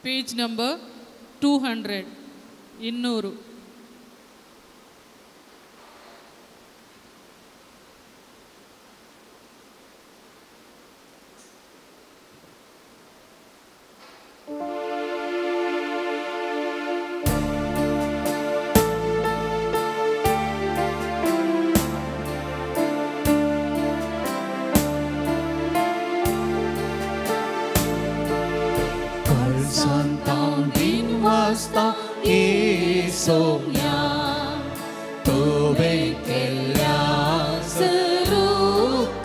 Page number 200, 200. सांतां दिनवासता येसोम्या तुवें केल्ल्या सरुपकारा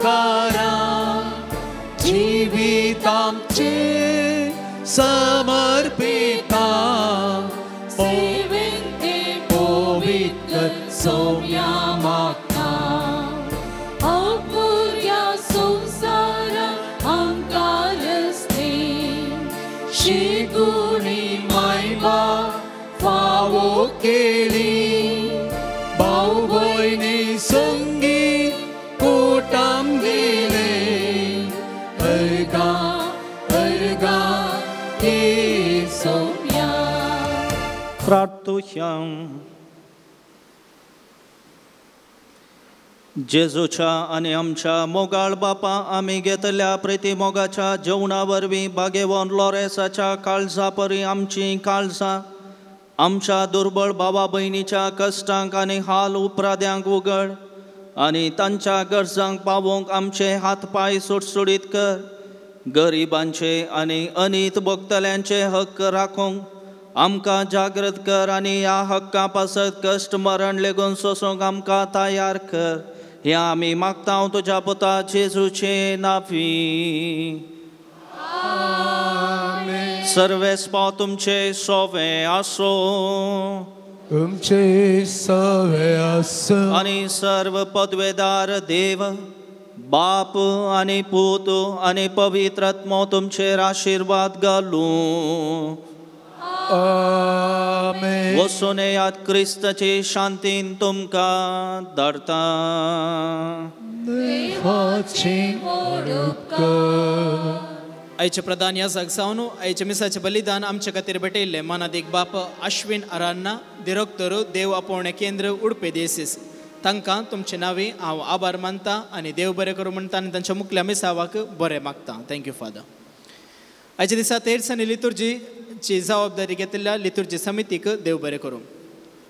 जिवीत आमचें समर्पिता सेवेन तें पवित्र सोम्या मागता अपुर्या संवसारा आमकां शिगुणी मायबा फावो केली भाव भयणी संगी कुटाम दिले अर्गा अर्गा येसोम्या. प्रार्थुया. जेजूच्या आनी आमच्या मोगाळ बापा आमी घेतल्या प्रिती मोगाच्या जेवणा वरवीं बागेवन लॉरेसाच्या काळजा परी आमची काळजां आमच्या दुर्बळ भावा भयणीच्या कश्टांक आनी हाल उपराद्यांक उगड आनी तांच्या गरजांक पावोवंक आमचे हात पांय सुटसुटीत कर. गरिबांचे आनी अनीत भोगतल्यांचे हक्क राखूंक आमकां जागृत कर आनी ह्या हक्का पासत कश्ट मरण लेगून सोसूंक आमकां तयार कर. ह्या आमी मागता तुज्या पुता जेजूचे नांवी. सर्वेस्पाव तुमचे सोवे आसो तुमचे सोवे आसो आनी सर्व पदवेदार देव बाप आनी पूत आनी पवित्र आत्मो तुमचेर आशिर्वाद घालूं. आमेन. वचून येयात क्रिस्ताचे शांतीन तुमकां धाडटा. देवाची उपकार. आयचे प्रधान याजक जावन आयचे मिसाचें बलिदान आमचे खातीर भेटयल्लें मानादीक बाप अश्विन अरान्ना दिरोक्तर देव आपोवणें केंद्र उडपे देसीस तांकां तुमचे नांवी हांव आभार मानता आनी देव बरें करूं म्हणटा आनी तांच्या मुखल्या मिसावाक बरें मागता. Thank you father. आयच्या दिसा तेरसांनी लितुर्जीची जबाबदारी घेतिल्ल्या लितुर्जी समितीक देव बरें करूं.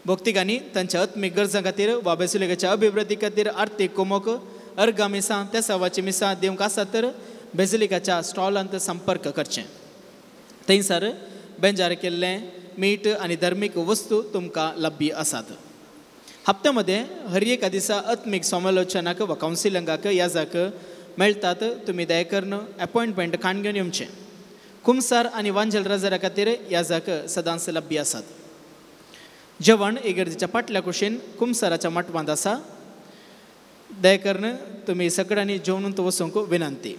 भक्तिकांनी तांच्या आत्मीक गरजां खातीर वा बेसिलिकाच्या अभिवृद्धी खातीर आर्थीक कोमोक अर्गा मिसां तेसावाची मिसां दिवंक आसात तर बेजिलिकाच्या स्टॉलांत संपर्क करचें. थंयसर बेंजार केल्लें मीठ आनी धर्मीक वस्तू तुमकां लभ्य आसात. हप्त्या मदें हर एका दिसा आत्मीक समालोचनाक वा कावन्सिलिंगाक याजाक मेळटात. तुमी दया करून एपॉयंटमेंट काण घेवन येवचें. कुमसार आनी वांजेल रजारा खातीर याजाक सदांच लभ्य आसात. जेवण इगर्जेच्या फाटल्या कुशीन कुमसाराच्या मटवांत आसा. दया करून तुमी सगळ्यांनी जेवणून वचूंक विनंती.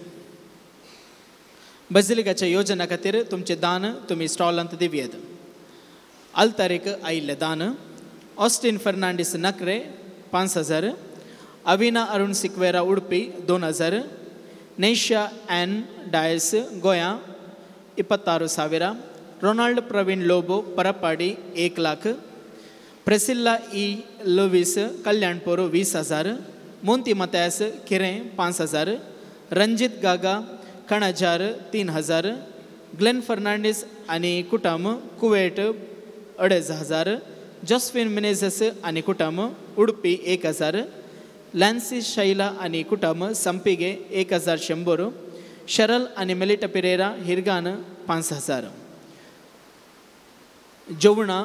बजिलिकाच्या योजना खातीर तुमचें दान तुमी स्टॉलांत दिवयेत. आल्तारीक आयिल्लें दान ऑस्टीन फर्नांडीस नकरे 5000, अविना अरुण सिक्वेरा उडपी 2000, नेशा एन डायस गोंया 26,000, रोनाल्ड प्रवीण लोबो परपाडी 1 लाख, प्रेसिल्ला ई लुवीस कल्याणपूर 20,000, मोंती मत्यास किरें 5,000, रंजीत गागा कणाजार 3,000, ग्लेन फर्नांडीस आनी कुटुंब कुवेट 2,500, जॉस्फिन मिनेझस आनी कुटुंब उडपी 1,000, लॅन्सी शैला आनी कुटुंब संपिगे 1,100, शरल आनी मेलिटा पिरेरा हिरगान 5,000. जेवणां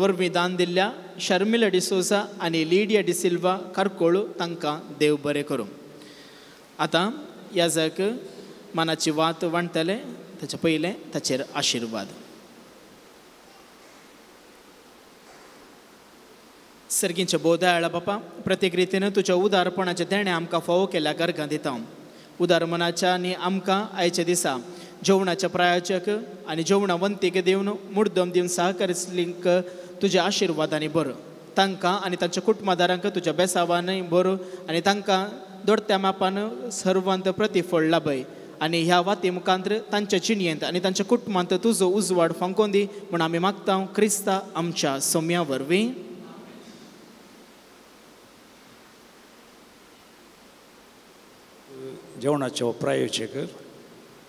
वरवीं दान दिल्ल्या शर्मिला डिसोजा आनी लिडिया डिसिल्वा कारकोळ तांकां देव बरें करूं. आतां याजक मनाची वात वांटतले ताचे पयलें ताचेर आशिर्वाद. सर्गींच्या बोधायाळा बापा प्रत्येक रितीन तुज्या उदारपणाचें देणें आमकां फावो केल्या गर्गां दिता. उदार मनाच्या आनी आमकां आयच्या दिसा जेवणाच्या प्रायोजक आनी जेवणा वंतीक दिवन मुर्दम दिवन सहकारिसलींक तुज्या आशिर्वादांनी बरो. तांकां आनी तांच्या कुटुंबादारांक तुज्या बेसावांनी बरो आनी तांकां दोडत्या मापान सर्वांत प्रतिफळ लाभय आनी ह्या वाती मुखांत तांच्या जिणयेंत आनी तांच्या कुटुंबांत तुजो उजवाड फांकोवन दी म्हूण आमी मागता क्रिस्ता आमच्या सोम्या वरवीं. जेवणाचो प्रायोजक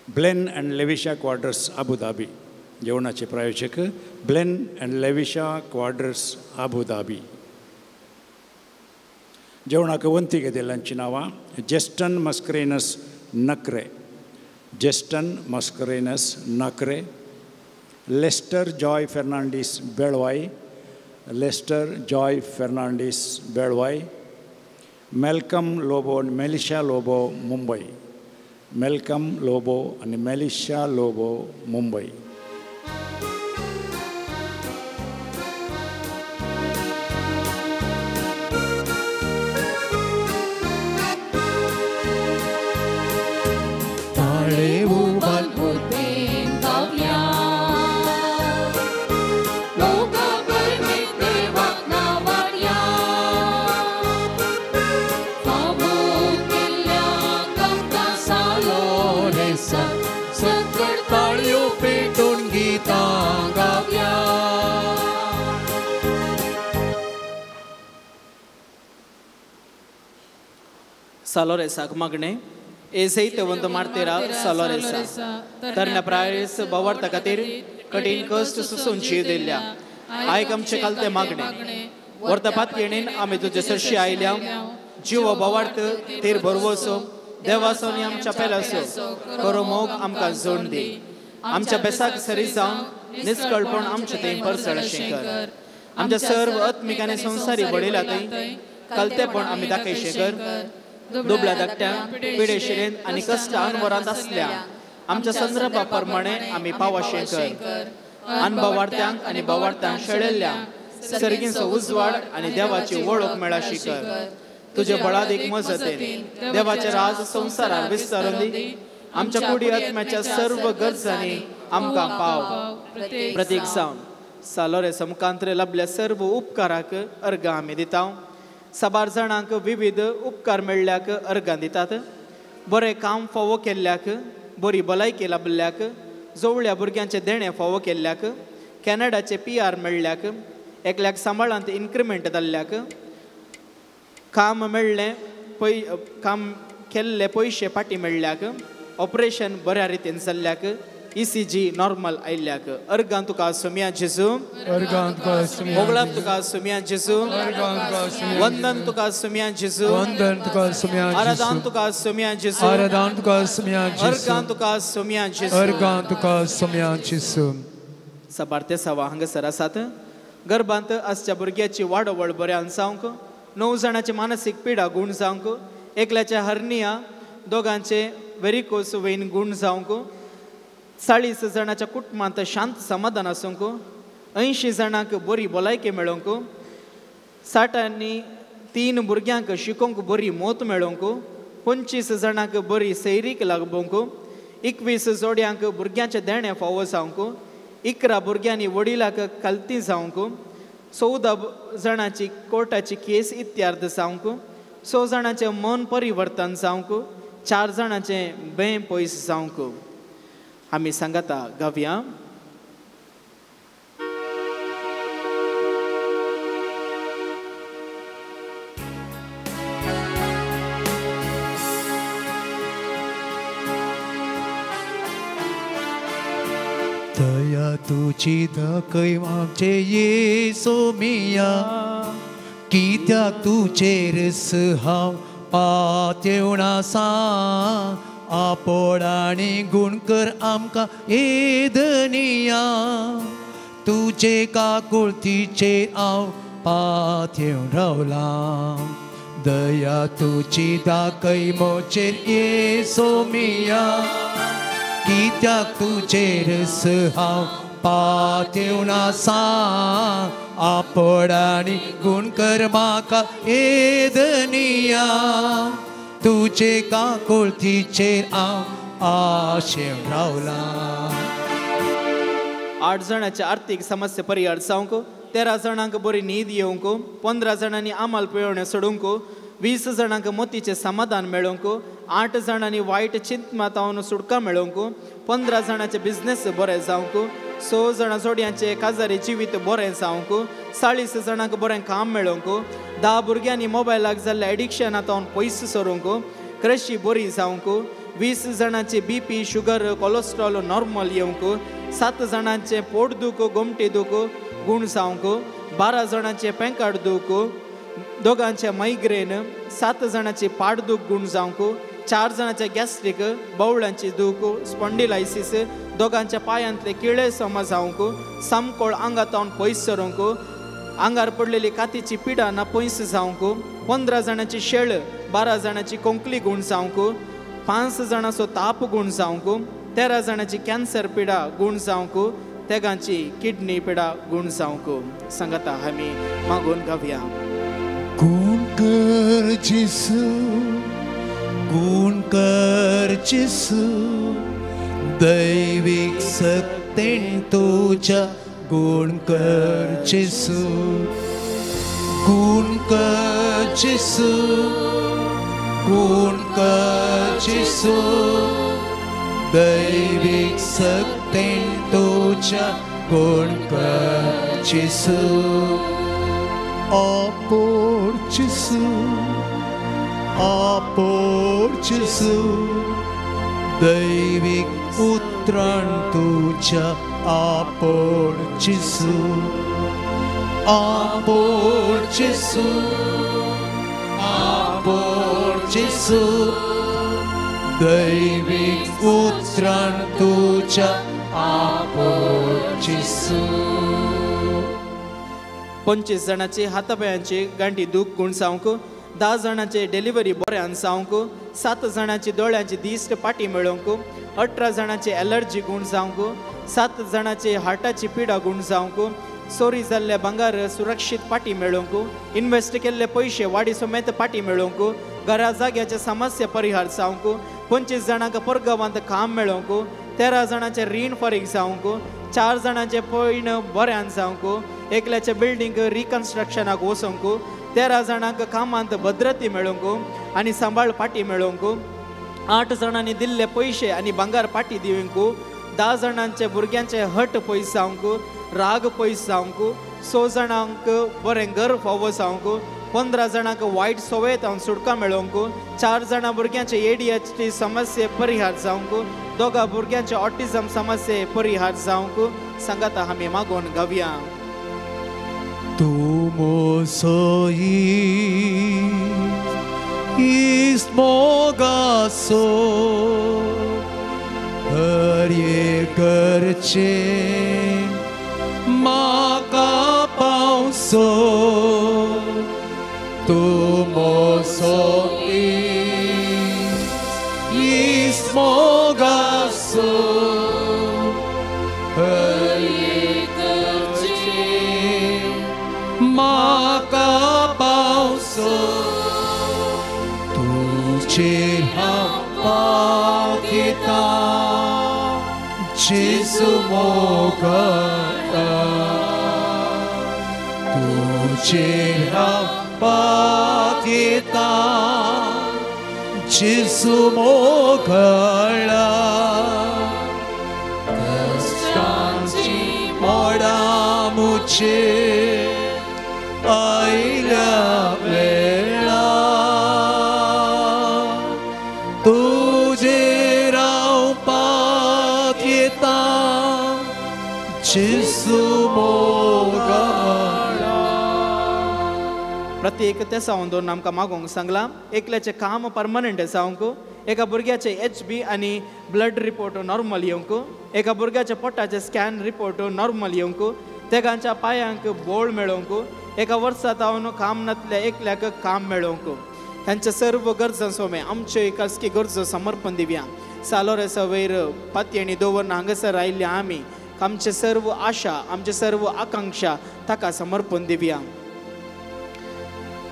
Blen and Levisha Quadros Abu Dhabi. जेवणाचे प्रायोजक Blen and Levisha Quadros Abu Dhabi. जेवणाक वंती घेतिल्ल्यांची नांवां जेस्टन मस्क्रेनस नकरे, जेस्टन मस्क्रेनस नकरे, Lester Joy Fernandes Belvai, Lester Joy Fernandes Belvai, Malcolm Lobo आनी मेलिशा लोबो मुंबय, मेलकम लोबो आनी मेलिशा लोबो मुंबय. सालोरेसाक मागणें एजैतवंत मार्तेरा सालोरेसा तरण्या प्रायस बवार्ता खातीर कठीण कश्ट सोसून जीव दिल्ल्या आयक आमचे कालते मागणें वर्तपात येणेन आमी तुजे सरशी आयल्या जीव बवार्त तेर भरवसो देवासो आनी आमच्या पेलासो करो मोग आमकां जोड दी आमच्या बेसाक सरी जावन निस्कळपण आमचें थंय परसळ अशें कर आमच्या सर्व आत्मीक आनी संवसारी वडिला थंय कलतेपण आमी दाखयशें कर दुबळ्या धाकट्या पिडेशिरेन आनी कश्ट अनवरांत आसल्या आमच्या संदर्भा प्रमाणे आमी पावाशें कर अनभवार्थ्यांक आनी भवार्थ्यांक शेळेल्ल्या सर्गींचो उजवाड आनी देवाची वळख मेळाशी कर तुजे बळादीक मजतीन देवाचे राज संवसारार विस्तारून दी आमच्या कुडी आत्म्याच्या सर्व गरजांनी आमकां पाव प्रतीक जावन सालोरे समकांत्रे लाभल्या सर्व उपकाराक अर्गां आमी दिता साबार जाणांक विविध उपकार मेळ्ळ्याक अर्गां दितात बरें काम फावो केल्ल्याक बरी भलायकी लाभिल्ल्याक जोवळ्या भुरग्यांचें देणें फावो केल्ल्याक कॅनडाचे पी आर मेळ्ळ्याक एकल्याक सांबाळांत इन्क्रिमेंट जाल्ल्याक काम मेळ्ळें पय काम केल्ले पयशे फाटीं मेळ्ळ्याक ऑपरेशन बऱ्या रितीन जाल्ल्याक ECG normal आयिल्ल्याक अर्गां तुका सुम्या जेजू अर्गां तुका सुम्या मोगलाप तुका सुम्या जेजू अर्गां तुका सुम्या वंदन तुका सुम्या जेजू वंदन तुका सुम्या जेजू आराधन तुका सुम्या जेजू आराधन तुका सुम्या जेजू अर्गां तुका सुम्या जेजू अर्गां तुका सुम्या जेजू. साबार ते सवा हांगासर आसात गर्भांत आसच्या भुरग्याची वाडवळ बऱ्यान जावंक 9 जाणांची मानसीक पिडा गूण जावंक एकल्याचे हर्निया दोगांचे वेरिकोस वेन गूण जावंक 40 जाणांच्या कुटुंबांत शांत समाधान आसूंक 80 जाणांक बरी भलायकी मेळोवंक 63 भुरग्यांक शिकोवंक बरी मोत मेळोवंक 25 जाणांक बरी सैरीक लागोवंक 21 जोड्यांक भुरग्यांचें देणें फावो जावंक 11 भुरग्यांनी वडिलाक कलती जावंक 14 जाणांची कोर्टाची केस इत्यार्थ जावंक 6 जाणांचें मन परिवर्तन जावंक 4 जाणांचें बें पयस जावंक. आमी सांगाता गावया. दया तुजी दाखय आमचे येसू मिया कित्याक तुजेरच हांव पातेवन आसा आपोड आनी गूण कर आमकां येदनिया तुजे काकुळतीचेर हांव पातेवन रावलां दया तुजी दाखय म्हजेर येसू मिया कित्याक तुजेरच हांव पातेवन आसा आपोड आनी गूण कर म्हाका येदनिया तुजे काकुळतीचेर हांव आशेवन रावलां. 8 जाणांची आर्थीक समस्या परिहार जावंक 13 जाणांक बरी न्हीद येवंक 15 जाणांनी आमाल पिळोवणें सोडूंक 20 जाणांक मोतीचें समाधान मेळोवंक 8 जाणांनी वायट चिंतमातावन सुटका मेळोवंक 15 जाणांचे बिजनेस बरें जावंक 6 जाणां जोडयांचे काजारी जिवीत बरें जावंक 40 जाणांक बरें काम मेळोवंक 10 भुरग्यांनी मोबायलाक जाल्ल्या एडिक्शनांत पयस सरूंक क्रशी बरी जावंक 20 जाणांचे BP sugar cholesterol normal येवंक 7 जाणांचे पोट दूख गोमटी दूख गूण जावंक 12 जाणांचे पेंकाड दूख दोगांचे मायग्रेन 7 जाणांची पाड दूख गूण जावंक 4 जाणांचे गॅस्ट्रीक बावळ्यांची दूख स्पॉन्डिलायसीस दोगांच्या पायांतले किळे समा जावंक, सामकोळ आंगातावन पयस सरूंक, आंगार पडलेली कातीची पिडा ना पयस जावंक, 15 जाणांची शेळ, 12 जाणांची कोंकली गूण जावंक, 5 जाणांचो ताप गूण जावंक, 13 जाणांची कॅन्सर पिडा गूण जावंक, तेगांची किडनी पिडा गूण जावंक. सांगाता आमी मागून गावया. गुण कर जेसू, गुण कर जेसू, दैवीक सक्तेन तुज्या गुण कर जेसू, गुण कर जेसू, गुण कर जेसू, दैवीक सक्तेन तुज्या गुण कर जेसू, आपोर जेसू, आपोर जेसू, दैवीक उतरान तुज्या आपोर जेसू, आपोर जेसू, आपोर जेसू, दैवीक उतरान तुज्या आपोर जेसू. 25 जाणांची हातापायांची गांठी दूख गूण जावंक, 10 जाणांचे डिलिव्हरी बऱ्यान जावंक, 7 जाणांची दोळ्यांची दिश्ट पाटी मेळोवंक, 18 जाणांची एलर्जी गूण जावंक, 7 जाणांची हार्टाची पिडा गूण जावंक, चोरी जाल्ले भांगार सुरक्षीत पाटी मेळोवंक, इन्वेस्ट केल्ले पयशे वाडी समेत पाटी मेळोवंक, घरा जाग्याचे समस्या परिहार जावंक, 25 जाणांक परगांवांत काम मेळोवंक, 13 जाणांचें रीण फारीक जावंक, 4 जाणांचें पयण बऱ्यान जावंक, एकल्याचे बिल्डींग रिकन्स्ट्रक्शनाक वचोंक, 13 जाणांक कामांत भद्रती मेळोवंक आनी सांबाळ पाटी मेळोवंक, 8 जाणांनी दिल्ले पयशे आनी भांगार पाटी दिवंक, 10 जाणांचे भुरग्यांचे हट पयस जावंक, राग पयस जावंक, 6 जाणांक बरें घर फावो जावंक, 15 जाणांक वायट संवय तावन सुटका मेळोवंक, 4 जाणां भुरग्यांचे ADHD समस्ये परिहार जावंक, 2 भुरग्यांचे ऑटिझम समस्ये परिहार जावंक. सांगाता आमी मागून गावया. तूं मोसो इश्ट मोगाचो, हर एक गरजेन म्हाका पावसो, तूं मोसो इश्ट मोगाचो, हर एक गरजेन म्हाका पावसो, तुजेर हांव पावयता जेसू मोगाळा, तुजेर हांव पावयता जेसू मोगाळा, कश्टांची मोडां म्हजेर आयल्या वेळा, तुजेर हांव पावयता जेसू मोगाळा. प्रत्येक तेसावन दोन आमकां मागोवंक सांगलां. एकल्याचें काम परमनंट जावंक, एका भुरग्याचे HB आनी ब्लड रिपोर्ट नॉर्मल येवंक, एका भुरग्याच्या पोटाचे स्कॅन रिपोर्ट नॉर्मल येवंक, तेगांच्या पांयांक बोळ मेळोवंक, एका वर्सा तावन काम नातल्या एकल्याक काम मेळोवंक. तांच्या सर्व गरजां सोमे आमच्यो खासगी गरजो समर्पण दिवया. सालोरेसा वयर पातयेणी दवरून हांगासर आयिल्ल्या आमी आमचे सर्व आशा, आमचे सर्व आकांक्षा ताका ಸಮರ್ಪಣ ದಿವ್ಯಾ.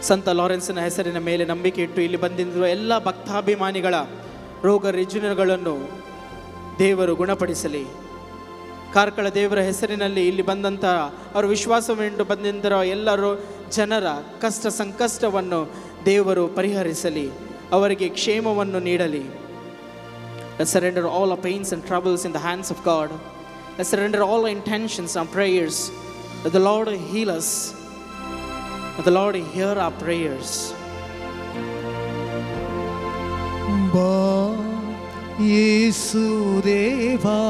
ಸಂತ ಲಾರೆನ್ಸನ ಹೆಸರಿನ ಮೇಲೆ ನಂಬಿಕೆ ಇಟ್ಟು ಇಲ್ಲಿ ಬಂದಿರುವ ಎಲ್ಲ ಭಕ್ತಾಭಿಮಾನಿಗಳ ರೋಗ ರುಜಿನಗಳನ್ನು ದೇವರು ಗುಣಪಡಿಸಲಿ. ಕಾರ್ಕಳ ದೇವರ ಹೆಸರಿನಲ್ಲಿ ಇಲ್ಲಿ ಬಂದಂಥ ಅವರ ವಿಶ್ವಾಸವೆಂದು ಬಂದಿರುವ ಎಲ್ಲರೂ ಜನರ ಕಷ್ಟ ಸಂಕಷ್ಟವನ್ನು ದೇವರು ಪರಿಹರಿಸಲಿ, ಅವರಿಗೆ ಕ್ಷೇಮವನ್ನು ನೀಡಲಿ. Let's surrender all our pains and troubles in the hands of God. Let's surrender all our intentions and prayers. Let the Lord heal us. Let the Lord hear our prayers. Ba Yesu Deva,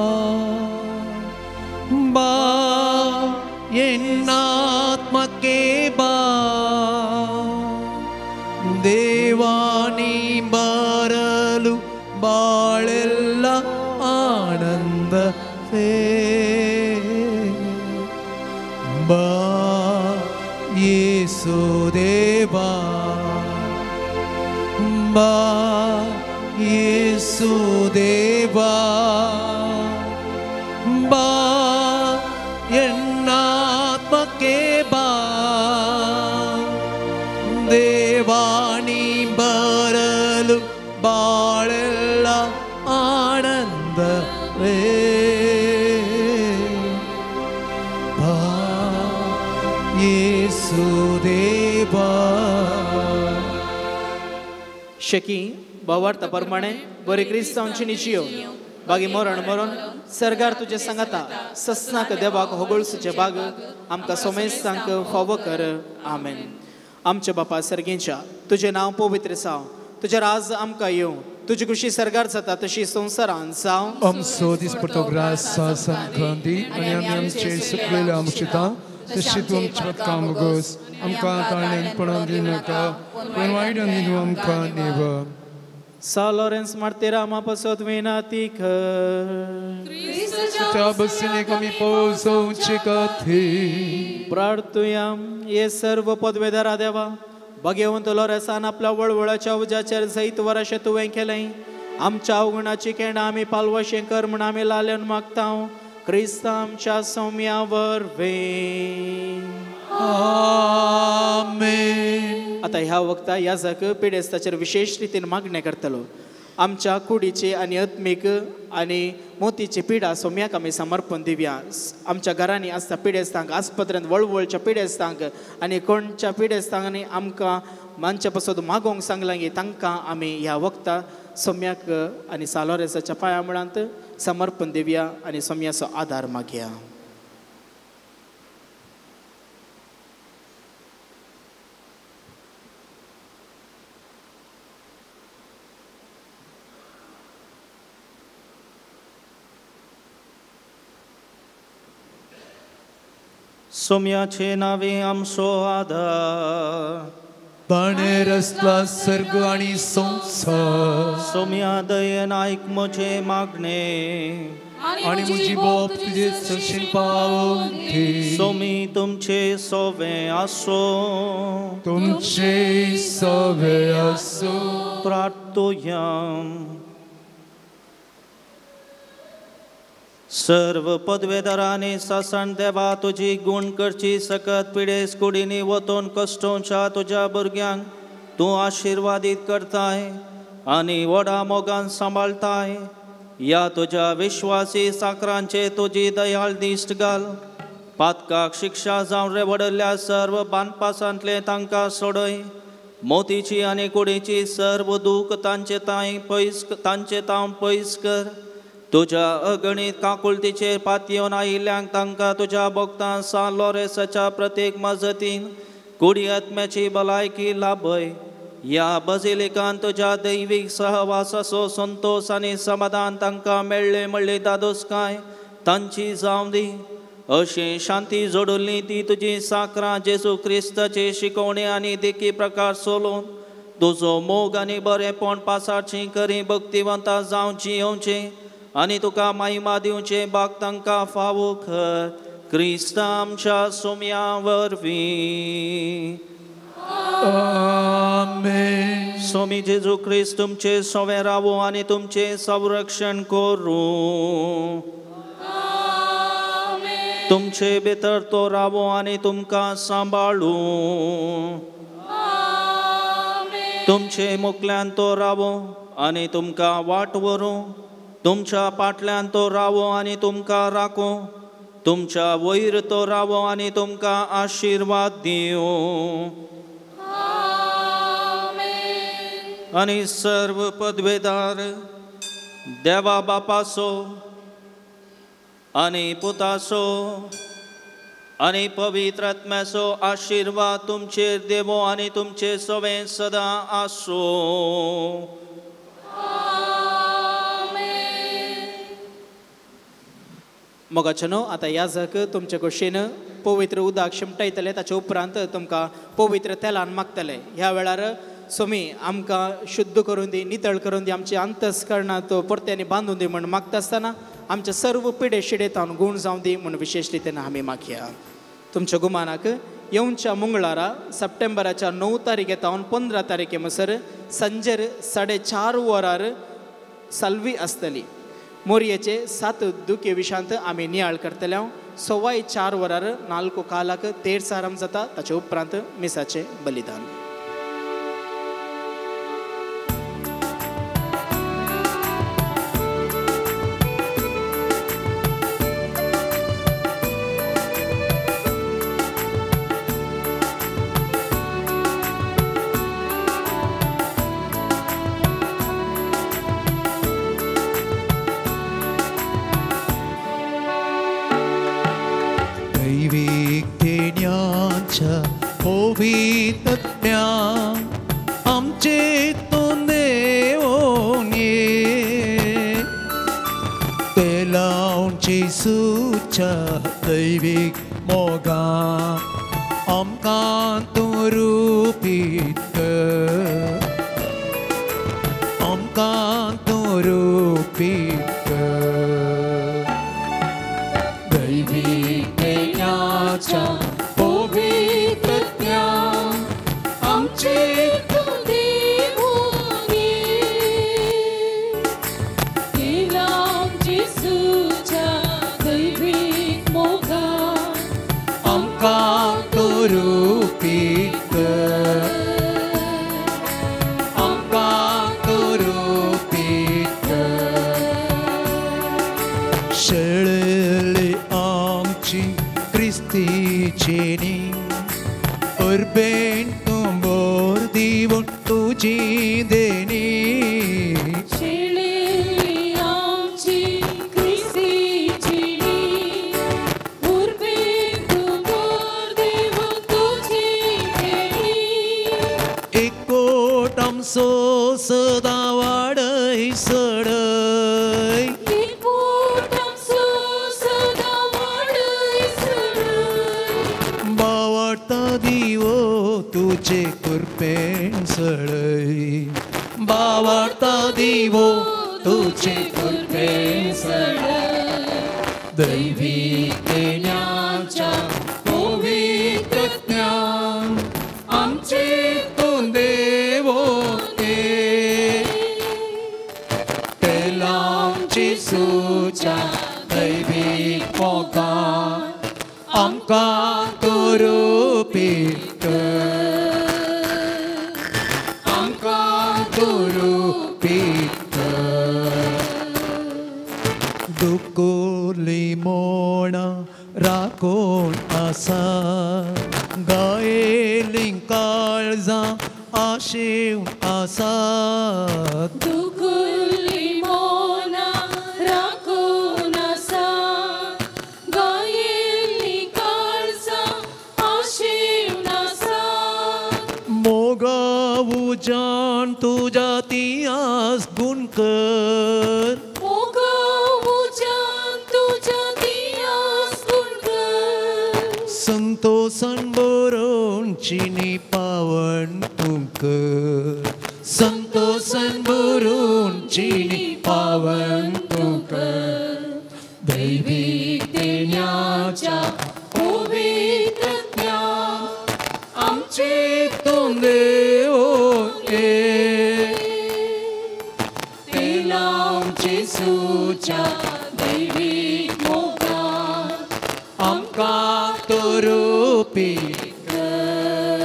Ba Yenatmake Ba, Devani Baralu Balella Ananda बा येसू देवा बा येसू देवा बा एन्नात्मके बा देवानी बरलु बाळेल्ल आनंदवे बा येसू देवा. Shaky भावार्था प्रमाणे बरे क्रिस्तांवची निशियो बागी मरण मरण सरकार तुजे सांगाता ससनाक देवाक होगळसूचे बाग आमकां सोमेस्तांक फावो कर. आमेन. आमच्या बापा सर्गेंच्या तुजें नांव पवित्र जावं, तुजें राज आमकां येवं, तुजी खुशी सरकार जाता तशी संवसारान जावं. आमचो दिसपट्टो ग्रास आमकां दी आनी आमी आमचे सुकलेले आमचिता तशी तूं आमच्या काम गोस आमकां ताणेपणां दिनाका पूण वायट आनी आमकां नेव. सा लॉरेन्स मार्तेरा पासत विनाती कर. तुज्या बसीने आमी पोसोवचे खातीर प्रार्थुया. हे सर्व पदवेदारा देवा भगेवंत लॉरेसान आपल्या वळवळाच्या उज्याचेर जैत वराशें तुवें केलें. आमच्या अवगुणाची केंडां आमी पालवशें कर म्हूण आमी लाल्यान मागता. क्रिस्त आमच्या सौम्या वरवीं. आमेन. आतां ह्या वखता ह्या जाक पिडेस्ताचेर विशेश रितीन मागणें करतलो. आमच्या कुडीची आनी आत्मीक आनी मोतीची पिडा सोम्याक आमी समर्पण दिवया. आमच्या घरांनी आसता पिडेस्तांक आस्पत्रेंत वळवळच्या पिडेस्तांक आनी कोणच्या पिडेस्तांनी आमकां मानच्या पासत मागोवंक सांगलां की तांकां आमी ह्या वखता सोम्याक आनी सालोरेसाच्या पांया मुळांत समर्पण दिवया आनी सोम्याचो आदार मागया. सोम्याचे नावे आमचो आदार ताणें रचला सर्ग आनी संवसार. सोम्या दयेन आयक म्हजें मागणें आनी म्हजी बोप तुजे सशीन पावोवन दी. सोमी तुमचे सोवे आसो तुमचे सोवे आसो. प्रार्थुया. सर्व पदवेदारांनी सासण देवा तुजी गुण करची सकत पिडेस कुडींनी वतून कश्टोंच्या तुज्या भुरग्यांक तूं आशिर्वादीत करताय आनी व्हडा मोगान सांबाळताय. ह्या तुज्या विश्वासी साकरांचे तुजी दयाळ दिश्ट घाल. पातकाक शिक्षा जावन रेवडल्ल्या सर्व बांदपासांतलें तांकां सोडय. मोतीची आनी कुडीची सर्व दूख तांचे तांव पयस कर. तुज्या अगणीत काकुळतीचेर पातयेवन आयिल्ल्यांक तांकां तुज्या भक्तां सान लॉरेसाच्या प्रत्येक मजतीन कुडी आत्म्याची भलायकी लाभय. ह्या बजिलिकान तुज्या दैवीक सहवासाचो संतोश आनी समाधान तांकां मेळ्ळें म्हणली दादोसकाय तांची जावं दी. अशी शांती जोडुल्ली ती तुजी साकरां जेजू क्रिस्ताची शिकवणी आनी देखी प्रकार सोलोवन तुजो मोग आनी बरेंपण पासारची करी भक्तिवंता जावन जियोवचें आनी तुका महिमा दिवचें बाग तांकां फावो कर. क्रिस्त आमच्या सोम्या वरवीं. आमेन. स्वामी जेजू क्रिस्त तुमचे सोवे रावो आनी तुमचें संरक्षण करूं. तुमचे भितर तो रावो आनी तुमकां सांबाळूं. तुमचे मुखल्यान तो रावो आनी तुमकां वाट व्हरूं. तुमच्या पाटल्यान तो रावो आनी तुमकां राखूं. तुमच्या वयर तो रावो आनी तुमकां आशिर्वाद दिवं. आनी सर्व पदवेदार देवा बापाचो आनी पुताचो आनी पवित्र आत्म्याचो आशिर्वाद तुमचेर देवो आनी तुमचे सवें सदां आसूं. मोगाचे न्हू आतां ह्या जाक तुमचे कुशीन पवित्र उदक शिमटायतले. ताचे उपरांत तुमकां पवित्र तेलान मागतले. ह्या वेळार स्वामी आमकां शुद्ध करून दी, नितळ करून दी, आमची अंतस्करणां तो परत्यांनी बांदून दी म्हूण मागता आसतना आमचे सर्व पिडे शिडेतावन गूण जावं दी म्हूण विशेश रितीन आमी मागया. तुमच्या गुमानाक येवच्या मंगळारा सप्टेंबराच्या 9 तारखे तावन 15 तारखे म्हणसर संजेर 4:30 वरार साल्वी आसतली. मोरयेचे 7 दुखे विशांत आमी नियाळ करतले. 4:15 वरार 4 कालाक तेरसाराम जाता. ताचे उपरांत मिसाचें बलिदान. आमचे तूं देवोन ये ते लावची सुच्या दैवीक मोगा आमकां तूं रुपीत कर, आमकां तूं रुपीत कर. दैवीक देण्याच्या पवित्रत्या आमचे तूं देवोन ये ते लावची सुच्या दैवीक मोगा आमकां तूं रुपीत कर, आमकां तूं रुपीत कर. शेळली आमची क्रिस्तीची नी परबेन तूं बोर दिवन तुजी देणी. शेळली आमची क्रिस्तीची नी उर्बेन तूं बोर दिवन तुजी देणी. एकवट आमचो सदां वाडय सडय, एकवट आमचो सदां वाडय सडय. बावडता दिवो तुजे कृपेन सडय, बावडता दिवो तुजे कृपेन सडय. दैवीक देण्याच्या पवित्रत्या आमचे तूं देवोन ये ते लावची सुच्या दैवीक मोगा आमकां तूं रुपीत कर, आमकां तूं रुपीत कर. दुकुली मोणां राखून आसा गायेलीं काळजां आशेवन आसा. दुकुली मोनां राखून आसा गायेलीं काळजां आशेवन आसा. मोगा उजान तुज्या तियास गुण कर, मोगा उजान तुज्या तियास गुण कर. संतोसान बरोवन चिनी पावन तूं कर, संतोसान बरोवन चिनी पावन तूं कर. दैवीक देण्याच्या पवित्रत्या आमचे तूं देवोन ये ते लावची सुच्या दैवीक मोगा आमकां तूं रुपीत कर,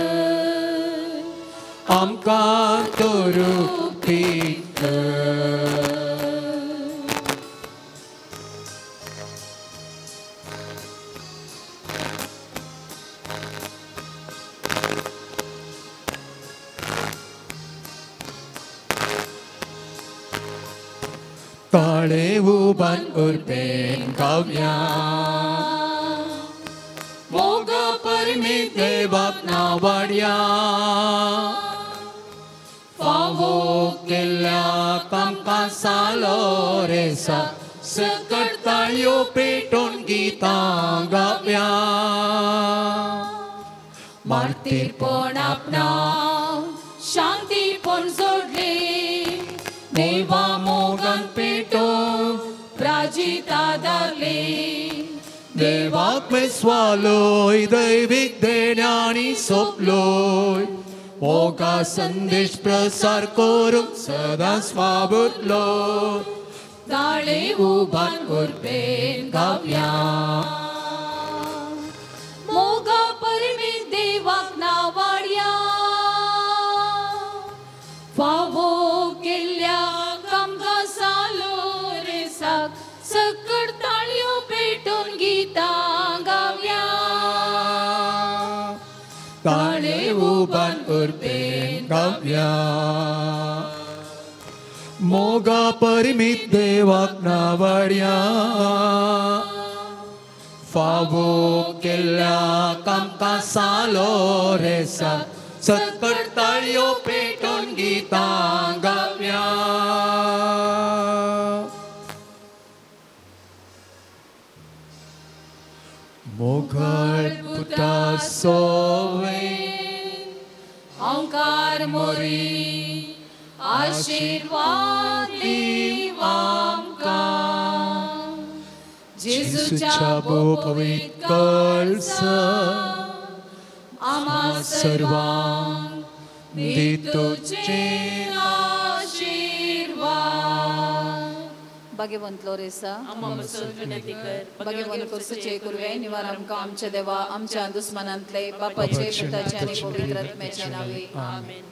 आमकां तूं रुपीत कर. ताळे उबान उर्बेन गावया मोगा परमीत देवाक नावाडया फावो केल्ल्या आमकां सालो रेसा सकट ताळयो पेटोवन गितां गावया. मार्तीरपण आपणाव शांतीपण जोडले देवा मोगान पेटोवन प्राजित आदारले देवाक मेस्वालोय दैवीक देण्यांनी सोंपलोय मोगा संदेश प्रसार करूंक सदांच वावुरलो ताळे उबान उर्बेन गावया मोगा परमेत देवाक नावाड्या फावो केल्ल्या कामकां सालो रेसाक सकट ताळयो पेटून गीतां गावया ताळे उबान उर्बेन गावया मोगा परिमित देवाक नावाड्या फावो केल्ल्या कामकां सालो रेसाक सकट ताळयो पेटून गीतां गावया. मोगाळ पुता सोवे ओंकार मोरी आशीर्वाद दीव आमकां जेजूच्या भोव पवित्र कळसा आम्हा सर्वांक दी तुजे आशीर्वाद. भाग्यवंत लोरेसा भाग्यवंत कोर्सूचे कुरवे निवार आमकां आमच्या देवा आमच्या दुस्मनांतले बापाचे पुताचे आनी पवित्र आत्म्याच्या नांवे आमेन.